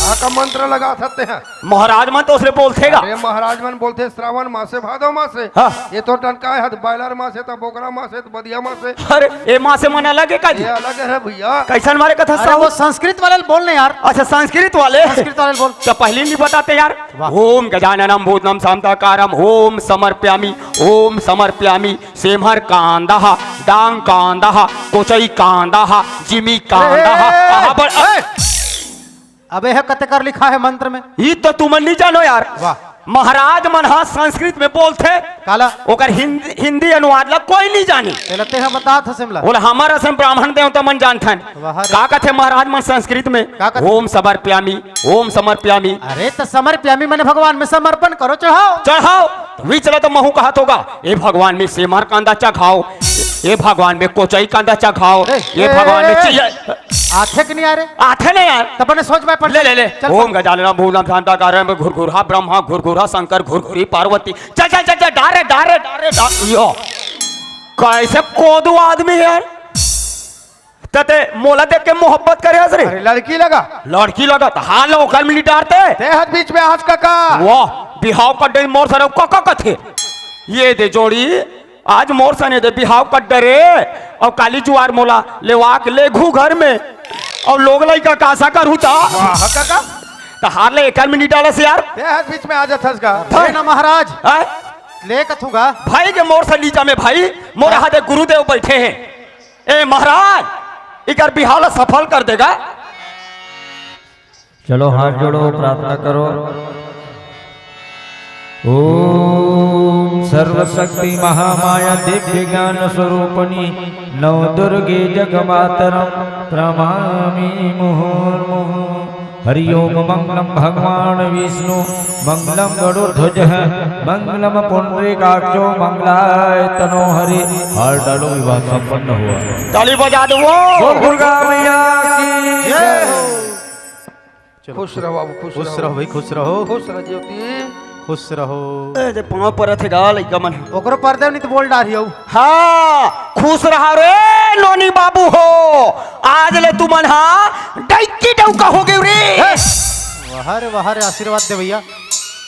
आ का मंत्र लगा सकते हैं? महाराज मन तो उसने बोलथे गा। अरे महाराज मन बोलथे श्रावण मासे, भादो मासे। हाँ। ये तो टनकाय हत, बॉयलर मासे, त बोकरा मासे, त बदिया मासे। अरे, ए मासे मन अलग हे का जी? ये अलग हे भैया। कैसन मारे कथा अरे, साहू? वो संस्कृत वाले ल बोल ना यार। अच्छा, संस्कृत वाले? संस्कृत वाले ल बोल। त पहली नहीं बताते यार। वाह। ओम गजाननम भूतनम शांताकारम, ओम समर्प्यामी, ओम समर्प्यामी, सेमर कांदा, डांग कांदा, कोचई कांदा, जिमी कांदा, ए, ए, ए, आहा, बड़-, ए! अबे हे कते कर लिखा हे मंत्र में? ई तो तुमन नहीं जानो यार। वाह। महाराज मन ह संस्कृत में बोलथे। काला? ओकर हिंदी, हिंदी अनुवाद ला कोई नहीं जानी। तेला तेहा बतात हस एमला। बोले हमर असन ब्राह्मण देवता मन जानथन। वाह रे। का कथे महाराज मन संस्कृत में? का कथे? ओम समर्प्यामी, ओम समर्प्यामी। अरे त समर्प्यामी मने भगवान में समर्पण करो, चढ़ाओ। चढ़ाओ। त विच ला तो महू कहत होगा, ए भगवान में सेमर कांदा चघाओ, ए भगवान में कोचई कांदा चघाओ, ए, ए भगवान में ए, ए। चिया आथे कि नहीं आ रे? आथे नहीं यार। त बने सोच में पड़ ले, ले, ले। चल, ओम चल। गजाननम भूतनम शांताकारम घुरघुरा ब्रह्मा घुरघुरा शंकर घुरघुरी पार्वती। चल, चल, चल, चल, डारे, डारे, डारे, डारे। यो। कैसे कोदू आदमी यार? तते मोला देख के मोहब्बत करे हस रे? अरे लड़की लगा। लड़की लगा त हाल ओकर मिली डारते। ते हर बीच में आज काका। वाह, बिहाव कर दे मोर सर काका कथे। ये दे जोड़ी, आज मोर सने दे बिहाव कर डरे, अउ काली जुआर मोला लेवा के लेघू घर में, अउ लोग लइका का आशा करू ता। वाह, काका। त हार ले एकर में नहीं डालस यार। ते हर बीच में आ जाथस गा। धर। हे ना महाराज। हैं? ले कथू गा। भाई के मोर से नीचा में भाई, मोर हाँ। हाथे गुरुदेव बैठे हैं। ए महाराज, इकर बिहाव ला सफल कर देगा। चलो हाथ जोड़ो, प्रार्थना करो। ओम सर्वशक्ति महामाया दिव्य ज्ञान स्वरूपणी नव दुर्गे जगमातरम प्रणमामि मुहुर्मुहु। हरि ओम मंगलम भगवान विष्णु मंगलम गरुड़ध्वज मंगलम पुंडरीकाक्षो मंगलाय तनो हरि। हार डालो, विवाह संपन्न हुआ। ताली बजा दो। बोल दुर्गा मैया की जय। चलो। खुश रहो बाबू, खुश खुश रहो। रहो भाई, खुश रहो। खुश रहो ज्योति। खुश रहो। ए, जे पाँव परत हे गा लइका मन। ओकरो पर देव, नहीं तो बोल डारही अउ। हाँ, खुश रहा रे नोनी बाबू हो। आज ले तुमन हा डैकी डौका हो गए रे। वाह रे, वाह रे, आशीर्वाद दे भैया।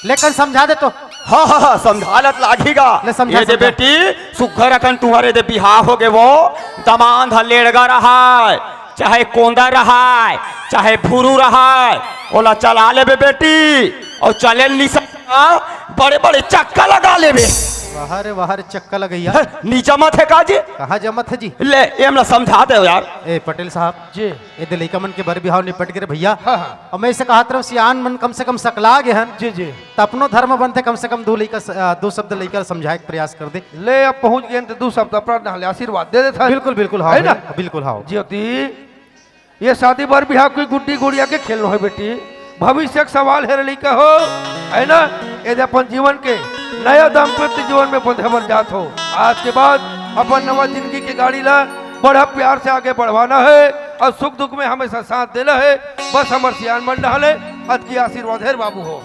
लेकिन समझा दे तो। हाँ, हाँ, हाँ, समझा लत लागी गा। ले समझा, ये दे समझा। बेटी, सुघर अकन तुम्हारे दे बिहाव हो गए वो, दमांद ह लेड़गा रहा है। चाहे कोंदा रहाय, चाहे भुरू रहाय, ओला चला लेबे बेटी, अउ चले निशा बड़े-बड़े चक्का लगा लेबे। वाह रे, वाह रे, चक्का लगइया। हे, नी जमत हे का जी? कहाँ जमत हे जी? ले, एमला समझा दे यार। ए, पटेल साहब। जी। ए दे लइका मन के बर बिहाव निपट गे रे भैया। हाँ, हाँ। अउ मैं इसे कहत रहूँ, सियान मन कम से कम सकला गे हन। जी, जी। त अपनो धर्म बनथे, कम से कम दू लइका स-, अ, दू शब्द लइका ल समझाए के प्रयास कर दे। ले, अब पहुँच गेन त दू शब्द अपना डहर ले आशीर्वाद दे देथन। बिल्कुल, बिल्कुल, हाँ, है ना? बिल्कुल, हाँ। ज्योति, ये शादी बर बिहाव कोई गुड्डी गुड़िया के खेल नोहे बेटी, भविष्य के सवाल हे रे लइका हो, है ना? यदि अपन जीवन के नया दाम्पत्य जीवन में बंधे बर जात हो, आज के बाद अपन नवा जिंदगी के गाड़ी ला बड़ा प्यार से आगे बढ़वाना हे अउ सुख दुख में हमेशा साथ देना हे। बस हमर सियान मन डहर ले अतकी आशीर्वाद हे रे बाबू हो।